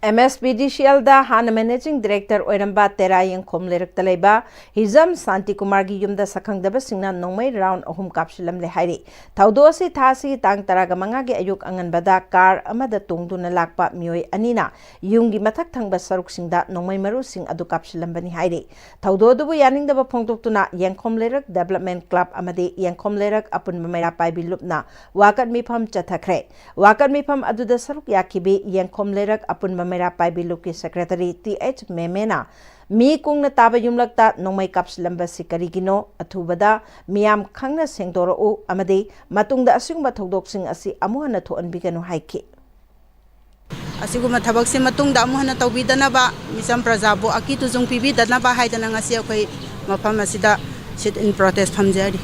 ꯑꯦꯝ ꯑꯦꯁ ꯄꯤ ꯗꯤ ꯁꯤ ꯑꯦꯜꯗ ꯍꯥꯟꯅ ꯃꯦꯅꯦꯖꯤꯡ ꯗꯤꯔꯦꯛꯇꯔ ꯑꯣꯏꯔꯝꯕ ꯇꯦꯔꯥ ꯌꯦꯡꯈꯣꯝ ꯂꯩꯔꯛꯇ ꯂꯩꯕ ꯍꯤꯖꯝ ꯁꯥꯟꯇꯤꯀꯨꯃꯥꯔꯒꯤ ꯌꯨꯝꯗ ꯁꯛꯈꯪꯗꯕꯁꯤꯡꯅ ꯅꯣꯡꯃꯩ ꯔꯥꯎꯟ ꯑꯍꯨꯝ ꯀꯥꯞꯁꯤꯜꯂꯝꯂꯦ ꯍꯥꯏꯔꯤ꯫ ꯊꯧꯗꯣꯛ ꯑꯁꯤ ꯊꯥ ꯑꯁꯤꯒꯤ ꯇꯥꯡ ꯇꯔꯥꯒ ꯃꯉꯥꯒꯤ ꯑꯌꯨꯛ ꯑꯉꯟꯕꯗ ꯀꯥꯔ ꯑꯃꯗ ꯇꯣꯡꯗꯨꯅ ꯂꯥꯛꯄ ꯃꯤꯑꯣꯏ ꯑꯅꯤꯅ ꯌꯨꯝꯒꯤ ꯃꯊꯛ ꯊꯪꯕ ꯁꯔꯨꯛꯁꯤꯡꯗ ꯅꯣꯡꯃꯩ ꯃꯔꯨꯁꯤꯡ ꯑꯗꯨ ꯀꯥꯞꯁꯤꯜꯂꯝꯕꯅꯤ ꯍꯥꯏꯔꯤ꯫ ꯊꯧꯗꯣꯛ ꯑꯗꯨꯕꯨ ꯌꯥꯅꯤꯡꯗꯕ ꯐꯣꯡꯗꯣꯛꯇꯨꯅ ꯌꯦꯡꯈꯣꯝ ꯂꯩꯔꯛ ꯗꯦꯕꯂꯞꯃꯦꯟ ꯀ꯭ꯂꯕ ꯑꯃꯗꯤ ꯌꯦꯡꯈꯣꯝ ꯂꯩꯔꯛ ꯑꯄꯨꯟꯕ ꯃꯩꯔꯥ ꯄꯥꯏꯕꯤ ꯂꯨꯞꯅ ꯋꯥꯀꯠ ꯃꯤꯐꯝ ꯆꯠꯊꯈ꯭ꯔꯦ꯫ ꯋꯥꯀꯠ ꯃꯤꯐꯝ ꯑꯗꯨꯗ ꯁꯔꯨꯛ ꯌꯥꯈꯤꯕꯤ ꯌꯦꯡꯈꯣꯝ ꯂꯩꯔꯛ ꯑꯄꯨꯟꯕ ꯃꯩꯔꯥ ꯄꯥꯏꯕꯤ ꯂꯨꯞꯀꯤ ꯁꯦꯀ꯭ꯔꯦꯇꯔꯤ ꯇꯤ ꯑꯩꯆ ꯃꯦꯃꯦꯅ ꯃꯤ ꯀꯨꯡꯅ ꯇꯥꯕ ꯌꯨꯝꯂꯛꯇ ꯅꯣꯡꯃꯩ ꯀꯥꯞꯁꯤꯜꯂꯝꯕꯁꯤ ꯀꯔꯤꯒꯤꯅꯣ? ꯑꯊꯨꯕꯗ ꯃꯤꯌꯥꯝ ꯈꯪꯅ ꯁꯦꯡꯗꯣꯔꯛꯎ ꯑꯃꯗꯤ ꯃꯇꯨꯡꯗ ꯑꯁꯤꯒꯨꯝꯕ ꯊꯧꯗꯣꯛꯁꯤꯡ ꯑꯁꯤ ꯑꯃꯨꯛ ꯍꯟꯅ ꯊꯣꯛꯍꯟꯕꯤꯒꯅꯨ ꯍꯥꯏꯈꯤ꯫ ꯑꯁꯤꯒꯨꯝꯕ ꯊꯕꯛꯁꯦ ꯃꯇꯨꯡꯗ ꯑꯃꯨꯛ ꯍꯟꯅ ꯇꯧꯕꯤꯗꯅꯕ, ꯃꯤꯆꯝ ꯄ꯭ꯔꯖꯥꯕꯨ ꯑꯀꯤ ꯇꯨꯖꯨꯡ ꯄꯤꯕꯤꯗꯅꯕ ꯍꯥꯏꯗꯅ ꯉꯁꯤ ꯑꯩꯈꯣꯏ ꯃꯐꯝ ꯑꯁꯤꯗ sit in protest ꯐꯝꯖꯔꯤ꯫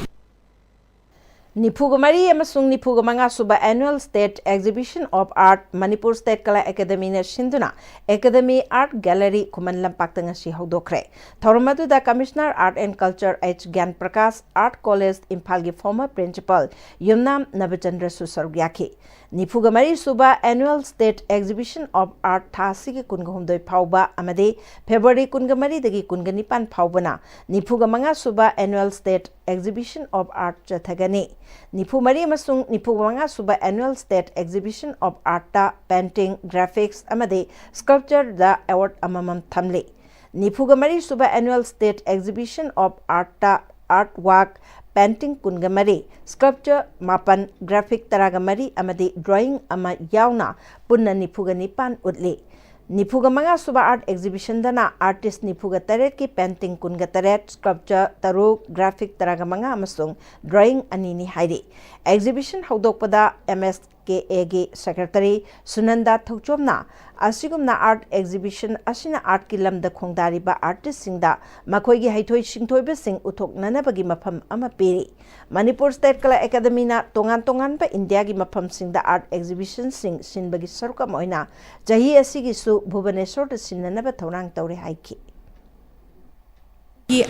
ꯅꯤꯐꯨꯒ ꯃꯔꯤ ꯑꯃꯁꯨꯡ ꯅꯤꯐꯨꯒ ꯃꯉꯥ ꯁꯨꯕ Annual State Exhibition of Art Manipur state ꯀꯂꯥ ꯑꯦꯀꯥꯗꯃꯤꯅ ꯁꯤꯟꯗꯨꯅ ꯑꯦꯀꯥꯗꯃꯤ ꯑꯥꯔꯠ ꯒꯦꯂꯔꯤ ꯈꯨꯃꯟ ꯂꯝꯄꯥꯛꯇ ꯉꯁꯤ ꯍꯧꯗꯣꯛꯈ꯭ꯔꯦ꯫ ꯊꯧꯔꯝ ꯑꯗꯨꯗ Commissioner Art and Culture H ꯒ꯭ꯌꯥꯟ ꯄ꯭ꯔꯀꯥꯁ, Art College ꯏꯝꯐꯥꯜꯒꯤ former principal ꯌꯨꯝꯅꯥꯝ ꯅꯕꯆꯟꯗ꯭ꯔꯁꯨ ꯁꯔꯨꯛ ꯌꯥꯈꯤ꯫ ꯅꯤꯐꯨꯒ ꯃꯔꯤ ꯁꯨꯕ Annual State Exhibition of Art ꯊꯥ ꯑꯁꯤꯒꯤ ꯀꯨꯟꯒ ꯍꯨꯝꯗꯣꯏ ꯐꯥꯎꯕ ꯑꯃꯗꯤ ꯐꯦꯕ꯭ꯔꯨꯋꯥꯔꯤ ꯀꯨꯟꯒ ꯃꯔꯤꯗꯒꯤ ꯀꯨꯟꯒ ꯅꯤꯄꯥꯟ ꯐꯥꯎꯕꯅ ꯅꯤꯐꯨꯒ ꯃꯉꯥ ꯁꯨꯕ Annual State Exhibition of Art ꯆꯠꯊꯒꯅꯤ꯫ ꯅꯤꯐꯨ ꯃꯔꯤ ꯑꯃꯁꯨꯡ ꯅꯤꯐꯨ ꯃꯉꯥ ꯁꯨꯕ Annual State Exhibition of Artꯇ painting, graphics ꯑꯃꯗꯤ sculptureꯗ award ꯑꯃꯃꯝ ꯊꯝꯂꯤ꯫ ꯅꯤꯐꯨꯒ ꯃꯔꯤ ꯁꯨꯕ Annual State Exhibition of Artꯇ Art Work, Painting ꯀꯨꯟꯒ ꯃꯔꯤ, Sculpture ꯃꯥꯄꯟ, Graphic ꯇꯔꯥꯒ ꯃꯔꯤ ꯑꯃꯗꯤ Drawing ꯑꯃ ꯌꯥꯎꯅ ꯄꯨꯟꯅ ꯅꯤꯐꯨꯒ ꯅꯤꯄꯥꯟ ꯎꯠꯂꯤ꯫ ꯅꯤꯐꯨꯒ ꯃꯉꯥ ꯁꯨꯕ Art Exhibitionꯗꯅ artist ꯅꯤꯐꯨꯒ ꯇꯔꯦꯠꯀꯤ painting ꯀꯨꯟꯒ ꯇꯔꯦꯠ, sculpture ꯇꯔꯨꯛ, graphic ꯇꯔꯥꯒ ꯃꯉꯥ ꯑꯃꯁꯨꯡ drawing ꯑꯅꯤꯅꯤ ꯍꯥꯏꯔꯤ꯫ Exhibition ꯍꯧꯗꯣꯛꯄꯗ M S K Aꯒꯤ Secretary ꯁꯨꯅꯟꯗꯥ ꯊꯧꯆꯣꯝꯅ ꯑꯁꯤꯒꯨꯝꯅ art exhibition ꯑꯁꯤꯅ artꯀꯤ ꯂꯝꯗ ꯈꯣꯡꯗꯥꯔꯤꯕ artistꯁꯤꯡꯗ ꯃꯈꯣꯏꯒꯤ ꯍꯩꯊꯣꯏ ꯁꯤꯡꯊꯣꯏꯕꯁꯤꯡ ꯎꯠꯊꯣꯛꯅꯅꯕꯒꯤ ꯃꯐꯝ ꯑꯃ ꯄꯤꯔꯤ꯫ ꯃꯅꯤꯄꯨꯔ State Kala Academyꯅ ꯇꯣꯉꯥꯟ ꯇꯣꯉꯥꯟꯕ ꯏꯟꯗꯤꯌꯥꯒꯤ ꯃꯐꯝꯁꯤꯡꯗ art exhibitionꯁꯤꯡ ꯁꯤꯟꯕꯒꯤ ꯁꯔꯨꯛ ꯑꯃ ꯑꯣꯏꯅ ꯆꯍꯤ ꯑꯁꯤꯒꯤꯁꯨ ꯚꯨꯕꯅꯦꯁꯣꯔꯗ ꯁꯤꯟꯅꯅꯕ ꯊꯧꯔꯥꯡ ꯇꯧꯔꯤ ꯍꯥꯏꯈꯤ꯫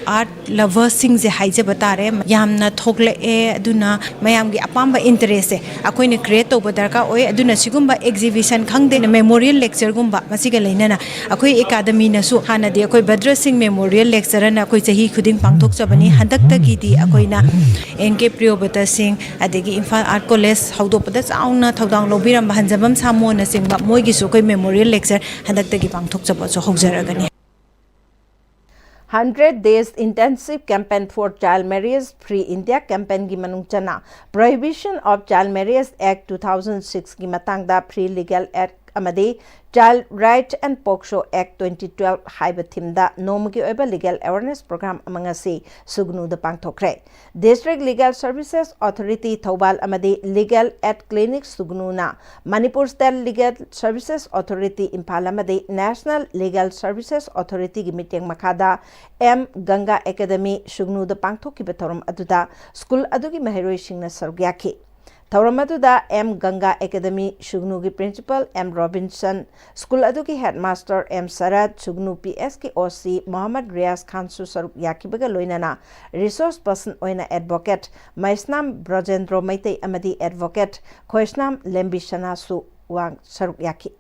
Art loverꯁꯤꯡꯁꯦ ꯍꯥꯏꯖꯕ ꯇꯥꯔꯦ, ꯌꯥꯝꯅ ꯊꯣꯛꯂꯛꯑꯦ꯫ ꯑꯗꯨꯅ ꯃꯌꯥꯝꯒꯤ ꯑꯄꯥꯝꯕ interestꯁꯦ ꯑꯩꯈꯣꯏꯅ create ꯇꯧꯕ ꯗꯔꯀꯥꯔ ꯑꯣꯏ꯫ ꯑꯗꯨꯅ ꯁꯤꯒꯨꯝꯕ exhibition ꯈꯪꯗꯦ, memorial lectureꯒꯨꯝꯕ, ꯃꯁꯤꯒ ꯂꯣꯏꯅꯅ ꯑꯩꯈꯣꯏ Academyꯅꯁꯨ ꯍꯥꯟꯅꯗꯤ ꯑꯩꯈꯣꯏ ꯚꯗ꯭ꯔ ꯁꯤꯡ Memorial Lecture ꯑꯅ ꯑꯩꯈꯣꯏ ꯆꯍꯤ ꯈꯨꯗꯤꯡ ꯄꯥꯡꯊꯣꯛꯆꯕꯅꯤ꯫ ꯍꯟꯗꯛꯇꯒꯤꯗꯤ ꯑꯩꯈꯣꯏꯅ N K Priyobrata Singh ꯑꯗꯒꯤ Imphal Art College ꯍꯧꯗꯣꯛꯄꯗ ꯆꯥꯎꯅ ꯊꯧꯗꯥꯡ ꯂꯧꯕꯤꯔꯝꯕ ꯍꯟꯖꯕꯝ ꯁꯥꯃꯣꯅꯆꯤꯡꯕ ꯃꯣꯏꯒꯤꯁꯨ ꯑꯩꯈꯣꯏ memorial lecture ꯍꯟꯗꯛꯇꯒꯤ ꯄꯥꯡꯊꯣꯛꯆꯕꯁꯨ ꯍꯧꯖꯔꯒꯅꯤ꯫ Hundred Days Intensive Campaign for Child Marriage Free India campaignꯒꯤ ꯃꯅꯨꯡ ꯆꯟꯅ Prohibition of Child Marriage Act two thousand sixꯀꯤ ꯃꯇꯥꯡꯗ Free Legal Act ꯑꯃꯗꯤ Child Right and POCSO Act twenty twelve ꯍꯥꯏꯕ themeꯗ ꯅꯣꯡꯃꯒꯤ ꯑꯣꯏꯕ legal awareness program ꯑꯃ ꯉꯁꯤ ꯁꯨꯒꯅꯨꯗ ꯄꯥꯡꯊꯣꯛꯈ꯭ꯔꯦ꯫ District Legal Services Authority Thoubal ꯑꯃꯗꯤ Legal Aid Clinic ꯁꯨꯒꯅꯨꯅ Manipur State Legal Services Authority Imphal ꯑꯃꯗꯤ National Legal Services Authorityꯒꯤ ꯃꯤꯠꯌꯦꯡ ꯃꯈꯥꯗ M Ganga Academy ꯁꯨꯒꯅꯨꯗ ꯄꯥꯡꯊꯣꯛꯈꯤꯕ ꯊꯧꯔꯝ ꯑꯗꯨꯗ ꯁ꯭ꯀꯨꯜ ꯑꯗꯨꯒꯤ ꯃꯍꯩꯔꯣꯏꯁꯤꯡꯅ ꯁꯔꯨꯛ ꯌꯥꯈꯤ꯫ ꯊꯧꯔꯝ ꯑꯗꯨꯗ M Ganga Academy ꯁꯨꯒꯅꯨꯒꯤ Principal M Robinson, school ꯑꯗꯨꯒꯤ Headmaster M ꯁꯔꯠ, ꯁꯨꯒꯅꯨ P Sꯀꯤ O C Mohammad Riyaz ꯈꯥꯟꯁꯨ ꯁꯔꯨꯛ ꯌꯥꯈꯤꯕꯒ ꯂꯣꯏꯅꯅ resource person ꯑꯣꯏꯅ Advocate ꯃꯩꯁꯅꯥꯝ ꯕ꯭ꯔꯖꯦꯟꯗ꯭ꯔꯣ ꯃꯩꯇꯩ ꯑꯃꯗꯤ Advocate ꯈꯣꯏꯁꯅꯥꯝ ꯂꯦꯝꯕꯤꯁꯅꯥꯁꯨ ꯋꯥ-, ꯁꯔꯨꯛ ꯌꯥꯈꯤ꯫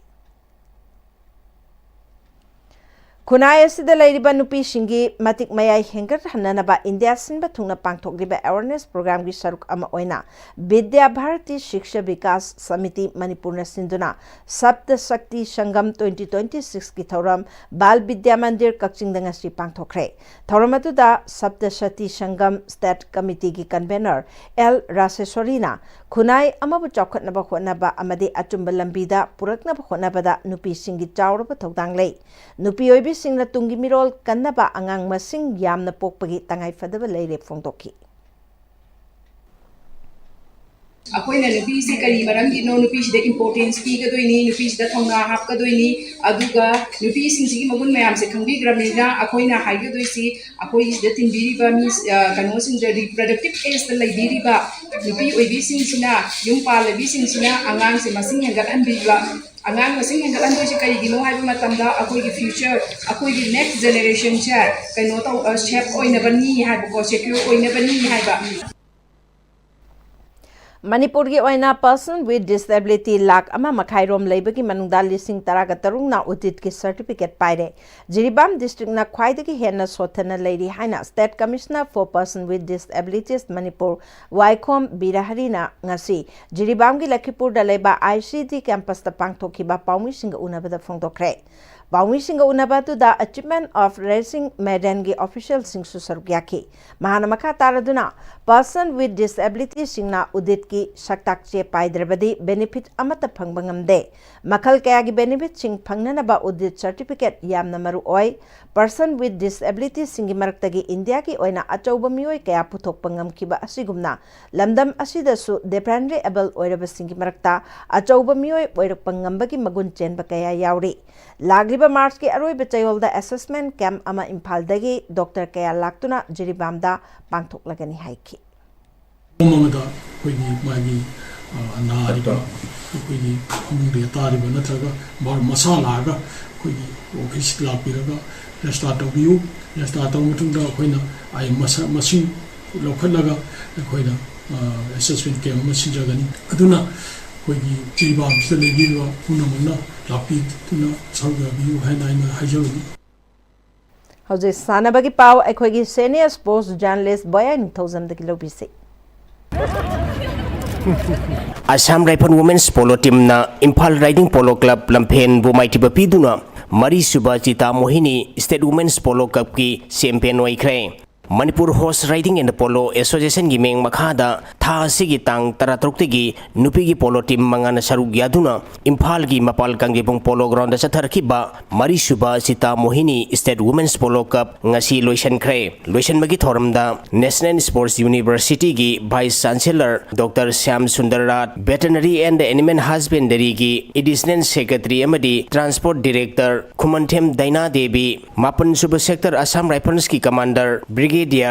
ꯈꯨꯟꯅꯥꯏ ꯑꯁꯤꯗ ꯂꯩꯔꯤꯕ ꯅꯨꯄꯤꯁꯤꯡꯒꯤ ꯃꯇꯤꯛ ꯃꯌꯥꯏ ꯍꯦꯟꯒꯠꯍꯟꯅꯅꯕ ꯏꯟꯗꯤꯌꯥ ꯁꯤꯟꯕ ꯊꯨꯡꯅ ꯄꯥꯡꯊꯣꯛꯂꯤꯕ ꯑꯦꯋꯥꯔꯅꯦꯁ ꯄ꯭ꯔꯣꯒ꯭ꯔꯥꯝꯒꯤ ꯁꯔꯨꯛ ꯑꯃ ꯑꯣꯏꯅ ꯕꯤꯗ꯭ꯌꯥ ꯚꯥꯔꯇꯤ ꯁꯤꯛꯁꯥ ꯕꯤꯀꯥꯁ ꯁꯃꯤꯇꯤ ꯃꯅꯤꯄꯨꯔꯅ ꯁꯤꯟꯗꯨꯅ ꯁꯞꯇ ꯁꯛꯇꯤ ꯁꯪꯒꯝ twenty twenty six ꯀꯤ ꯊꯧꯔꯝ ꯕꯥꯜ ꯕꯤꯗ꯭ꯌꯥ ꯃꯟꯗꯤꯔ ꯀꯛꯆꯤꯡꯗ ꯉꯁꯤ ꯄꯥꯡꯊꯣꯛꯈ꯭ꯔꯦ꯫ ꯊꯧꯔꯝ ꯑꯗꯨꯗ ꯁꯞꯇ ꯁꯛꯇꯤ ꯁꯪꯒꯝ ꯁ꯭ꯇꯦꯠ ꯀꯃꯤꯇꯤꯒꯤ ꯀꯟꯚꯦꯅꯔ ꯑꯦꯜ ꯔꯥꯁꯦꯁꯣꯔꯤꯅ ꯈꯨꯟꯅꯥꯏ ꯑꯃꯕꯨ ꯆꯥꯎꯈꯠꯅꯕ ꯍꯣꯠꯅꯕ ꯑꯃꯗꯤ ꯑꯆꯨꯝꯕ ꯂꯝꯕꯤꯗ ꯄꯨꯔꯛꯅꯕ ꯍꯣꯠꯅꯕꯗ ꯅꯨꯄꯤꯁꯤꯡꯒꯤ ꯆꯥꯎꯔꯕ ꯊꯧꯗꯥꯡ ꯂꯩ꯫ ꯅꯨꯄꯤ ꯑꯣꯏꯕꯤꯁꯤꯡꯅ ꯇꯨꯡꯒꯤ ꯃꯤꯔꯣꯜ ꯀꯟꯅꯕ ꯑꯉꯥꯡ ꯃꯁꯤꯡ ꯌꯥꯝꯅ ꯄꯣꯛꯄꯒꯤ ꯇꯉꯥꯏꯐꯗꯕ ꯂꯩꯔꯦ ꯐꯣꯡꯗꯣꯛꯈꯤ꯫ ꯑꯩꯈꯣꯏꯅ ꯅꯨꯄꯤꯁꯦ ꯀꯔꯤ ꯃꯔꯝꯒꯤꯅꯣ ꯅꯨꯄꯤꯁꯤꯗ ꯏꯝꯄꯣꯔꯇꯦꯟꯁ ꯄꯤꯒꯗꯣꯏꯅꯤ, ꯅꯨꯄꯤꯁꯤꯗ ꯊꯧꯅꯥ ꯍꯥꯞꯀꯗꯣꯏꯅꯤ, ꯑꯗꯨꯒ ꯅꯨꯄꯤꯁꯤꯡꯁꯤꯒꯤ ꯃꯒꯨꯟ ꯃꯌꯥꯝꯁꯦ ꯈꯪꯕꯤꯈ꯭ꯔꯕꯅꯤꯅ ꯑꯩꯈꯣꯏꯅ ꯍꯥꯏꯒꯗꯣꯏꯁꯤ ꯑꯩꯈꯣꯏꯒꯤꯁꯤꯗ ꯇꯤꯟꯕꯤꯔꯤꯕ ꯃꯤ, ꯑ, ꯀꯩꯅꯣꯁꯤꯡꯗ, ꯔꯤꯄ꯭ꯔꯗꯛꯇꯤꯞ ꯑꯦꯖꯇ ꯂꯩꯕꯤꯔꯤꯕ ꯅꯨꯄꯤ ꯑꯣꯏꯕꯤꯁꯤꯡꯁꯤꯅ, ꯌꯨꯝ ꯄꯥꯜꯂꯕꯤꯁꯤꯡꯁꯤꯅ ꯑꯉꯥꯡꯁꯦ ꯃꯁꯤꯡ ꯍꯦꯟꯒꯠꯍꯟꯕꯤꯕ꯫ ꯑꯉꯥꯡ ꯃꯁꯤꯡ ꯍꯦꯟꯒꯠꯍꯟꯗꯣꯏꯁꯦ ꯀꯔꯤꯒꯤꯅꯣ ꯍꯥꯏꯕ ꯃꯇꯝꯗ ꯑꯩꯈꯣꯏꯒꯤ ꯐ꯭ꯌꯨꯆꯔ, ꯑꯩꯈꯣꯏꯒꯤ ꯅꯦꯛꯁ ꯖꯦꯅꯦꯔꯦꯁꯟꯁꯦ ꯀꯩꯅꯣ ꯇꯧ, ꯑ, ꯁꯦꯐ ꯑꯣꯏꯅꯕꯅꯤ ꯍꯥꯏꯕꯀꯣ, ꯁꯦꯀ꯭ꯌꯣꯔ ꯑꯣꯏꯅꯕꯅꯤ ꯍꯥꯏꯕ꯫ ꯃꯅꯤꯄꯨꯔꯒꯤ ꯑꯣꯏꯅ person with disability ꯂꯥꯈ ꯑꯃ ꯃꯈꯥꯏ ꯔꯣꯝ ꯂꯩꯕꯒꯤ ꯃꯅꯨꯡꯗ ꯂꯤꯁꯤꯡ ꯇꯔꯥꯒ ꯇꯔꯨꯛꯅ ꯎꯗꯤꯠꯀꯤ ꯁꯔꯇꯤꯐꯤꯀꯦꯠ ꯄꯥꯏꯔꯦ꯫ ꯖꯤꯔꯤꯕꯥꯝ ꯗꯤꯁꯇ꯭ꯔꯤꯛꯅ ꯈ꯭ꯋꯥꯏꯗꯒꯤ ꯍꯦꯟꯅ ꯁꯣꯠꯊꯅ ꯂꯩꯔꯤ ꯍꯥꯏꯅ State Commissioner for Person with Disabilities Manipur ꯋꯥꯏꯈꯣꯝ ꯕꯤꯔꯍꯔꯤꯅ ꯉꯁꯤ ꯖꯤꯔꯤꯕꯥꯝꯒꯤ ꯂꯈꯤꯄꯨꯔꯗ ꯂꯩꯕ ICD campusꯇ ꯄꯥꯡꯊꯣꯛꯈꯤꯕ ꯄꯥꯎꯃꯤꯁꯤꯡꯒ ꯎꯅꯕꯗ ꯐꯣꯡꯗꯣꯛꯈ꯭ꯔꯦ꯫ ꯄꯥꯎꯃꯤꯁꯤꯡꯒ ꯎꯅꯕ ꯑꯗꯨꯗ Achievement of Raising Maidenꯒꯤ officialꯁꯤꯡꯁꯨ ꯁꯔꯨꯛ ꯌꯥꯈꯤ꯫ ꯃꯍꯥꯛꯅ ꯃꯈꯥ ꯇꯥꯔꯗꯨꯅ, person with disabilityꯁꯤꯡꯅ ꯎꯗꯤꯠꯀꯤ ꯁꯛꯇꯥꯛ ꯆꯦ ꯄꯥꯏꯗ꯭ꯔꯕꯗꯤ benefit ꯑꯃꯠꯇ ꯐꯪꯕ ꯉꯝꯗꯦ꯫ ꯃꯈꯜ ꯀꯌꯥꯒꯤ benefitꯁꯤꯡ ꯐꯪꯅꯅꯕ ꯎꯗꯤꯠ certificate ꯌꯥꯝꯅ ꯃꯔꯨ ꯑꯣꯏ꯫ Person with disabilityꯁꯤꯡꯒꯤ ꯃꯔꯛꯇꯒꯤ ꯏꯟꯗꯤꯌꯥꯒꯤ ꯑꯣꯏꯅ ꯑꯆꯧꯕ ꯃꯤꯑꯣꯏ ꯀꯌꯥ ꯄꯨꯊꯣꯛꯄ ꯉꯝꯈꯤꯕ ꯑꯁꯤꯒꯨꯝꯅ, ꯂꯝꯗꯝ ꯑꯁꯤꯗꯁꯨ differently able ꯑꯣꯏꯔꯕꯁꯤꯡꯒꯤ ꯃꯔꯛꯇ ꯑꯆꯧꯕ ꯃꯤꯑꯣꯏ ꯑꯣꯏꯔꯛꯄ ꯉꯝꯕꯒꯤ ꯃꯒꯨꯟ ꯆꯦꯟꯕ ꯀꯌꯥ ꯌꯥꯎꯔꯤ꯫ ꯂꯥꯛꯂꯤꯕ ꯃꯥꯔꯆꯀꯤ ꯑꯔꯣꯏꯕ ꯆꯌꯣꯜꯗ assessment camp ꯑꯃ ꯏꯝꯐꯥꯜꯗꯒꯤ ꯗꯣꯛꯇꯔ ꯀꯌꯥ ꯂꯥꯛꯇꯨꯅ ꯖꯤꯔꯤꯕꯥꯝꯗ ꯄꯥꯡꯊꯣꯛꯂꯒꯅꯤ ꯍꯥꯏꯈꯤ꯫ ꯃꯐꯝ ꯑꯃꯗ ꯑꯩꯈꯣꯏꯒꯤ ꯃꯥꯒꯤ, ꯑ, ꯅꯥꯔꯤꯕ, ꯑꯩꯈꯣꯏꯒꯤ ꯐꯃꯨꯡꯗ ꯇꯥꯔꯤꯕ ꯅꯠꯇ꯭ꯔꯒ ꯃꯥ ꯃꯁꯥ ꯂꯥꯛꯑꯒ ꯑꯩꯈꯣꯏꯒꯤ office ꯂꯥꯛꯄꯤꯔꯒ register ꯇꯧꯕꯤꯌꯨ꯫ Register ꯇꯧꯔꯕ ꯃꯇꯨꯡꯗ ꯑꯩꯈꯣꯏꯅ ꯑꯩ ꯃꯁꯛ ꯃꯁꯤꯡ ꯂꯧꯈꯠꯂꯒ ꯑꯩꯈꯣꯏꯅ, ꯑ, assessment camp ꯑꯃ ꯁꯤꯟꯖꯒꯅꯤ꯫ ꯑꯗꯨꯅ ꯑꯩꯈꯣꯏꯒꯤ ꯖꯤꯔꯤꯕꯥꯝꯁꯤꯗ ꯂꯩꯕꯤꯔꯤꯕ ꯄꯨꯝꯅꯃꯛꯅ ꯂꯥꯛꯄꯤꯗꯨꯅ ꯁꯔꯨꯛ ꯌꯥꯕꯤꯌꯨ ꯍꯥꯏꯅ ꯑꯩꯅ ꯍꯥꯏꯖꯕꯅꯤ꯫ ꯍꯧꯖꯤꯛ ꯁꯥꯟꯅꯕꯒꯤ ꯄꯥꯎ ꯑꯩꯈꯣꯏꯒꯤ senior sports journalist ꯕꯣꯌꯥꯏ ꯅꯤꯡꯊꯧꯖꯝꯗꯒꯤ ꯂꯧꯕꯤꯁꯤ꯫ Assam Rifle Women's Polo Teamꯅ Imphal Riding Polo Club ꯂꯝꯐꯦꯟꯕꯨ ꯃꯥꯏꯊꯤꯕ ꯄꯤꯗꯨꯅ ꯃꯔꯤꯁꯨꯕ Chita Mohini State Women's Polo Cupꯀꯤ champion ꯑꯣꯏꯈ꯭ꯔꯦ꯫ Manipur Horse Riding and Polo Associationꯒꯤ ꯃꯤꯡ ꯃꯈꯥꯗ ꯊꯥ ꯑꯁꯤꯒꯤ ꯇꯥꯡ ꯇꯔꯥꯇꯔꯨꯛꯇꯒꯤ ꯅꯨꯄꯤꯒꯤ polo team ꯃꯉꯥꯅ ꯁꯔꯨꯛ ꯌꯥꯗꯨꯅ ꯏꯝꯐꯥꯜꯒꯤ ꯃꯄꯥꯜ ꯀꯥꯡꯖꯩꯕꯨꯡ Polo Groundꯗ ꯆꯠꯊꯔꯛꯈꯤꯕ ꯃꯔꯤꯁꯨꯕ Chita Mohini State Women's Polo Cup ꯉꯁꯤ ꯂꯣꯏꯁꯤꯟꯈ꯭ꯔꯦ꯫ ꯂꯣꯏꯁꯤꯟꯕꯒꯤ ꯊꯧꯔꯝꯗ National Sports Universityꯒꯤ Vice Chancellor Doctor Shyam Sundar Rath, Veterinary and Animal Husbandryꯒꯤ Additional Secretary ꯑꯃꯗꯤ Transport Director ꯈꯨꯃꯟꯊꯦꯝ ꯗꯥꯏꯅꯥ ꯗꯦꯕꯤ, ꯃꯥꯄꯟ ꯁꯨꯕ Sector Assam Riflesꯀꯤ Commander Brigadier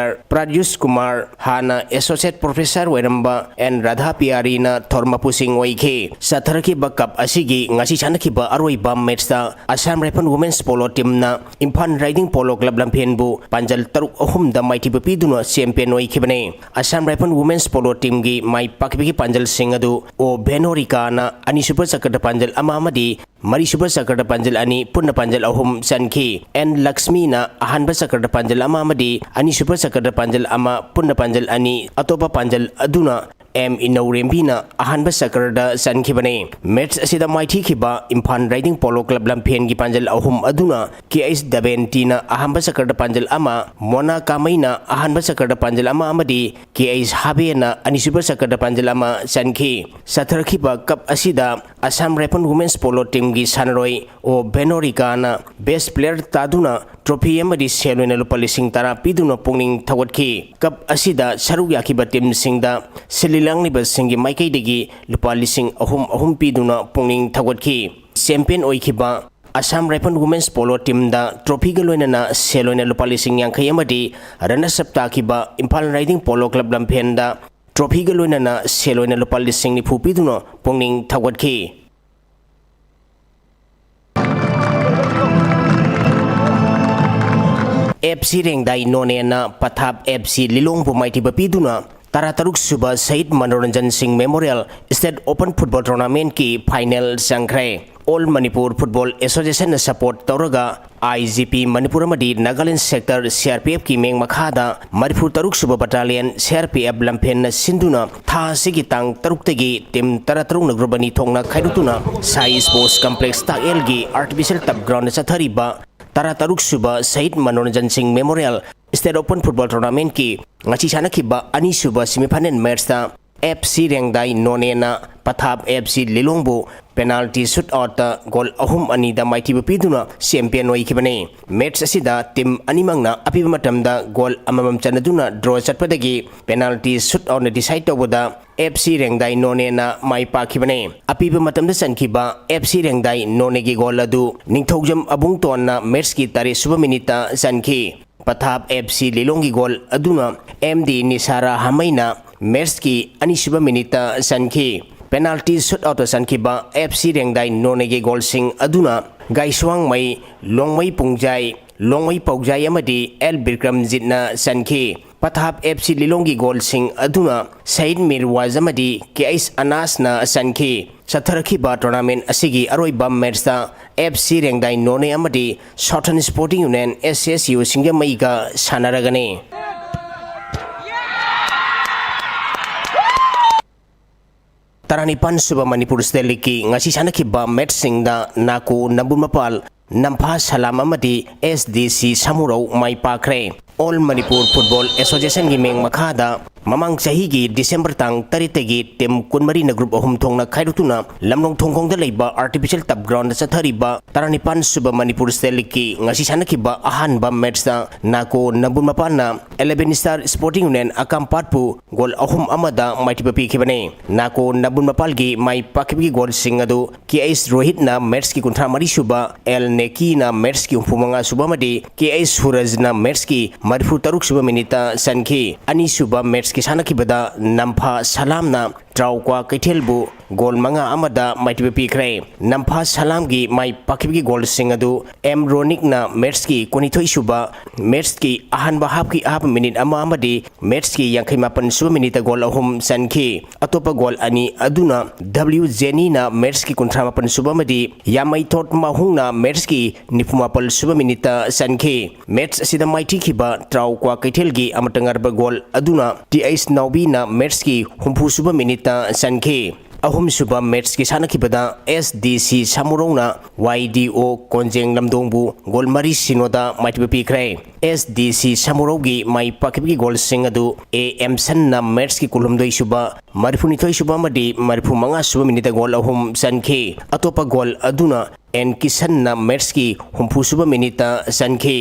ꯄ꯭ꯔꯥꯠꯌꯨꯁ Kumar ꯍꯥꯟꯅ Associate Professor ꯑꯣꯏꯔꯝꯕ ꯑꯦꯟ ꯔꯥꯙꯥ ꯄꯤꯌꯥꯔꯤꯅ ꯊꯧꯔꯝ ꯃꯄꯨꯁꯤꯡ ꯑꯣꯏꯈꯤ꯫ ꯆꯠꯊꯔꯛꯈꯤꯕ cup ꯑꯁꯤꯒꯤ ꯉꯁꯤ ꯁꯥꯟꯅꯈꯤꯕ ꯑꯔꯣꯏꯕ matchꯇ Assam Rifle Women's Polo Teamꯅ Imphal Riding Polo Club ꯂꯝꯐꯦꯟꯕꯨ ꯄꯥꯟꯖꯜ ꯇꯔꯨꯛ ꯑꯍꯨꯝꯗ ꯃꯥꯏꯊꯤꯕ ꯄꯤꯗꯨꯅ champion ꯑꯣꯏꯈꯤꯕꯅꯤ꯫ Assam Rifle Women's Polo Teamꯒꯤ ꯃꯥꯏ ꯄꯥꯛꯈꯤꯕꯒꯤ ꯄꯥꯟꯖꯜꯁꯤꯡ ꯑꯗꯨ ꯑꯣ ꯚꯦꯅꯣꯔꯤꯀꯥꯅ ꯑꯅꯤꯁꯨꯕ ꯆꯀ꯭ꯔꯗ ꯄꯥꯟꯖꯜ ꯑꯃ ꯑꯃꯗꯤ ꯃꯔꯤꯁꯨꯕ ꯆꯀ꯭ꯔꯗ ꯄꯥꯟꯖꯜ ꯑꯅꯤ, ꯄꯨꯟꯅ ꯄꯥꯟꯖꯜ ꯑꯍꯨꯝ ꯆꯟꯈꯤ꯫ ꯑꯦꯟ ꯂꯛꯁꯃꯤꯅ ꯑꯍꯥꯟꯕ ꯆꯀ꯭ꯔꯗ ꯄꯥꯟꯖꯜ ꯑꯃ ꯑꯃꯗꯤ ꯑꯅꯤꯁꯨꯕ ꯆꯀ꯭ꯔꯗ ꯄꯥꯟꯖꯜ ꯑꯃ, ꯄꯨꯟꯅ ꯄꯥꯟꯖꯜ ꯑꯅꯤ, ꯑꯇꯣꯞꯄ ꯄꯥꯟꯖꯜ ꯑꯗꯨꯅ ꯑꯦꯝ ꯏꯅꯧꯔꯦꯝꯕꯤꯅ ꯑꯍꯥꯟꯕ ꯆꯀ꯭ꯔꯗ ꯆꯟꯈꯤꯕꯅꯤ꯫ Match ꯑꯁꯤꯗ ꯃꯥꯏꯊꯤꯈꯤꯕ Imphal Riding Polo Club ꯂꯝꯐꯦꯟꯒꯤ ꯄꯥꯟꯖꯜ ꯑꯍꯨꯝ ꯑꯗꯨꯅ ꯀꯦ ꯑꯩꯆ ꯗꯕꯦꯟꯇꯤꯅ ꯑꯍꯥꯟꯕ ꯆꯀ꯭ꯔꯗ ꯄꯥꯟꯖꯜ ꯑꯃ, ꯃꯣꯅꯥ ꯀꯥꯃꯩꯅ ꯑꯍꯥꯟꯕ ꯆꯀ꯭ꯔꯗ ꯄꯥꯟꯖꯜ ꯑꯃ ꯑꯃꯗꯤ ꯀꯦ ꯑꯩꯆ ꯍꯥꯕꯦꯅ ꯑꯅꯤꯁꯨꯕ ꯆꯀ꯭ꯔꯗ ꯄꯥꯟꯖꯜ ꯑꯃ ꯆꯟꯈꯤ꯫ ꯆꯠꯊꯔꯛꯈꯤꯕ cup ꯑꯁꯤꯗ Assam Rifle Women's Polo Teamꯒꯤ ꯁꯥꯟꯅꯔꯣꯏ ꯑꯣ ꯚꯦꯅꯣꯔꯤꯀꯥꯅ best player ꯇꯥꯗꯨꯅ trophy ꯑꯃꯗꯤ ꯁꯦꯜ ꯑꯣꯏꯅ ꯂꯨꯄꯥ ꯂꯤꯁꯤꯡ ꯇꯔꯥ ꯄꯤꯗꯨꯅ ꯄꯨꯛꯅꯤꯡ ꯊꯧꯒꯠꯈꯤ꯫ Cup ꯑꯁꯤꯗ ꯁꯔꯨꯛ ꯌꯥꯈꯤꯕ teamꯁꯤꯡꯗ ꯁꯤꯜꯂꯤ ꯂꯥꯡꯂꯤꯕꯁꯤꯡꯒꯤ ꯃꯥꯏꯀꯩꯗꯒꯤ ꯂꯨꯄꯥ ꯂꯤꯁꯤꯡ ꯑꯍꯨꯝ ꯑꯍꯨꯝ ꯄꯤꯗꯨꯅ ꯄꯨꯛꯅꯤꯡ ꯊꯧꯒꯠꯈꯤ꯫ Champion ꯑꯣꯏꯈꯤꯕ Assam Rifle Women's Polo Teamꯗ trophyꯒ ꯂꯣꯏꯅꯅ ꯁꯦꯜ ꯑꯣꯏꯅ ꯂꯨꯄꯥ ꯂꯤꯁꯤꯡ ꯌꯥꯡꯈꯩ ꯑꯃꯗꯤ runners up ꯇꯥꯈꯤꯕ Imphal Riding Polo Club ꯂꯝꯐꯦꯟꯗ trophyꯒ ꯂꯣꯏꯅꯅ ꯁꯦꯜ ꯑꯣꯏꯅ ꯂꯨꯄꯥ ꯂꯤꯁꯤꯡ ꯅꯤꯐꯨ ꯄꯤꯗꯨꯅ ꯄꯨꯛꯅꯤꯡ ꯊꯧꯒꯠꯈꯤ꯫ ꯑꯦꯐ ꯁꯤ ꯔꯦꯡꯗꯥꯏ ꯅꯣꯅꯦꯅ ꯄꯊꯥꯞ ꯑꯦꯐ ꯁꯤ ꯂꯤꯂꯣꯡꯕꯨ ꯃꯥꯏꯊꯤꯕ ꯄꯤꯗꯨꯅ ꯇꯔꯥꯇꯔꯨꯛ ꯁꯨꯕ ꯁꯍꯤꯗ ꯃꯅꯣꯔꯟꯖꯟ ꯁꯤꯡ Memorial State Open Football Tournamentꯀꯤ final ꯆꯪꯈ꯭ꯔꯦ꯫ All Manipur Football Association ꯅ support ꯇꯧꯔꯒ I G P ꯃꯅꯤꯄꯨꯔ ꯑꯃꯗꯤ Nagaland sector C R P F ꯀꯤ ꯃꯤꯡ ꯃꯈꯥꯗ ꯃꯔꯤꯐꯨ ꯇꯔꯨꯛ ꯁꯨꯕ battalion C R P F ꯂꯝꯐꯦꯜꯅ ꯁꯤꯟꯗꯨꯅ ꯊꯥ ꯑꯁꯤꯒꯤ ꯇꯥꯡ ꯇꯔꯨꯛꯇꯒꯤ team ꯇꯔꯥ ꯇꯔꯨꯛꯅ group ꯑꯅꯤ ꯊꯣꯛꯅ ꯈꯥꯏꯗꯣꯛꯇꯨꯅ ꯁꯥꯏ Sports Complex ꯇꯥꯛꯌꯦꯜꯒꯤ artificial turf ground ꯗ ꯆꯠꯊꯔꯤꯕ ꯇꯔꯥ ꯇꯔꯨꯛ ꯁꯨꯕ ꯁꯍꯤꯗ ꯃꯅꯣꯔꯟꯖꯟ ꯁꯤꯡ Memorial State Open Football Tournament ꯀꯤ ꯉꯁꯤ ꯁꯥꯟꯅꯈꯤꯕ ꯑꯅꯤꯁꯨꯕ semi final match ꯇ F C ꯔꯦꯡꯗꯥꯏ ꯅꯣꯅꯦꯅ ꯄꯊꯥꯞ F C ꯂꯤꯂꯣꯡꯕꯨ penalty shoot out ꯇ goal ꯑꯍꯨꯝ ꯑꯅꯤꯗ ꯃꯥꯏꯊꯤꯕ ꯄꯤꯗꯨꯅ champion ꯑꯣꯏꯈꯤꯕꯅꯤ꯫ Match ꯑꯁꯤꯗ team ꯑꯅꯤꯃꯛꯅ ꯑꯄꯤꯕ ꯃꯇꯝꯗ goal ꯑꯃꯃꯝ ꯆꯟꯅꯗꯨꯅ draw ꯆꯠꯄꯗꯒꯤ penalty shoot out ꯅ decide ꯇꯧꯕꯗ F C ꯔꯦꯡꯗꯥꯏ ꯅꯣꯅꯦꯅ ꯃꯥꯏ ꯄꯥꯛꯈꯤꯕꯅꯤ꯫ ꯑꯄꯤꯕ ꯃꯇꯝꯗ ꯆꯟꯈꯤꯕ F C ꯔꯦꯡꯗꯥꯏ ꯅꯣꯅꯦꯒꯤ goal ꯑꯗꯨ ꯅꯤꯡꯊꯧꯖꯝ ꯑꯕꯨꯡꯇꯣꯟꯅ match ꯀꯤ ꯇꯔꯦꯠ ꯁꯨꯕ minute ꯇ ꯆꯟꯈꯤ꯫ ꯄꯊꯥꯞ F C ꯂꯤꯂꯣꯡꯒꯤ goal ꯑꯗꯨꯅ M D ꯅꯤꯁꯥꯔꯥ ꯍꯥꯃꯩꯅ match ꯀꯤ ꯑꯅꯤꯁꯨꯕ minute ꯇ ꯆꯟꯈꯤ꯫ Penalty shoot out ꯇ ꯆꯟꯈꯤꯕ F C ꯔꯦꯡꯗꯥꯏ ꯅꯣꯅꯦꯒꯤ goal ꯁꯤꯡ ꯑꯗꯨꯅ ꯒꯥꯏꯁ꯭ꯋꯥꯡꯃꯩ, ꯂꯣꯡꯃꯩ ꯄꯨꯡꯖꯥꯏ, ꯂꯣꯡꯃꯩ ꯄꯥꯎꯖꯥꯏ ꯑꯃꯗꯤ L ꯕꯤꯀ꯭ꯔꯝꯖꯤꯠꯅ ꯆꯟꯈꯤ꯫ ꯄꯊꯥꯞ F C ꯂꯤꯂꯣꯡꯒꯤ goal ꯁꯤꯡ ꯑꯗꯨꯅ ꯁꯌꯤꯗ ꯃꯤꯔꯋꯥꯖ ꯑꯃꯗꯤ K H ꯑꯅꯥꯁꯅ ꯆꯟꯈꯤ꯫ ꯆꯠꯊꯔꯛꯈꯤꯕ tournament ꯑꯁꯤꯒꯤ ꯑꯔꯣꯏꯕ match ꯇ F C ꯔꯦꯡꯗꯥꯏ ꯅꯣꯅꯦ ꯑꯃꯗꯤ Southern Sporting Union, S S U ꯁꯤꯡꯖꯃꯩꯒ ꯁꯥꯟꯅꯔꯒꯅꯤ꯫ ꯇꯔꯥꯅꯤꯄꯥꯟ ꯁꯨꯕ ꯃꯅꯤꯄꯨꯔ State League ꯀꯤ ꯉꯁꯤ ꯁꯥꯟꯅꯈꯤꯕ match ꯁꯤꯡꯗ ꯅꯥꯀꯣ ꯅꯝꯕꯨꯜ ꯃꯄꯥꯜ, ꯅꯝꯐꯥ ꯁꯂꯥꯝ ꯑꯃꯗꯤ S D C ꯁꯃꯨꯔꯧ ꯃꯥꯏ ꯄꯥꯛꯈ꯭ꯔꯦ꯫ All Manipur Football Association ꯒꯤ ꯃꯤꯡ ꯃꯈꯥꯗ ꯃꯃꯥꯡ ꯆꯍꯤꯒꯤ December ꯇꯥꯡ ꯇꯔꯦꯠꯇꯒꯤ team ꯀꯨꯟꯃꯔꯤꯅ group ꯑꯍꯨꯝ ꯊꯣꯛꯅ ꯈꯥꯏꯗꯣꯛꯇꯨꯅ ꯂꯝꯂꯣꯡ ꯊꯣꯡꯈꯣꯡꯗ ꯂꯩꯕ artificial turf ground ꯗ ꯆꯠꯊꯔꯤꯕ ꯇꯔꯥꯅꯤꯄꯥꯟ ꯁꯨꯕ ꯃꯅꯤꯄꯨꯔ State League ꯀꯤ ꯉꯁꯤ ꯁꯥꯟꯅꯈꯤꯕ ꯑꯍꯥꯟꯕ match ꯇ ꯅꯥꯀꯣ ꯅꯝꯕꯨꯜ ꯃꯄꯥꯜꯅ Eleven Star Sporting Union ꯑꯀꯥꯝꯄꯥꯠꯄꯨ goal ꯑꯍꯨꯝ ꯑꯃꯗ ꯃꯥꯏꯊꯤꯕ ꯄꯤꯈꯤꯕꯅꯤ꯫ ꯅꯥꯀꯣ ꯅꯝꯕꯨꯜ ꯃꯄꯥꯜꯒꯤ ꯃꯥꯏ ꯄꯥꯛꯈꯤꯕꯒꯤ goal ꯁꯤꯡ ꯑꯗꯨ K H ꯔꯣꯍꯤꯠꯅ match ꯀꯤ ꯀꯨꯟꯊ꯭ꯔꯥ ꯃꯔꯤ ꯁꯨꯕ, L ꯅꯦꯀꯤꯅ match ꯀꯤ ꯍꯨꯝꯐꯨ ꯃꯉꯥ ꯁꯨꯕ ꯑꯃꯗꯤ K H ꯁꯨꯔꯖꯅ match ꯀꯤ ꯃꯔꯤꯐꯨ ꯇꯔꯨꯛ ꯁꯨꯕ minute ꯇ ꯆꯟꯈꯤ꯫ ꯑꯅꯤꯁꯨꯕ match ꯀꯤ ꯁꯥꯟꯅꯈꯤꯕꯗ ꯅꯝꯐꯥ ꯁꯂꯥꯝꯅ ꯇ꯭ꯔꯥꯎꯀ꯭ꯋꯥ ꯀꯩꯊꯦꯜꯕꯨ ꯒꯣꯜ ꯃꯉꯥ ꯑꯃꯗ ꯃꯥꯏꯊꯤꯕ ꯄꯤꯈ꯭ꯔꯦ꯫ ꯅꯝꯐꯥ ꯁꯂꯥꯝꯒꯤ ꯃꯥꯏ ꯄꯥꯛꯈꯤꯕꯒꯤ ꯒꯣꯜꯁꯤꯡ ꯑꯗꯨ ꯑꯦꯝ ꯔꯣꯅꯤꯛꯅ ꯃꯦꯠꯁꯀꯤ ꯀꯨꯟꯅꯤꯊꯣꯏ ꯁꯨꯕ, ꯃꯦꯠꯁꯀꯤ ꯑꯍꯥꯟꯕ ꯍꯥꯞꯀꯤ ꯑꯍꯥꯞꯄ ꯃꯤꯅꯤꯠ ꯑꯃ ꯑꯃꯗꯤ ꯃꯦꯠꯁꯀꯤ ꯌꯥꯡꯈꯩ ꯃꯥꯄꯟ ꯁꯨꯕ ꯃꯤꯅꯤꯠꯇ ꯒꯣꯜ ꯑꯍꯨꯝ ꯆꯟꯈꯤ꯫ ꯑꯇꯣꯞꯄ ꯒꯣꯜ ꯑꯅꯤ ꯑꯗꯨꯅ ꯗꯕ꯭ꯂꯤꯎ ꯖꯦꯅꯤꯅ ꯃꯦꯠꯁꯀꯤ ꯀꯨꯟꯊ꯭ꯔꯥ ꯃꯥꯄꯟ ꯁꯨꯕ ꯑꯃꯗꯤ ꯌꯥꯃꯩꯊꯣꯠ ꯃꯥꯍꯨꯡꯅ ꯃꯦꯠꯁꯀꯤ ꯅꯤꯐꯨ ꯃꯥꯄꯟ ꯁꯨꯕ ꯃꯤꯅꯤꯠꯇ ꯆꯟꯈꯤ꯫ ꯃꯦꯠꯁ ꯑꯁꯤꯗ ꯃꯥꯏꯊꯤꯈꯤꯕ ꯇ꯭ꯔꯥꯎꯀ꯭ꯋꯥ ꯀꯩꯊꯦꯜꯒꯤ ꯑꯃꯇ ꯉꯥꯏꯔꯕ ꯒꯣꯜ ꯑꯗꯨꯅ ꯇꯤ ꯑꯩꯆ ꯅꯥꯎꯕꯤꯅ ꯃꯦꯠꯁꯀꯤ ꯍꯨꯝꯐꯨ ꯁꯨꯕ ꯃꯤꯅꯤꯠꯇ ꯆꯟꯈꯤ꯫ ꯑꯍꯨꯝꯁꯨꯕ ꯃꯦꯠꯁꯀꯤ ꯁꯥꯟꯅꯈꯤꯕꯗ ꯑꯦꯁ ꯗꯤ ꯁꯤ ꯁꯃꯨꯔꯧꯅ ꯋꯥꯏ ꯗꯤ ꯑꯣ ꯀꯣꯟꯖꯦꯡ ꯂꯝꯗꯣꯡꯕꯨ ꯒꯣꯜ ꯃꯔꯤ ꯁꯤꯅꯣꯗ ꯃꯥꯏꯊꯤꯕ ꯄꯤꯈ꯭ꯔꯦ꯫ ꯑꯦꯁ ꯗꯤ ꯁꯤ ꯁꯃꯨꯔꯧꯒꯤ ꯃꯥꯏ ꯄꯥꯛꯈꯤꯕꯒꯤ ꯒꯣꯜꯁꯤꯡ ꯑꯗꯨ ꯑꯦ ꯑꯦꯝꯁꯟꯅ ꯃꯦꯠꯁꯀꯤ ꯀꯨꯟꯍꯨꯝꯗꯣꯏ ꯁꯨꯕ, ꯃꯔꯤꯐꯨꯅꯤꯊꯣꯏ ꯁꯨꯕ ꯑꯃꯗꯤ ꯃꯔꯤꯐꯨ ꯃꯉꯥ ꯁꯨꯕ ꯃꯤꯅꯤꯠꯇ ꯒꯣꯜ ꯑꯍꯨꯝ ꯆꯟꯈꯤ꯫ ꯑꯇꯣꯞꯄ ꯒꯣꯜ ꯑꯗꯨꯅ ꯑꯦꯟ ꯀꯤꯁꯟꯅ ꯃꯦꯠꯁꯀꯤ ꯍꯨꯝꯐꯨ ꯁꯨꯕ ꯃꯤꯅꯤꯠꯇ ꯆꯟꯈꯤ꯫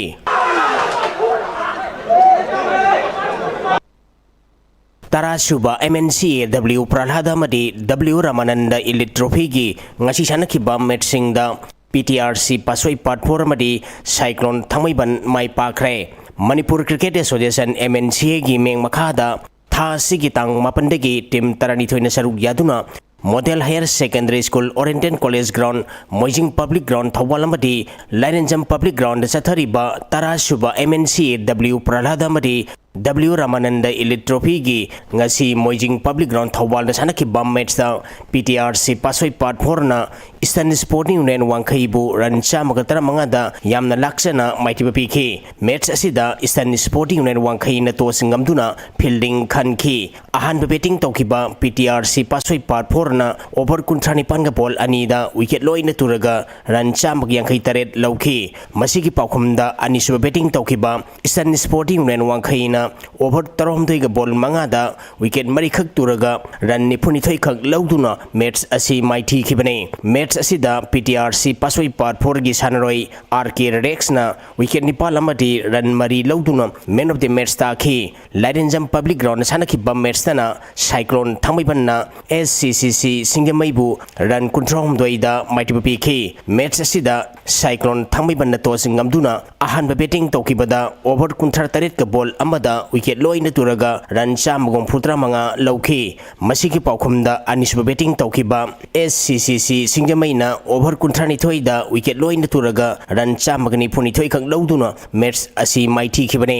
ꯇꯔꯥ ꯁꯨꯕ ꯑꯦꯝ ꯑꯦꯟ ꯁꯤ ꯑꯦ ꯗꯕ꯭ꯂꯤꯎ ꯄ꯭ꯔꯍꯂꯥꯗ ꯑꯃꯗꯤ ꯗꯕ꯭ꯂꯤꯎ ꯔꯥꯃꯥꯅꯟꯗ ꯏꯂꯤꯠ ꯇ꯭ꯔꯣꯐꯤꯒꯤ ꯉꯁꯤ ꯁꯥꯟꯅꯈꯤꯕ ꯃꯦꯠꯁꯁꯤꯡꯗ P T R C Pashoi Pat four ꯑꯃꯗꯤ ꯁꯥꯏꯀ꯭ꯂꯣꯟ ꯊꯥꯡꯃꯩꯕꯟ ꯃꯥꯏ ꯄꯥꯛꯈ꯭ꯔꯦ꯫ Manipur Cricket Association, M N C ꯑꯦꯒꯤ ꯃꯤꯠꯌꯦꯡ ꯃꯈꯥꯗ ꯊꯥ ꯑꯁꯤꯒꯤ ꯇꯥꯡ ꯃꯥꯄꯟꯗꯒꯤ ꯇꯤꯝ ꯇꯔꯥꯅꯤꯊꯣꯏꯅ ꯁꯔꯨꯛ ꯌꯥꯗꯨꯅ model higher secondary school, oriental college ground, Moijing public ground, Thoubal ꯑꯃꯗꯤ ꯂꯥꯏꯔꯦꯟꯖꯝ ꯄꯕ꯭ꯂꯤꯛ ꯒ꯭ꯔꯥꯎꯟꯗ ꯆꯠꯊꯔꯤꯕ ꯇꯔꯥ ꯁꯨꯕ ꯑꯦꯝ ꯑꯦꯟ ꯁꯤ ꯑꯦ ꯗꯕ꯭ꯂꯤꯎ ꯄ꯭ꯔꯍꯂꯥꯗ ꯑꯃꯗꯤ ꯗꯕ꯭ꯂꯤꯎ ꯔꯥꯃꯥꯅꯟꯗ ꯏꯂꯤꯠ ꯇ꯭ꯔꯣꯐꯤꯒꯤ ꯉꯁꯤ ꯃꯣꯏꯖꯤꯡ ꯄꯕ꯭ꯂꯤꯛ ꯒ꯭ꯔꯥꯎꯟ ꯊꯧꯕꯥꯜꯗ ꯁꯥꯟꯅꯈꯤꯕ ꯃꯦꯠꯁꯇ P T R C Pashoi Pat ꯐꯣꯔꯅ ꯏꯁꯇꯔꯟ ꯁ꯭ꯄꯣꯔꯇꯤꯡ ꯌꯨꯅꯤꯌꯟ ꯋꯥꯡꯈꯩꯕꯨ ꯔꯟ ꯆꯥꯝꯃꯒ ꯇꯔꯥꯃꯉꯥꯗ ꯌꯥꯝꯅ ꯂꯥꯛꯆꯅ ꯃꯥꯏꯊꯤꯕ ꯄꯤꯈꯤ꯫ ꯃꯦꯠꯁ ꯑꯁꯤꯗ ꯏꯁꯇꯔꯟ ꯁ꯭ꯄꯣꯔꯇꯤꯡ ꯌꯨꯅꯤꯌꯟ ꯋꯥꯡꯈꯩꯅ ꯇꯣꯁ ꯉꯝꯗꯨꯅ ꯐꯤꯜꯗꯤꯡ ꯈꯟꯈꯤ꯫ ꯑꯍꯥꯟꯕ ꯕꯦꯇꯤꯡ ꯇꯧꯈꯤꯕ P T R C Pashoi Pat ꯐꯣꯔꯅ over ꯀꯨꯟꯊ꯭ꯔꯥ ꯅꯤꯄꯥꯟꯒ ꯕꯣꯜ ꯑꯅꯤꯗ ꯋꯤꯀꯦꯠ ꯂꯣꯏꯅ ꯇꯨꯔꯒ ꯔꯟ ꯆꯥꯝꯃꯒ ꯌꯥꯡꯈꯩ ꯇꯔꯦꯠ ꯂꯧꯈꯤ꯫ ꯃꯁꯤꯒꯤ ꯄꯥꯎꯈꯨꯝꯗ ꯑꯅꯤꯁꯨꯕ ꯕꯦꯇꯤꯡ ꯇꯧꯈꯤꯕ ꯏꯁꯇꯔꯟ ꯁ꯭ꯄꯣꯔꯇꯤꯡ ꯌꯨꯅꯤꯌꯟ ꯋꯥꯡꯈꯩꯅ ꯑꯣꯚꯔ ꯇꯔꯥꯍꯨꯝꯗꯣꯏꯒ ꯕꯣꯜ ꯃꯉꯥꯗ ꯋꯤꯀꯦꯠ ꯃꯔꯤꯈꯛ ꯇꯨꯔꯒ ꯔꯟ ꯅꯤꯐꯨꯅꯤꯊꯣꯏ ꯈꯛ ꯂꯧꯗꯨꯅ ꯃꯦꯠꯁ ꯑꯁꯤ ꯃꯥꯏꯊꯤꯈꯤꯕꯅꯤ꯫ ꯃꯦꯠꯁ ꯑꯁꯤꯗ P T R C Pashoi ꯄꯥꯠ ꯐꯣꯔꯒꯤ ꯁꯥꯟꯅꯔꯣꯏ ꯑꯥꯔ ꯀꯦ ꯔꯦꯛꯁꯅ ꯋꯤꯀꯦꯠ ꯅꯤꯄꯥꯜ ꯑꯃꯗꯤ ꯔꯟ ꯃꯔꯤ ꯂꯧꯗꯨꯅ ꯃꯦꯟ ꯑꯣꯐ ꯗꯤ ꯃꯦꯠꯁ ꯇꯥꯈꯤ꯫ ꯂꯥꯏꯔꯦꯟꯖꯝ ꯄꯕ꯭ꯂꯤꯛ ꯒ꯭ꯔꯥꯎꯟꯗ ꯁꯥꯟꯅꯈꯤꯕ ꯃꯦꯠꯁꯇꯅ ꯁꯥꯏꯀ꯭ꯂꯣꯟ ꯊꯥꯡꯃꯩꯕꯟꯅ ꯑꯦꯁ ꯁꯤ ꯁꯤ ꯁꯤ ꯁꯤꯡꯖꯃꯩꯕꯨ ꯔꯟ ꯀꯨꯟꯊ꯭ꯔꯥꯍꯨꯝꯗꯣꯏꯗ ꯃꯥꯏꯊꯤꯕ ꯄꯤꯈꯤ꯫ ꯃꯦꯠꯁ ꯑꯁꯤꯗ Cyclone ꯊꯥꯡꯃꯩꯕꯟꯅ toss ꯉꯝꯗꯨꯅ ꯑꯍꯥꯟꯕ batting ꯇꯧꯈꯤꯕꯗ over ꯀꯨꯟꯊ꯭ꯔꯥ ꯇꯔꯦꯠꯀ ball ꯑꯃꯗ wicket ꯂꯣꯏꯅ ꯇꯨꯔꯒ run ꯆꯥꯝꯃꯒ ꯍꯨꯝꯐꯨꯇꯔꯥ ꯃꯉꯥ ꯂꯧꯈꯤ꯫ ꯃꯁꯤꯒꯤ ꯄꯥꯎꯈꯨꯝꯗ ꯑꯅꯤꯁꯨꯕ batting ꯇꯧꯈꯤꯕ S C C C ꯁꯤꯡꯖꯃꯩꯅ over ꯀꯨꯟꯊ꯭ꯔꯥꯅꯤꯊꯣꯏꯗ wicket ꯂꯣꯏꯅ ꯇꯨꯔꯒ run ꯆꯥꯝꯃꯒ ꯅꯤꯐꯨꯅꯤꯊꯣꯏ ꯈꯛ ꯂꯧꯗꯨꯅ match ꯑꯁꯤ ꯃꯥꯏꯊꯤꯈꯤꯕꯅꯤ꯫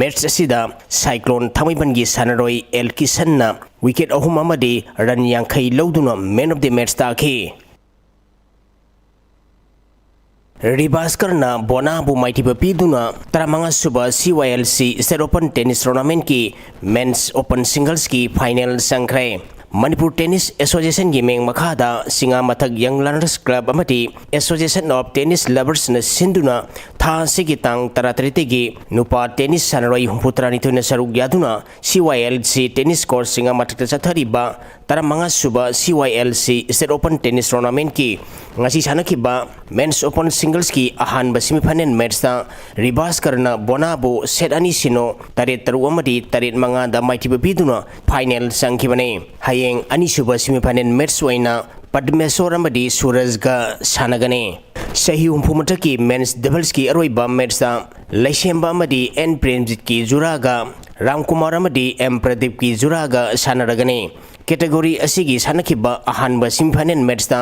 Match ꯑꯁꯤꯗ Cyclone ꯊꯥꯡꯃꯩꯕꯟꯒꯤ ꯁꯥꯟꯅꯔꯣꯏ ꯑꯦꯜ ꯀꯤꯁꯟꯅ wicket ꯑꯍꯨꯝ ꯑꯃꯗꯤ run ꯌꯥꯡꯈꯩ ꯂꯧꯗꯨꯅ man of the match ꯇꯥꯈꯤ꯫ ꯔꯤꯕꯥꯁꯀꯔꯅ ꯕꯣꯅꯥꯕꯨ ꯃꯥꯏꯊꯤꯕ ꯄꯤꯗꯨꯅ ꯇꯔꯥꯃꯉꯥ ꯁꯨꯕ C Y L C State Open Tennis Tournamentꯀꯤ Men's Open Singlesꯀꯤ final ꯆꯪꯈ꯭ꯔꯦ꯫ ꯃꯅꯤꯄꯨꯔ Tennis Associationꯒꯤ ꯃꯤꯡ ꯃꯈꯥꯗ ꯁꯤꯡꯉꯥꯃꯊꯛ Young Learners Club ꯑꯃꯗꯤ Association of Tennis Loversꯅ ꯁꯤꯟꯗꯨꯅ ꯊꯥ ꯑꯁꯤꯒꯤ ꯇꯥꯡ ꯇꯔꯥꯇꯔꯦꯠꯇꯒꯤ ꯅꯨꯄꯥ tennis ꯁꯥꯟꯅꯔꯣꯏ ꯍꯨꯝꯐꯨꯇꯔꯥꯅꯤꯊꯣꯏꯅ ꯁꯔꯨꯛ ꯌꯥꯗꯨꯅ C Y L C tennis court ꯁꯤꯡꯉꯥꯃꯊꯛꯇ ꯆꯠꯊꯔꯤꯕ ꯇꯔꯥꯃꯉꯥ ꯁꯨꯕ C Y L C State Open Tennis Tournamentꯀꯤ ꯉꯁꯤ ꯁꯥꯟꯅꯈꯤꯕ Men's Open Singlesꯀꯤ ꯑꯍꯥꯟꯕ semifinal matchꯇ ꯔꯤꯕꯥꯁꯀꯔꯅ ꯕꯣꯅꯥꯕꯨ set ꯑꯅꯤ ꯁꯤꯅꯣ, ꯇꯔꯦꯠ ꯇꯔꯨꯛ ꯑꯃꯗꯤ ꯇꯔꯦꯠ ꯃꯉꯥꯗ ꯃꯥꯏꯊꯤꯕ ꯄꯤꯗꯨꯅ final ꯆꯪꯈꯤꯕꯅꯤ꯫ ꯍꯌꯦꯡ ꯑꯅꯤꯁꯨꯕ semifinal match ꯑꯣꯏꯅ ꯄꯗꯃꯦꯁꯣꯔ ꯑꯃꯗꯤ ꯁꯨꯔꯖꯒ ꯁꯥꯟꯅꯒꯅꯤ꯫ ꯆꯍꯤ ꯍꯨꯝꯐꯨ ꯃꯊꯛꯀꯤ men's doublesꯀꯤ ꯑꯔꯣꯏꯕ matchꯇ ꯂꯩꯁꯦꯝꯕ ꯑꯃꯗꯤ ꯑꯦꯟ ꯄ꯭ꯔꯦꯝꯖꯤꯠꯀꯤ ꯖꯨꯔꯥꯒ ꯔꯥꯝꯀꯨꯃꯥꯔ ꯑꯃꯗꯤ ꯑꯦꯝ ꯄ꯭ꯔꯗꯤꯞꯀꯤ ꯖꯨꯔꯥꯒ ꯁꯥꯟꯅꯔꯒꯅꯤ꯫ Category ꯑꯁꯤꯒꯤ ꯁꯥꯟꯅꯈꯤꯕ ꯑꯍꯥꯟꯕ semifinal matchꯇ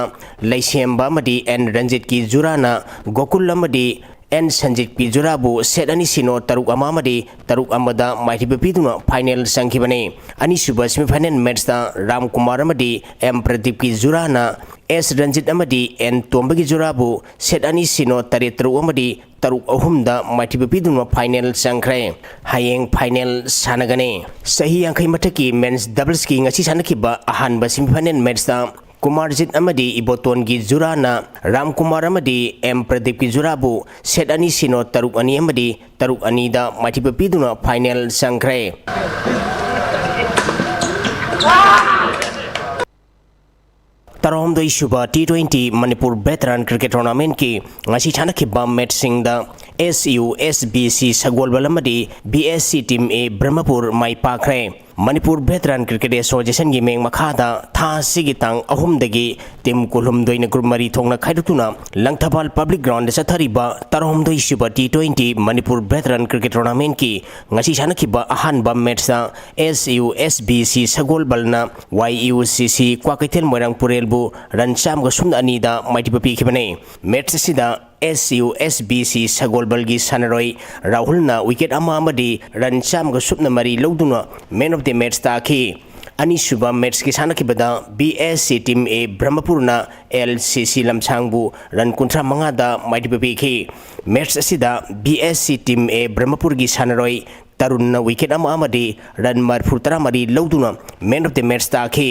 ꯂꯩꯁꯦꯝꯕ ꯑꯃꯗꯤ ꯑꯦꯟ ꯔꯟꯖꯤꯠꯀꯤ ꯖꯨꯔꯥꯅ ꯒꯣꯀꯨꯜ ꯑꯃꯗꯤ ꯑꯦꯟ ꯁꯟꯖꯤꯠꯀꯤ ꯖꯨꯔꯥꯕꯨ set ꯑꯅꯤ ꯁꯤꯅꯣ, ꯇꯔꯨꯛ ꯑꯃ ꯑꯃꯗꯤ ꯇꯔꯨꯛ ꯑꯃꯗ ꯃꯥꯏꯊꯤꯕ ꯄꯤꯗꯨꯅ final ꯆꯪꯈꯤꯕꯅꯤ꯫ ꯑꯅꯤꯁꯨꯕ semifinal matchꯇ ꯔꯥꯝꯀꯨꯃꯥꯔ ꯑꯃꯗꯤ ꯑꯦꯝ ꯄ꯭ꯔꯗꯤꯞꯀꯤ ꯖꯨꯔꯥꯅ ꯑꯦꯁ ꯔꯟꯖꯤꯠ ꯑꯃꯗꯤ ꯑꯦꯟ ꯇꯣꯝꯕꯒꯤ ꯖꯨꯔꯥꯕꯨ set ꯑꯅꯤ ꯁꯤꯅꯣ, ꯇꯔꯦꯠ ꯇꯔꯨꯛ ꯑꯃꯗꯤ ꯇꯔꯨꯛ ꯑꯍꯨꯝꯗ ꯃꯥꯏꯊꯤꯕ ꯄꯤꯗꯨꯅ final ꯆꯪꯈ꯭ꯔꯦ꯫ ꯍꯌꯦꯡ final ꯁꯥꯟꯅꯒꯅꯤ꯫ ꯆꯍꯤ ꯌꯥꯡꯈꯩ ꯃꯊꯛꯀꯤ men's doublesꯀꯤ ꯉꯁꯤ ꯁꯥꯟꯅꯈꯤꯕ ꯑꯍꯥꯟꯕ semifinal matchꯇ ꯀꯨꯃꯥꯔꯖꯤꯠ ꯑꯃꯗꯤ ꯏꯕꯣꯇꯣꯟꯒꯤ ꯖꯨꯔꯥꯅ ꯔꯥꯝꯀꯨꯃꯥꯔ ꯑꯃꯗꯤ ꯑꯦꯝ ꯄ꯭ꯔꯗꯤꯞꯀꯤ ꯖꯨꯔꯥꯕꯨ set ꯑꯅꯤ ꯁꯤꯅꯣ, ꯇꯔꯨꯛ ꯑꯅꯤ ꯑꯃꯗꯤ ꯇꯔꯨꯛ ꯑꯅꯤꯗ ꯃꯥꯏꯊꯤꯕ ꯄꯤꯗꯨꯅ final ꯆꯪꯈ꯭ꯔꯦ꯫ ꯇꯔꯥꯍꯨꯝꯗꯣꯏ ꯁꯨꯕ T twenty Manipur Veteran Cricket Tournamentꯀꯤ ꯉꯁꯤ ꯁꯥꯟꯅꯈꯤꯕ matchꯁꯤꯡꯗ S U S B C ꯁꯒꯣꯜꯕꯜ ꯑꯃꯗꯤ B S C Team A ꯕ꯭ꯔꯍ꯭ꯃꯄꯨꯔ ꯃꯥꯏ ꯄꯥꯛꯈ꯭ꯔꯦ꯫ ꯃꯅꯤꯄꯨꯔ Veteran Cricket Associationꯒꯤ ꯃꯤꯡ ꯃꯈꯥꯗ ꯊꯥ ꯑꯁꯤꯒꯤ ꯇꯥꯡ ꯑꯍꯨꯝꯗꯒꯤ team ꯀꯨꯟꯍꯨꯝꯗꯣꯏꯅ group ꯃꯔꯤ ꯊꯣꯛꯅ ꯈꯥꯏꯗꯣꯛꯇꯨꯅ ꯂꯪꯊꯕꯥꯜ Public Groundꯗ ꯆꯠꯊꯔꯤꯕ ꯇꯔꯥꯍꯨꯝꯗꯣꯏ ꯁꯨꯕ T twenty Manipur Veteran Cricket Tournamentꯀꯤ ꯉꯁꯤ ꯁꯥꯟꯅꯈꯤꯕ ꯑꯍꯥꯟꯕ matchꯇ S U S B C ꯁꯒꯣꯜꯕꯜꯅ Y U C C Kwakeithel ꯃꯣꯏꯔꯥꯡ ꯄꯨꯔꯦꯜꯕꯨ run ꯆꯥꯝꯃꯒ ꯁꯨꯞꯅ ꯑꯅꯤꯗ ꯃꯥꯏꯊꯤꯕ ꯄꯤꯈꯤꯕꯅꯤ꯫ Match ꯑꯁꯤꯗ S U S B C ꯁꯒꯣꯜꯕꯜꯒꯤ ꯁꯥꯟꯅꯔꯣꯏ ꯔꯥꯍꯨꯜꯅ wicket ꯑꯃ ꯑꯃꯗꯤ run ꯆꯥꯝꯃꯒ ꯁꯨꯞꯅ ꯃꯔꯤ ꯂꯧꯗꯨꯅ man of the match ꯇꯥꯈꯤ꯫ ꯑꯅꯤꯁꯨꯕ matchꯀꯤ ꯁꯥꯟꯅꯈꯤꯕꯗ B S C Team A ꯕ꯭ꯔꯍ꯭ꯃꯄꯨꯔꯅ L C C ꯂꯝꯁꯥꯡꯕꯨ run ꯀꯨꯟꯊ꯭ꯔꯥ ꯃꯉꯥꯗ ꯃꯥꯏꯊꯤꯕ ꯄꯤꯈꯤ꯫ Match ꯑꯁꯤꯗ B S C Team A ꯕ꯭ꯔꯍ꯭ꯃꯄꯨꯔꯒꯤ ꯁꯥꯟꯅꯔꯣꯏ ꯇꯔꯨꯟꯅ wicket ꯑꯃ ꯑꯃꯗꯤ run ꯃꯔꯤꯐꯨ ꯇꯔꯥꯃꯔꯤ ꯂꯧꯗꯨꯅ man of the match ꯇꯥꯈꯤ꯫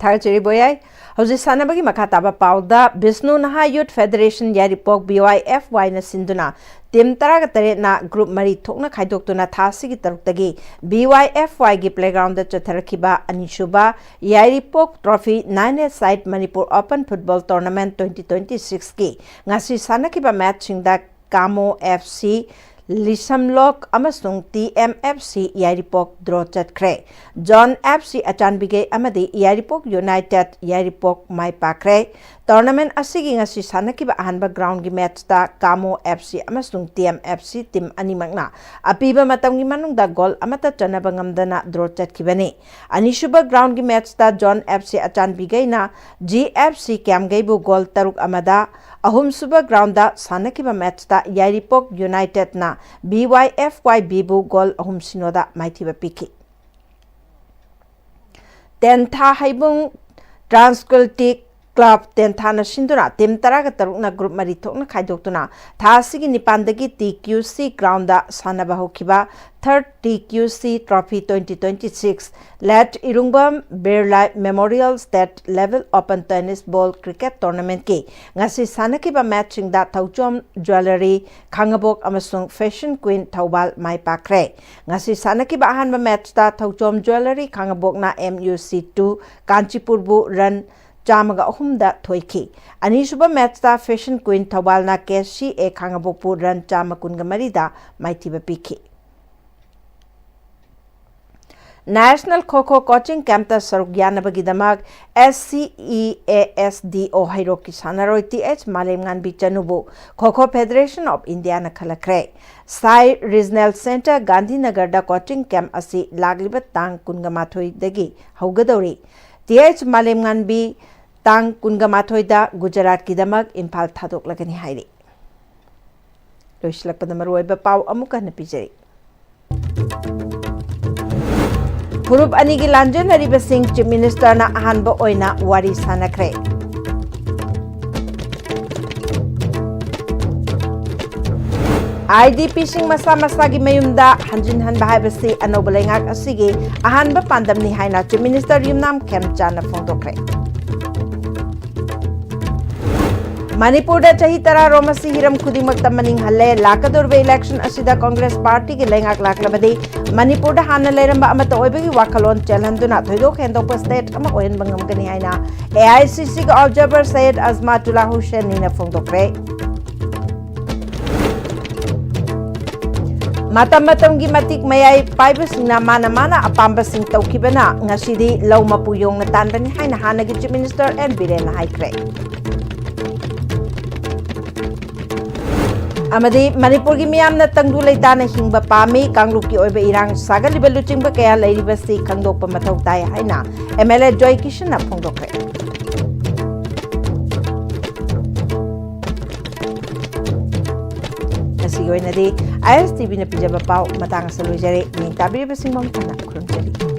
ꯊꯥꯒꯠꯆꯔꯤ ꯕꯣꯌꯥꯏ꯫ ꯍꯧꯖꯤꯛ ꯁꯥꯟꯅꯕꯒꯤ ꯃꯈꯥ ꯇꯥꯕ ꯄꯥꯎꯗ, ꯕꯤꯁꯅꯨ ꯅꯍꯥ Youth Federation ꯌꯥꯏꯔꯤꯄꯣꯛ B Y F Yꯅ ꯁꯤꯟꯗꯨꯅ team ꯇꯔꯥꯒ ꯇꯔꯦꯠꯅ group ꯃꯔꯤ ꯊꯣꯛꯅ ꯈꯥꯏꯗꯣꯛꯇꯨꯅ ꯊꯥ ꯑꯁꯤꯒꯤ ꯇꯔꯨꯛꯇꯒꯤ B Y F Yꯒꯤ playgroundꯗ ꯆꯠꯊꯔꯛꯈꯤꯕ ꯑꯅꯤꯁꯨꯕ ꯌꯥꯏꯔꯤꯄꯣꯛ Trophy Nine-A-Side Manipur Open Football Tournament twenty twenty-sixꯀꯤ ꯉꯁꯤ ꯁꯥꯟꯅꯈꯤꯕ matchꯁꯤꯡꯗ ꯀꯥꯃꯣ F C, ꯂꯤꯁꯝꯂꯣꯛ ꯑꯃꯁꯨꯡ T M F C ꯌꯥꯏꯔꯤꯄꯣꯛ draw ꯆꯠꯈ꯭ꯔꯦ꯫ Zone F C ꯑꯆꯥꯟꯕꯤꯒꯩ ꯑꯃꯗꯤ ꯌꯥꯏꯔꯤꯄꯣꯛ United ꯌꯥꯏꯔꯤꯄꯣꯛ ꯃꯥꯏ ꯄꯥꯛꯈ꯭ꯔꯦ꯫ Tournament ꯑꯁꯤꯒꯤ ꯉꯁꯤ ꯁꯥꯟꯅꯈꯤꯕ ꯑꯍꯥꯟꯕ groundꯒꯤ matchꯇ ꯀꯥꯃꯣ F C ꯑꯃꯁꯨꯡ T M F C team ꯑꯅꯤꯃꯛꯅ ꯑꯄꯤꯕ ꯃꯇꯝꯒꯤ ꯃꯅꯨꯡꯗ goal ꯑꯃꯠꯇ ꯆꯟꯅꯕ ꯉꯝꯗꯅ draw ꯆꯠꯈꯤꯕꯅꯤ꯫ ꯑꯅꯤꯁꯨꯕ groundꯒꯤ matchꯇ Zone F C ꯑꯆꯥꯟꯕꯤꯒꯩꯅ G F C ꯀ꯭ꯌꯥꯝꯒꯩꯕꯨ goal ꯇꯔꯨꯛ ꯑꯃꯗ, ꯑꯍꯨꯝꯁꯨꯕ groundꯗ ꯁꯥꯟꯅꯈꯤꯕ matchꯇ ꯌꯥꯏꯔꯤꯄꯣꯛ Unitedꯅ B Y F Y Bꯕꯨ goal ꯑꯍꯨꯝ ꯁꯤꯅꯣꯗ ꯃꯥꯏꯊꯤꯕ ꯄꯤꯈꯤ꯫ ꯇꯦꯟꯊꯥ ꯍꯩꯕꯨꯡ Tranquility Club ꯇꯦꯟꯊꯥꯅ ꯁꯤꯟꯗꯨꯅ team ꯇꯔꯥꯒ ꯇꯔꯨꯛꯅ group ꯃꯔꯤ ꯊꯣꯛꯅ ꯈꯥꯏꯗꯣꯛꯇꯨꯅ ꯊꯥ ꯑꯁꯤꯒꯤ ꯅꯤꯄꯥꯟꯗꯒꯤ T Q C groundꯗ ꯁꯥꯟꯅꯕ ꯍꯧꯈꯤꯕ Third T Q C Trophy twenty twenty-six Late ꯏꯔꯨꯡꯕꯝ Birla Memorial State Level Open Tennis Ball Cricket Tournamentꯀꯤ ꯉꯁꯤ ꯁꯥꯟꯅꯈꯤꯕ matchꯁꯤꯡꯗ ꯊꯧꯆꯣꯝ Jewellery ꯈꯥꯡꯉꯕꯣꯛ ꯑꯃꯁꯨꯡ Fashion Queen ꯊꯧꯕꯥꯜ ꯃꯥꯏ ꯄꯥꯛꯈ꯭ꯔꯦ꯫ ꯉꯁꯤ ꯁꯥꯟꯅꯈꯤꯕ ꯑꯍꯥꯟꯕ matchꯇ Thouchom Jewellery ꯈꯥꯡꯉꯕꯣꯛꯅ M U C two ꯀꯥꯟꯆꯤꯄꯨꯔꯕꯨ run ꯆꯥꯝꯃꯒ ꯑꯍꯨꯝꯗ ꯊꯣꯏꯈꯤ꯫ ꯑꯅꯤꯁꯨꯕ ꯃꯦꯠꯁꯇ ꯐꯦꯁꯟ ꯀ꯭ꯋꯤꯟ ꯊꯧꯕꯥꯜꯅ ꯀꯦ ꯁꯤ ꯑꯦ ꯈꯥꯉꯕꯣꯛꯄꯨ ꯔꯟ ꯆꯥꯝꯃ ꯀꯨꯟꯒ ꯃꯔꯤꯗ ꯃꯥꯏꯊꯤꯕ ꯄꯤꯈꯤ꯫ ꯅꯦꯁꯅꯦꯜ ꯈꯣ ꯈꯣ ꯀꯣꯆꯤꯡ ꯀꯦꯝꯞꯇ ꯁꯔꯨꯛ ꯌꯥꯅꯕꯒꯤꯗꯃꯛ S C E A S D ꯑꯣ ꯍꯩꯔꯣꯛꯀꯤ ꯁꯥꯟꯅꯔꯣꯏ ꯇꯤ ꯑꯩꯆ ꯃꯥꯂꯦꯝꯉꯥꯟꯕꯤ ꯆꯅꯨꯕꯨ ꯈꯣ ꯈꯣ ꯐꯦꯗꯔꯦꯁꯟ ꯑꯣꯐ ꯏꯟꯗꯤꯌꯥꯅ ꯈꯜꯂꯛꯈ꯭ꯔꯦ꯫ ꯁꯥꯏ ꯔꯤꯖꯅꯦꯜ ꯁꯦꯟꯇꯔ ꯒꯥꯟꯙꯤꯅꯒꯔꯗ ꯀꯣꯆꯤꯡ ꯀꯦꯝꯞ ꯑꯁꯤ ꯂꯥꯛꯂꯤꯕ ꯇꯥꯡ ꯀꯨꯟꯒ ꯃꯥꯊꯣꯏꯗꯒꯤ ꯍꯧꯒꯗꯧꯔꯤ꯫ ꯇꯤ ꯑꯩꯆ ꯃꯥꯂꯦꯝꯉꯥꯟꯕꯤ ꯇꯥꯡ ꯀꯨꯟꯒ ꯃꯥꯊꯣꯏꯗ ꯒꯨꯖꯔꯥꯠꯀꯤꯗꯃꯛ ꯏꯝꯐꯥꯜ ꯊꯥꯗꯣꯛꯂꯒꯅꯤ ꯍꯥꯏꯔꯤ꯫ ꯂꯣꯏꯁꯤꯜꯂꯛꯄꯗ ꯃꯔꯨꯑꯣꯏꯕ ꯄꯥꯎ ꯑꯃꯨꯛ ꯍꯟꯅ ꯄꯤꯖꯔꯤ꯫ ꯐꯨꯔꯨꯞ ꯑꯅꯤꯒꯤ ꯂꯥꯟꯖꯦꯟꯅꯔꯤꯕꯁꯤꯡ ꯆꯤꯐ ꯃꯤꯅꯤꯁꯇꯔꯅ ꯑꯍꯥꯟꯕ ꯑꯣꯏꯅ ꯋꯥꯔꯤ ꯁꯥꯟꯅꯈ꯭ꯔꯦ꯫ ꯑꯥꯏ ꯗꯤ ꯄꯤꯁꯤꯡ ꯃꯁꯥ ꯃꯁꯥꯒꯤ ꯃꯌꯨꯝꯗ ꯍꯟꯖꯤꯟꯍꯟꯕ ꯍꯥꯏꯕꯁꯤ ꯑꯅꯧꯕ ꯂꯩꯉꯥꯛ ꯑꯁꯤꯒꯤ ꯑꯍꯥꯟꯕ ꯄꯥꯟꯗꯝꯅꯤ ꯍꯥꯏꯅ ꯆꯤꯐ ꯃꯤꯅꯤꯁꯇꯔ ꯌꯨꯝꯅꯥꯝ ꯈꯦꯝꯆꯥꯟꯅ ꯐꯣꯡꯗꯣꯛꯈ꯭ꯔꯦ꯫ ꯃꯅꯤꯄꯨꯔꯗ ꯆꯍꯤ ꯇꯔꯥꯔꯣꯝ ꯑꯁꯤ ꯍꯤꯔꯝ ꯈꯨꯗꯤꯡꯃꯛꯇ ꯃꯅꯤꯡ ꯍꯜꯂꯦ꯫ ꯂꯥꯛꯀꯗꯧꯔꯤꯕ ꯏꯂꯦꯛꯁꯟ ꯑꯁꯤꯗ ꯀꯣꯡꯒ꯭ꯔꯦꯁ ꯄꯥꯔꯇꯤꯒꯤ ꯂꯩꯉꯥꯛ ꯂꯥꯛꯂꯕꯗꯤ ꯃꯅꯤꯄꯨꯔꯗ ꯍꯥꯟꯅ ꯂꯩꯔꯝꯕ ꯑꯃꯠꯇ ꯑꯣꯏꯕꯒꯤ ꯋꯥꯈꯜꯂꯣꯟ ꯆꯦꯜꯍꯟꯗꯨꯅ ꯊꯣꯏꯗꯣꯛ ꯍꯦꯟꯗꯣꯛꯄ ꯁ꯭ꯇꯦꯠ ꯑꯃ ꯑꯣꯏꯍꯟꯕ ꯉꯝꯒꯅꯤ ꯍꯥꯏꯅ ꯑꯦ ꯑꯥꯏ ꯁꯤ ꯁꯤꯒꯤ ꯑꯣꯕꯖꯥꯔꯚꯔ ꯁꯩꯌꯦꯗ ꯑꯖꯃꯥꯇꯨꯜꯂꯥ ꯍꯨꯁꯦꯟꯅꯤꯅ ꯐꯣꯡꯗꯣꯛꯈ꯭ꯔꯦ꯫ ꯃꯇꯝ ꯃꯇꯝꯒꯤ ꯃꯇꯤꯛ ꯃꯌꯥꯏ ꯄꯥꯏꯕꯁꯤꯡꯅ ꯃꯥꯅ ꯃꯥꯅ ꯑꯄꯥꯝꯕꯁꯤꯡ ꯇꯧꯈꯤꯕꯅ ꯉꯁꯤꯗꯤ ꯂꯧ ꯃꯄꯨ ꯌꯣꯡꯅ ꯇꯥꯟꯕꯅꯤ ꯍꯥꯏꯅ ꯍꯥꯟꯅꯒꯤ ꯆꯤꯐ ꯃꯤꯅꯤꯁꯇꯔ ꯑꯦꯟ ꯕꯤꯔꯦꯟꯅ ꯍꯥꯏꯈ꯭ꯔꯦ꯫ ꯑꯃꯗꯤ ꯃꯅꯤꯄꯨꯔꯒꯤ ꯃꯤꯌꯥꯝꯅ ꯇꯪꯗꯨ ꯂꯩꯇꯥꯅ ꯍꯤꯡꯕ ꯄꯥꯝꯃꯤ, ꯀꯥꯡꯂꯨꯞꯀꯤ ꯑꯣꯏꯕ ꯏꯔꯥꯡ ꯁꯥꯒꯠꯂꯤꯕ ꯂꯨꯆꯤꯡꯕ ꯀꯌꯥ ꯂꯩꯔꯤꯕꯁꯤ ꯈꯪꯗꯣꯛꯄ ꯃꯊꯧ ꯇꯥꯏ ꯍꯥꯏꯅ ꯑꯦꯝ ꯑꯦꯜ ꯑꯦ ꯖꯣꯏ ꯀꯤꯁꯟꯅ ꯐꯣꯡꯗꯣꯛꯈ꯭ꯔꯦ꯫ ꯉꯁꯤꯒꯤ ꯑꯣꯏꯅꯗꯤ ꯑꯥꯏ ꯑꯦꯁ ꯇꯤ ꯚꯤꯅ ꯄꯤꯖꯕ ꯄꯥꯎ ꯃꯇꯥꯡ ꯑꯁꯤꯗ ꯂꯣꯏꯖꯔꯦ꯫ ꯃꯤꯡ ꯇꯥꯕꯤꯔꯤꯕꯁꯤꯡ ꯃꯃꯨꯠ ꯇꯥꯅ ꯈꯨꯔꯨꯝꯖꯔꯤ꯫